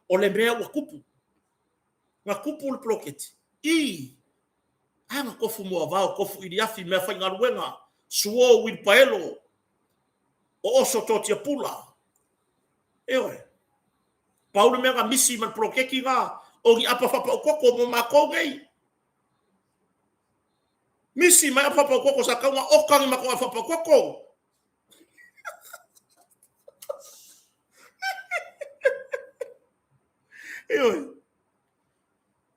o le mea ua tupu. Na tupu le poloketi? I. A na tofu moavao, tofu iliafi, meafaigaluega, suo uilipaelo, o oso totiapula. Ioe. Pau le mea na misi mai le poloketi lena, o ni apa faapau toto mo matou nei. Misi mai apa faapau toto, sa tatau ona oka ni matou apa faapau toto. Ioe.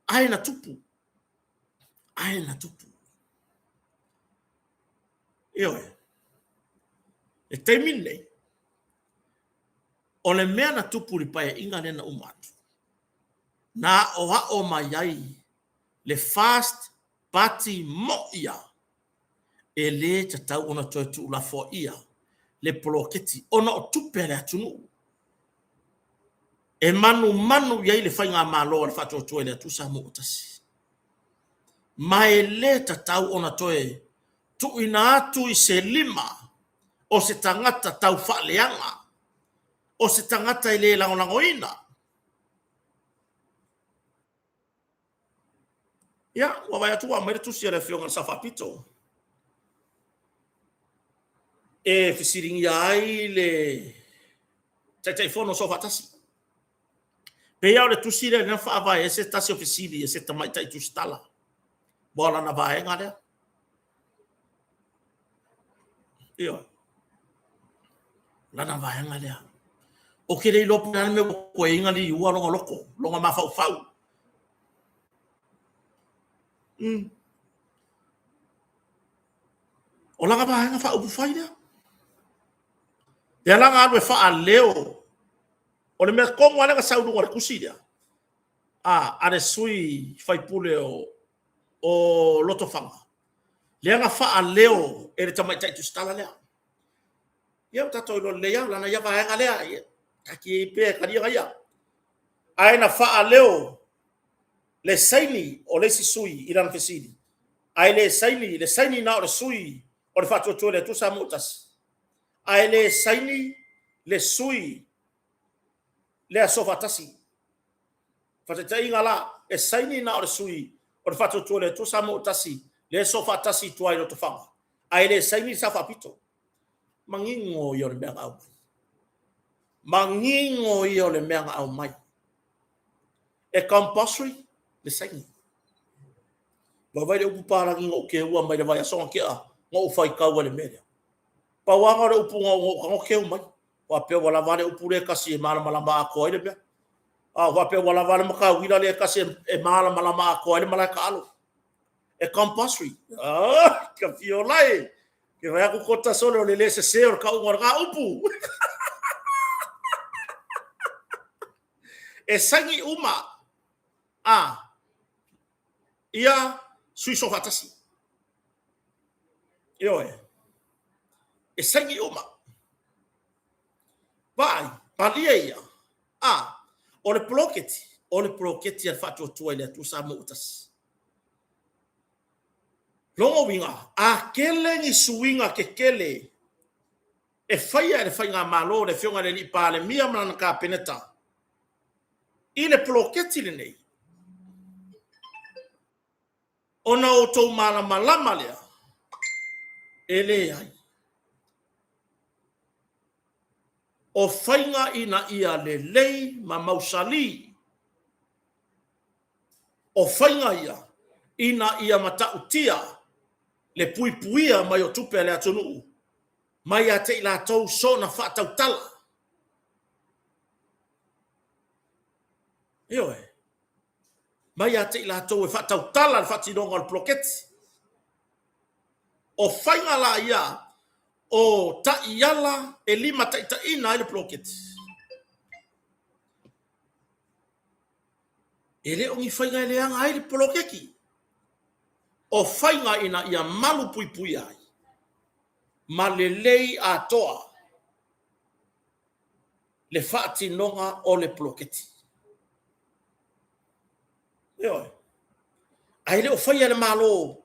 Ae na tupu. Ae na tupu. Ioe. Le taimi lenei, o le mea na tupu i le Paeaiga lea na uma atu, na aoao mai ai le First Party moi lava, e le tatau ona toe tuulafoaia le poloketi ona o tupe a le atunuu e manumanu i ai le Faigamalo a le Faatuatua i le Atua Samoa ua Tasi. Ma e le tatau ona toe tuuina atu i se lima o se tagata taufaaleaga, o se tagata e le lagolagoina. Ia, ua vaai atu ua aumai le tusi a le Afioga i le Sao Faapito e fesiligia ai le Taitaifono o Soofaatasi. Pei lava o le tusi lea na faavae ai se tasi o fesili a se tamaitai tusitala, aua o lana vaega lea. Ioe. Lana vaega lea. Ou te le iloa po o le a le mea ua tuai ai ona liua lona loto, lona mafaufau. O lana Vaega Faaupufai lea. Lea la na alu e faaleo, o le mea tonu lava lea na sau i luga o le tusi lea, a le sui usufono o Lotofaga, lea na faaleo e le tamaitai tusitala lea. Ia ua tatou iloa lelei lava, o lana ia vaega lea, ia taatia ia pea e talia ia. Ae na faaleo le saini o le isi sui i lana fesili, ae le saini, le saini na o le sui o le Faatuatua i le Atua Samoa ua Tasi, ae le saini le sui lea Soofaatasi. Faataitaiga la, e saini na o le sui o le Faatuatua i le Atua Samoa ua Tasi lea e soofaatasi i tua i Lotofaga, ae le saini le Sao Faapito. Manino ia o le mea na aumai. Manino ia o le mea na aumai. E compulsory le saini. Vaavaai i le upu papalagi na ou teua mai le vaiaso na tea na ou faitau ai i le mea lea. Pau lava o le upu na ou tago keu mai. Faapea ua lava le upu lea e tasi e malamalama atoa ai le mea. A faapea ua lava le matauila lea e tasi e malamalama atoa ai le malae taalo. E compulsory. Ah, ka fiola e. Ke fai atu kota sole o le le sese o le tauga o lena upu. E saini uma a ia sui soofaatasi. Ioe. E saini uma. Vaai, malie ia. A, o le poloketi, o le poloketi a le Faatuatua i le Atua Samoa ua Tasi. Lona uiga, a tele ni suiga tetele e faia e le Faigamalo, le Afioga i le Alii Palemia ma lana Kapeneta i le poloketi lenei, ona outou malamalama lea, e leai. O faiga ina ia lelei ma mausali. O faiga ia ina ia matautia le puipuia mai o tupe a le atunuu mai ia te i latou soona faatautala. Ioe. Mai ia te i latou e faatautala le faatinoga o le poloketi. O faiga la ia o taiala e limataitaiina ai le poloketi. E le o ni faiga e leaga ai le poloketi. O faiga ina ia malu puipuia ai ma lelei atoa le faatinoga o le poloketi. Ioe. Ae le o faia e le Malo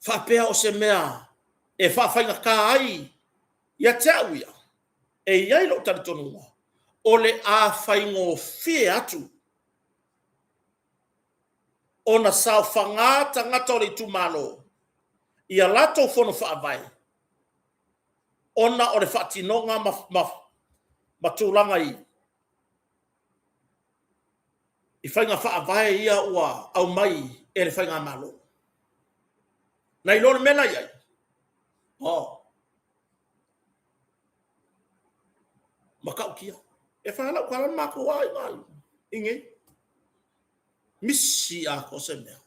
faapea o se mea e faafaigata ai ia te au ia, e i ai lou talitonuga, o le a faigofie atu ona saofaga tagata o le itumalo i a latou fono faavae ona o le faatinoga ma tulaga i faiga faavae ia ua aumai e le Faigamalo. Na iloa le mea la i ai? Oh. Matautia. E fai lau tala le matou aiga i nei. Misi atoa se mea.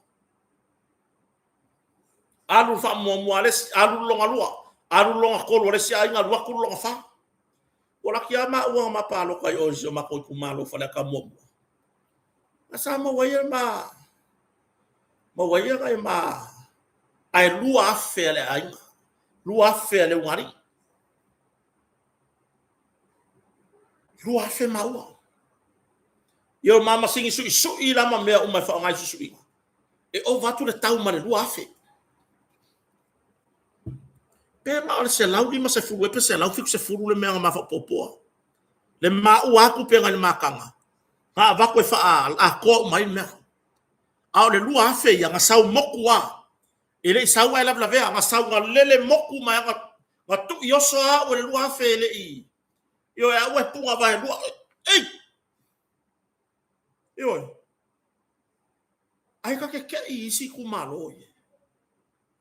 Alu le faamuamua a le isi, alu le lona lua, alu le lona tolu a le isi aiga, alu atu le lona fa. Ua laki lava maua na ma palota i o i si o matou itumalo o Faleata muamua. A sa maua ia ma maua ia nai ma ae 2,000 a le aiga, 2,000 a le ulugalii. 2,000 maua. Ia o ma masini suisui la ma mea uma e faaaoga i suisuiga. E ova atu le tau ma le 2,000. Pe na o le 150 ea pe 170 le mea na ma faaopoopoa. Le maua atu pe na i le mataga, na avatu e faaatoa uma ai le mea. A o le 2,000 ia, na sau motu lava. E le i sau ae lavelavea, na sau na lele motu ma na tui oso lava au e le 2,000 e le i... Ioe, aua e puna vaelua. Ei! Ioe. Ae ta te tei i isi itumalo ia.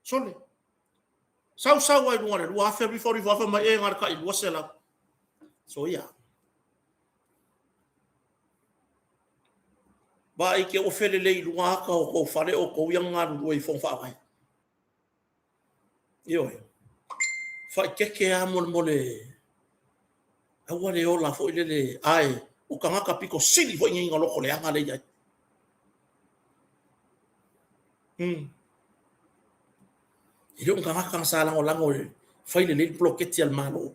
Sole. Sau sau ai luga o le 2,000, alu ifo alu ifo fai mai e na o le tai 200. Soia. Vaai te ua felelei i luga ata o tou fale o tou ia na galulue i Fono Faavae. Ioe. Faaeteete lava molemole. Aua le ola foi lele, ae o tagata pito sili foi nei ona loto leaga lea e i ai. E le o ni tagata na sa lagolago e fai lelei le poloketi a le Malo.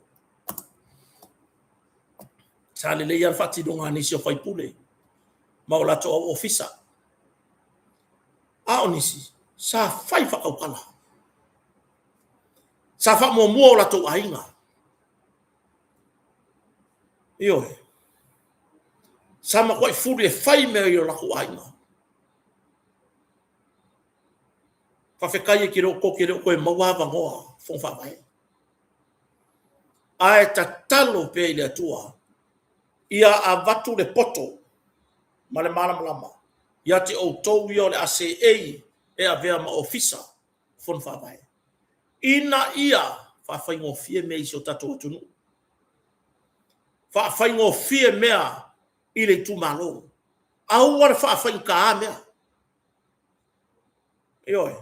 Sa lelei lava le faatinoga a nisi o faipule ma o latou au ofisa. A o nisi, sa fai faatautala. Sa faamuamua o latou aiga. Ioe. Sa matuai fuli e fai mea i o latou aiga. Faafetai e te le o tote le o toe maua avanoa Fono Faavae. Ae tatalo pea i le Atua ia avatu le poto ma le malamalama ia te outou ia o le a seei e avea ma ofisa Fono Faavae. Ina ia Faafaigofie mea i si o tatou atunuu. Faafaigofie mea i le itumalo. Aua le faafaigata mea. Ioe.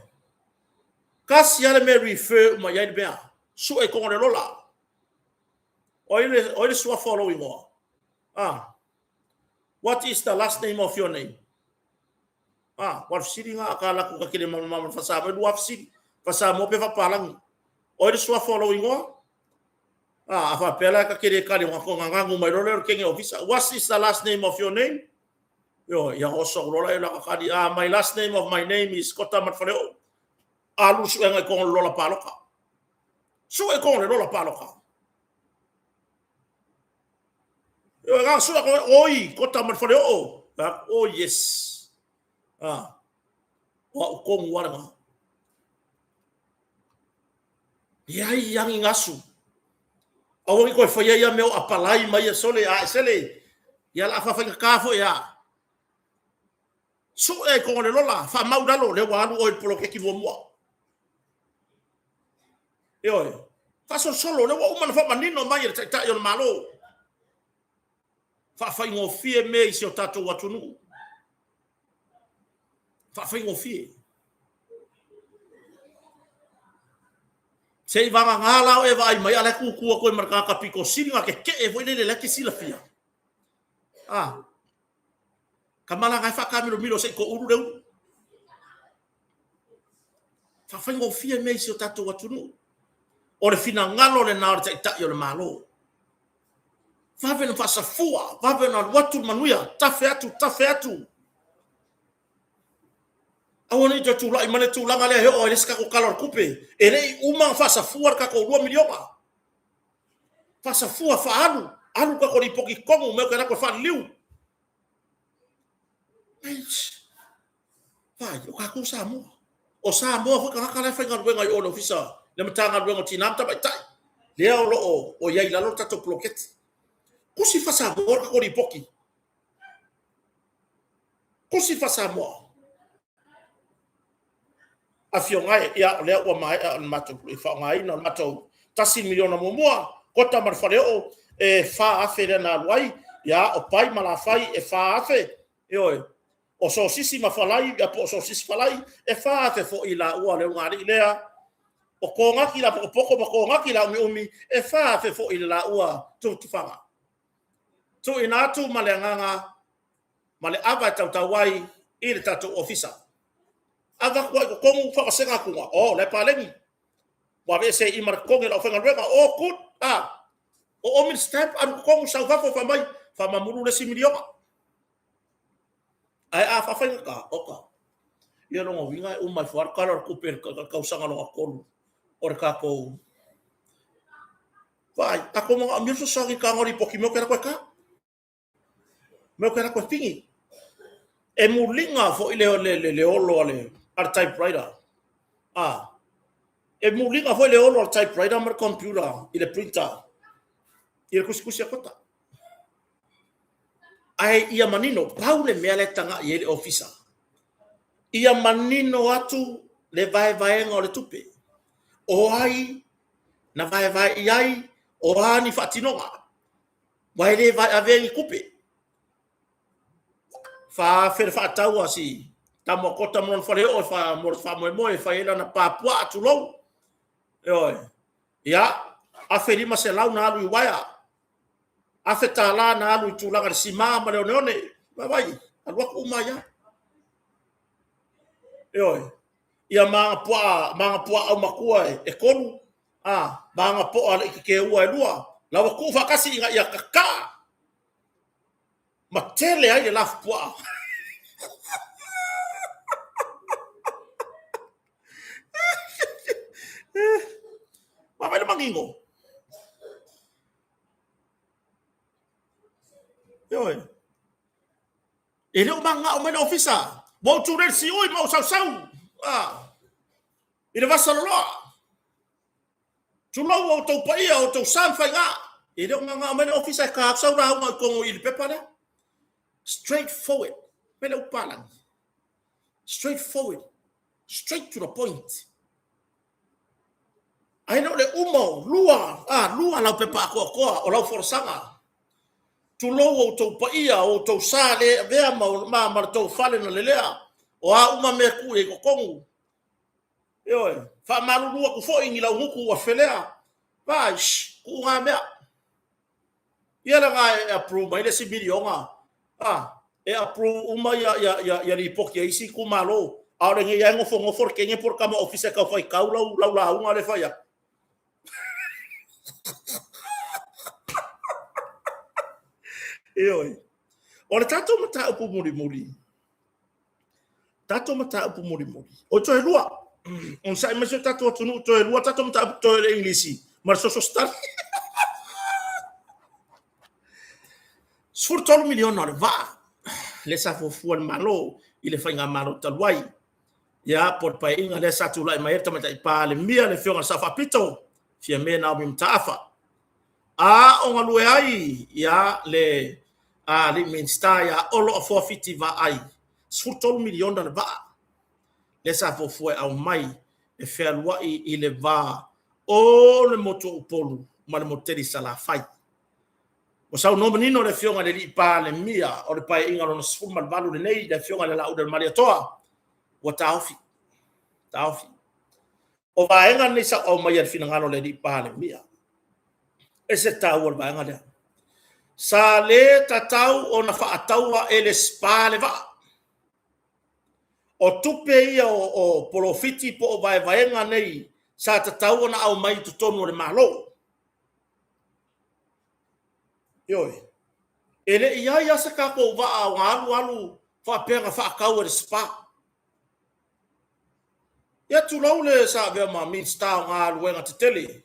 Tasi lava le mea e refer uma i ai le mea. Sue i toga o le lola. O ai le, o ai le suafa o lou igoa? Ah. What is the last name of your name? Ah, ua le fesili na a ka laku ka kele mama ma fa lua fesili. Fa Samoa pe fa Palangi. O ai le suafa o lou igoa? Ah, a faapea la ka kele kale o ko nganga mai lole o kenge ofisa. What is the last name of your name? Yo, ia oso lola e la ka kali. Ah, my last name of my name is Kota Matfaleo. Alu suenga i kongo lola paloka. Sue kongo le lola paloka. Yo, ga sue ko oi Kota Matfaleo. Oh yes. Ah. Wa u kongu wala nga. Ia i angi ngasu. Aua i koe whaia ia mea o apalai mai e sole a e sele. Ia la whawhainga kā fo ia. Sue ai kongo le lola, wha mau lalo, le ua alu oi polokeki mua mua. E oe, whasolosolo, le ua uma na whamanino mai e le taitai o le malo. Whawhaingofie me i se o tātou atunuu. Faafaigofie. Se i vagagā la o e vaai mai, a la e kūkū atu ai ma le tagata pito sili na kekeʻe foi lele la e te silafia. Ah. Ka malaga e whakamiromiro se i ko uru le uru. Faafaigofie mea i si o tatou atunuu. O le finagalo lena o le Taitai o le Malo. Vave ona faasafua, vave ona alu atu le manuia, tafe atu, tafe atu. Aua ne i toe tulai mai le tulaga lea e oo ai le isi tatou Tala o le Tupe, e le i uma ona faasafua le tatou $2 miliona. Faasafua, faaalu, alu le tatou lipoti i totonu, mea ou te alu atu e faaliliu. Vai, o tatou Samoa. O Samoa foi tagata la e faigaluega i o le ofisa, le Matagaluega o Tina ma Tamaitai, lea o lo o i ai i lalo le tatou poloketi. Tusi faa-Samoa le tatou lipoti. Tusi faa-Samoa. Afioga e, ia, o lea ua maea ona matou faaaogaina o le matou $1 miliona muamua, Kota ma le Faleoo, e $4,000 lea na alu ai, ia, o Pai ma Lafai e $4,000, ioe, o Sosisi ma Falai, ia po o Sosisi Falai, e 4,000 foi i laua le ulugalii lea, o Kogaki la Pokopokoa ma Kogaki la Umiumi, e 4,000 foi i le laua tufatufaga. Tuuina atu ma le agaga ma le ava e tautau ai i le tatou ofisa. Ava atu ai i totonu faavasega atuga, oh, la e paleni. Ua aveese i ma le totogi o le aufaigaluega, oh, good, ah, o omi le stamp, alu totonu, sau fafo, fai mai, faamamulu le isi miliona. Ae a faafaigata, oka. Ia lona uiga e uma ifo lava le Tala o le Tupe i le tausaga lona tolu o le tatou vaai. Tatou manaomia le fesoasoani i taga o lipoti mea o ke ala koe ka. Mea o ke ala koe pigi. E muliga foi le, le, le, le olo a le, a le typewriter. Ah, e muliga foi le olo a le typewriter ma le computer i le printer i le tusitusi a kota. Ae ia manino, pau le mea lea e tagai ai le ofisa, ia manino atu le vaevaega o le tupe. O ai na vaevae i ai, o a ni faatinoga, aua e le vaeavea ni tupe. 4,000 le faatau a si tama o Kota ma lona faleoo e fa, mo le faamoemoe e fai ai lana pā puaa, tulou. Ioe. Ia, 1,500 na alu i uaea. $1,000 na alu i tulaga le sima ma le oneone. Vaai, alu atu uma ai lava. Ioe. Ia ma aga puaa, ma aga puaa aumatua e tolu, a, ma aga poa le ikekeua e lua, la ua tuu faatasi ina ia kakaa ma tele ai le lafu puaa. Vaai le manino. Ioe. E le o manao mai le ofisa. Ua ou tulei le siui ma ou sausau. Ah. I le vasa loloa. Tulou o outou paia, o outou sa ma faiga. E le o manao mai le ofisa e ta atu sau lauga i totonu i le pepa lea. Straight forward. Mai le upu palagi. Straight forward. Straight to the point. Ae le o le uma o lua, a, lua lau pepa atoatoa o lau folasaga. Tulou outou paia, o outou sa le avea ma, ma, ma le tou fale na lelea, o a uma mea tuu i ai i totonu. Ioe, faamalulu atu foi ni laugutu ua felea. Vaai, shh, tuu na mea. Ia lena e approve mai le isi miliona, a, e approve uma ia, ia, ia, ia lipoti a isi itumalo, a o lenei lava e nofonofo le teine po o le tama ofisa e tau faitau lau, lau lauga lea e fai atu. Ioe. O le tatou mataupu mulimuli, tatou mataupu mulimuli, o toe lua, onosai mai si o tatou atunuu, toe lua tatou mataupu toe le Igilisi ma le Social Study. 13 miliona o le vaa lea sa fuafua e le Malo i le faigamalo talu ai. Ia, po o le paeaiga lea sa tulai mai ai le Tamaitai Palemia, le Afioga i le Sao Faapito, Fiame Naomi Mataafa. A o galue ai ia le alii Minisita ia Olo Afoa Fiti Vaai, 13 miliona le vaa lea sa fuafua e aumai e fealuai i le va o le motu o Upolu ma le motu tele i Salafai. Ua saunoa manino le Afioga i le Alii Palemia o le Paeaiga lona 18 lenei, le Afioga i le Laaulialemalietoa, ua taofi, taofi. O vaega nei sa ou aumaia i le finagalo o le Alii Palemia. E ese le taua o le vaega lea. Sa le tatau ona faataua e le SPA le vaa. O tupe ia o polofiti po o vaevaega nei sa tatau ona aumai i totonu o le Malo. Ioe. E le i i ai lava se tatou vaa ua alu alu faapea na faatau e le SPA. Ia tulou le sa avea ma Minisita o Galuega Tetele.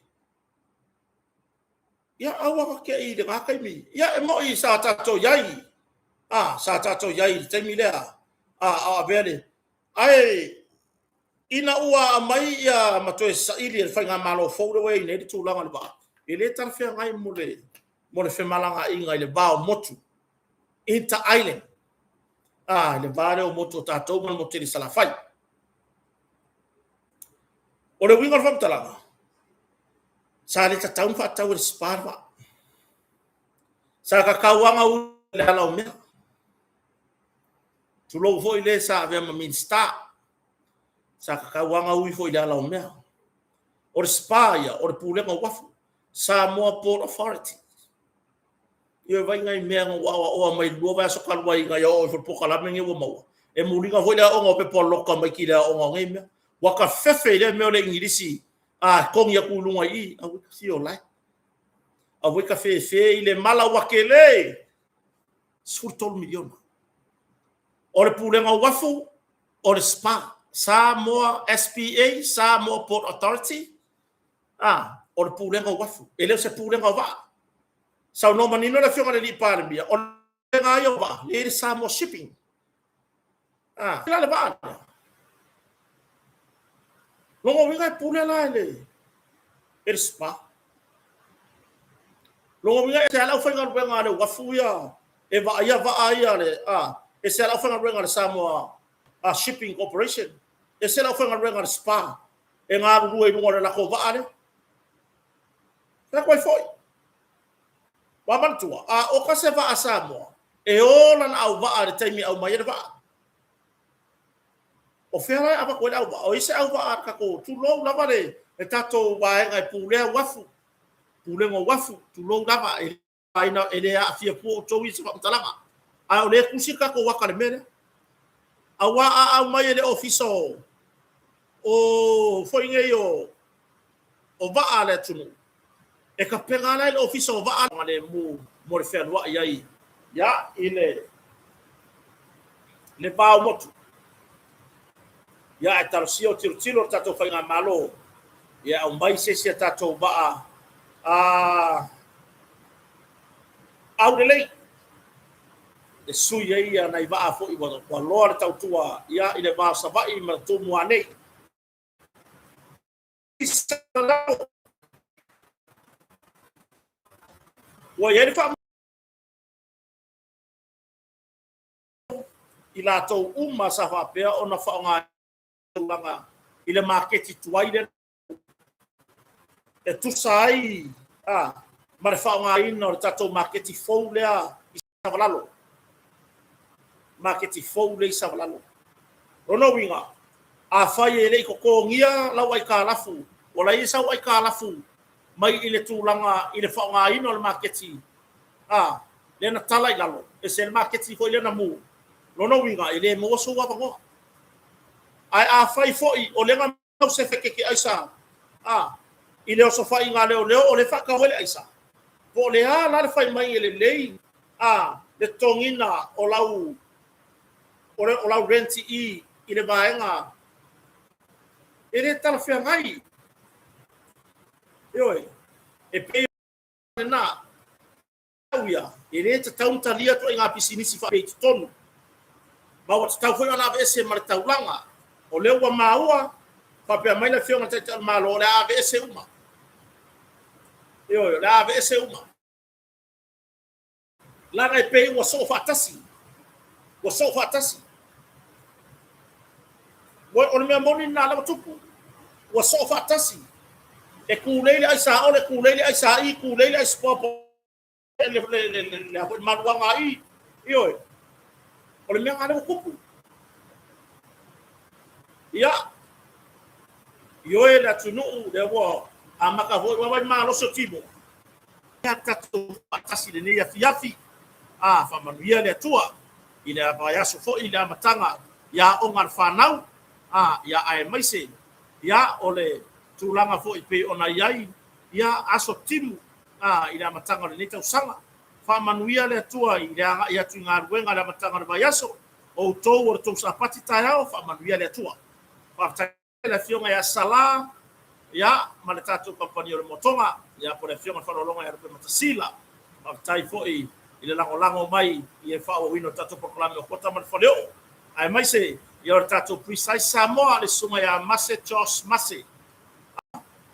Ia aua na te i i lena taimi. Ia e moni sa tatou i ai, a, sa tatou i ai i le taimi lea, a, o avea le... Ae ina ua aumai ia ma toe saili e le faigamalo fou lea ua i ai nei le tulaga o le vaa, e le talafeagai mo le mo le femalagaaiga i le va o motu, inter island, a, le va lea o motu o tatou ma le motu tele i Salafai. O le uiga o le faamatalaga, sa le tatau ona faatau e le SPA le vaa. Sa tatau lava ona ui i le ala o mea. Tulou foi le sa avea ma Minisita, sa tatau lava ona ui foi i le ala o mea. O le SPA ia, o le Pulega o Uafu, Samoa Port Authority. Ia vaai nai mea na ou aoaoa mai le lua vaiaso talu ai ina ia oo ifo i le polokalame lenei ua maua. E muliga foi le aoga o pepa o loka mai i le aoga o nei mea. Ua ta fefe i lea mea o le Igilisi a togi atu i luga i i, aua e te fia o lae. Aua e te fefe i le mala ua tele. 13 miliona. O le Pulega o Uafu, o le SPA, Samoa SPA, Samoa Port Authority, a, o le Pulega o Uafu. E le o se Pulega o Vaa. Saunoa manino le Afioga i le Alii Palemia, o le Pulega ia o Vaa, lea e i le Samoa Shipping. A, la le vaa lea. Lona uiga e pule la e le, e le SPA. Lona uiga e se le aufaigaluega a le uafu ia e vaaia vaa ia le a, e se le aufaigaluega a le Samoa a Shipping Corporation, e se le aufaigaluega a le SPA e galulue i luga o le latou vaa lea. Fai atu ai foi. Ua manatua, a oka se vaa Samoa, e o lana auvaa i le taimi e aumai ai le vaa. O fea la e avatu ai le auvaa? O ai se auvaa a le tatou, tulou lava le, le tatou vaega e pulea uafu, pulega o uafu, tulou lava, e, e le aafia fua outou i se faamatalaga. A o lea e tusi le tatou aka i le mea lea. Aua a aumai e le ofisa o, o foi nei o, o vaa a le atunuu, e tapena la i le ofisa o vaa le mu mo le fealuai ai ia i le le va o motu. Ia ae talosia o tilotilo le tatou faigamalo ia aumai se isi a tatou vaa a aulelei e sui ai ia nai vaa foi ua, ua loa le tautua ia i le va o Savaii ma Tumua nei. Ua i ai le faa i latou uma sa faapea ona faaaoga tulaga i le maketi tuai lea. E tusa ai ma le faaaogaina o le tatou maketi fou lea i Savalalo. Maketi fou lea i Savalalo. Lona uiga, afai e le i totogia lau aitalafu, ua leai sau aitalafu mai i le tulaga i le faaaogaina o le maketi a lea na tala i lalo, ese le maketi foi lea na mu. Lona uiga, e le maua sou avanoa. Ae afai foi o lea na mau se fekete aisa a i le osofaiga a leoleo o lea e faatau ai le aisa, po o le a la le fai mai e lelei a le totogiina o lau o lau rent i i le vaega e le talafeagai. Ioe, e pei lena au ia, e le tatau ona talia ituaiga pisinisi faapea i totonu, ma ua tatau foi ona aveese ma le taulaga. O lea ua maua, faapea mai le Afioga i le Taitai o le Malo, o le a aveese uma. Ioe, o le a aveese uma. Leaga e pei ua soo faatasi. Ua soo faatasi. O le mea moni lena lea ua tupu. Ua soo faatasi. E tulei le aisa ole, tulei le aisa i, tulei le aisa popo, le maluaga i. Ioe. O le mea lena lea ua tupu. Ia, ioe le atunuu, lea ua amata foi, ua vaai malosi o tino. Ia tatou faatasi i lenei afiafi. A, faamanuia le Atua i le vaiaso foi i le amataga i aoga a le fanau. A, ia aemaise ia o le tulaga foi pei ona i ai ia aso timu a, i le amataga o lenei tausaga. Faamanuia le Atua i le agai atu i galuega i le amataga o le vaiaso. O outou o le tou Sapati taeao, faamanuia le Atua. Faafetai le Afioga ia Sala, ia, ma le tatou kamupani o le Motoga, ia, po o le Afioga i le Faaaloaloga ia Lupematasila. Faafetai foi i le lagolago mai i le faaauauina o le tatou polokalame o Kota ma le Faleoo, aemaise ia o le tatou Precise Samoa, le Susuga ia Mase Josh Mase.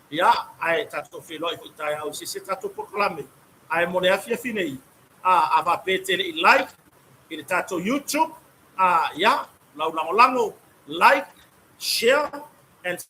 Ia, ae tatou feiloai foi taeao i se isi tatou polokalame. Ae mo le afiafi nei, a, a faapea e te le i like i le tatou YouTube, a, ia, lau lagolago, like, share and.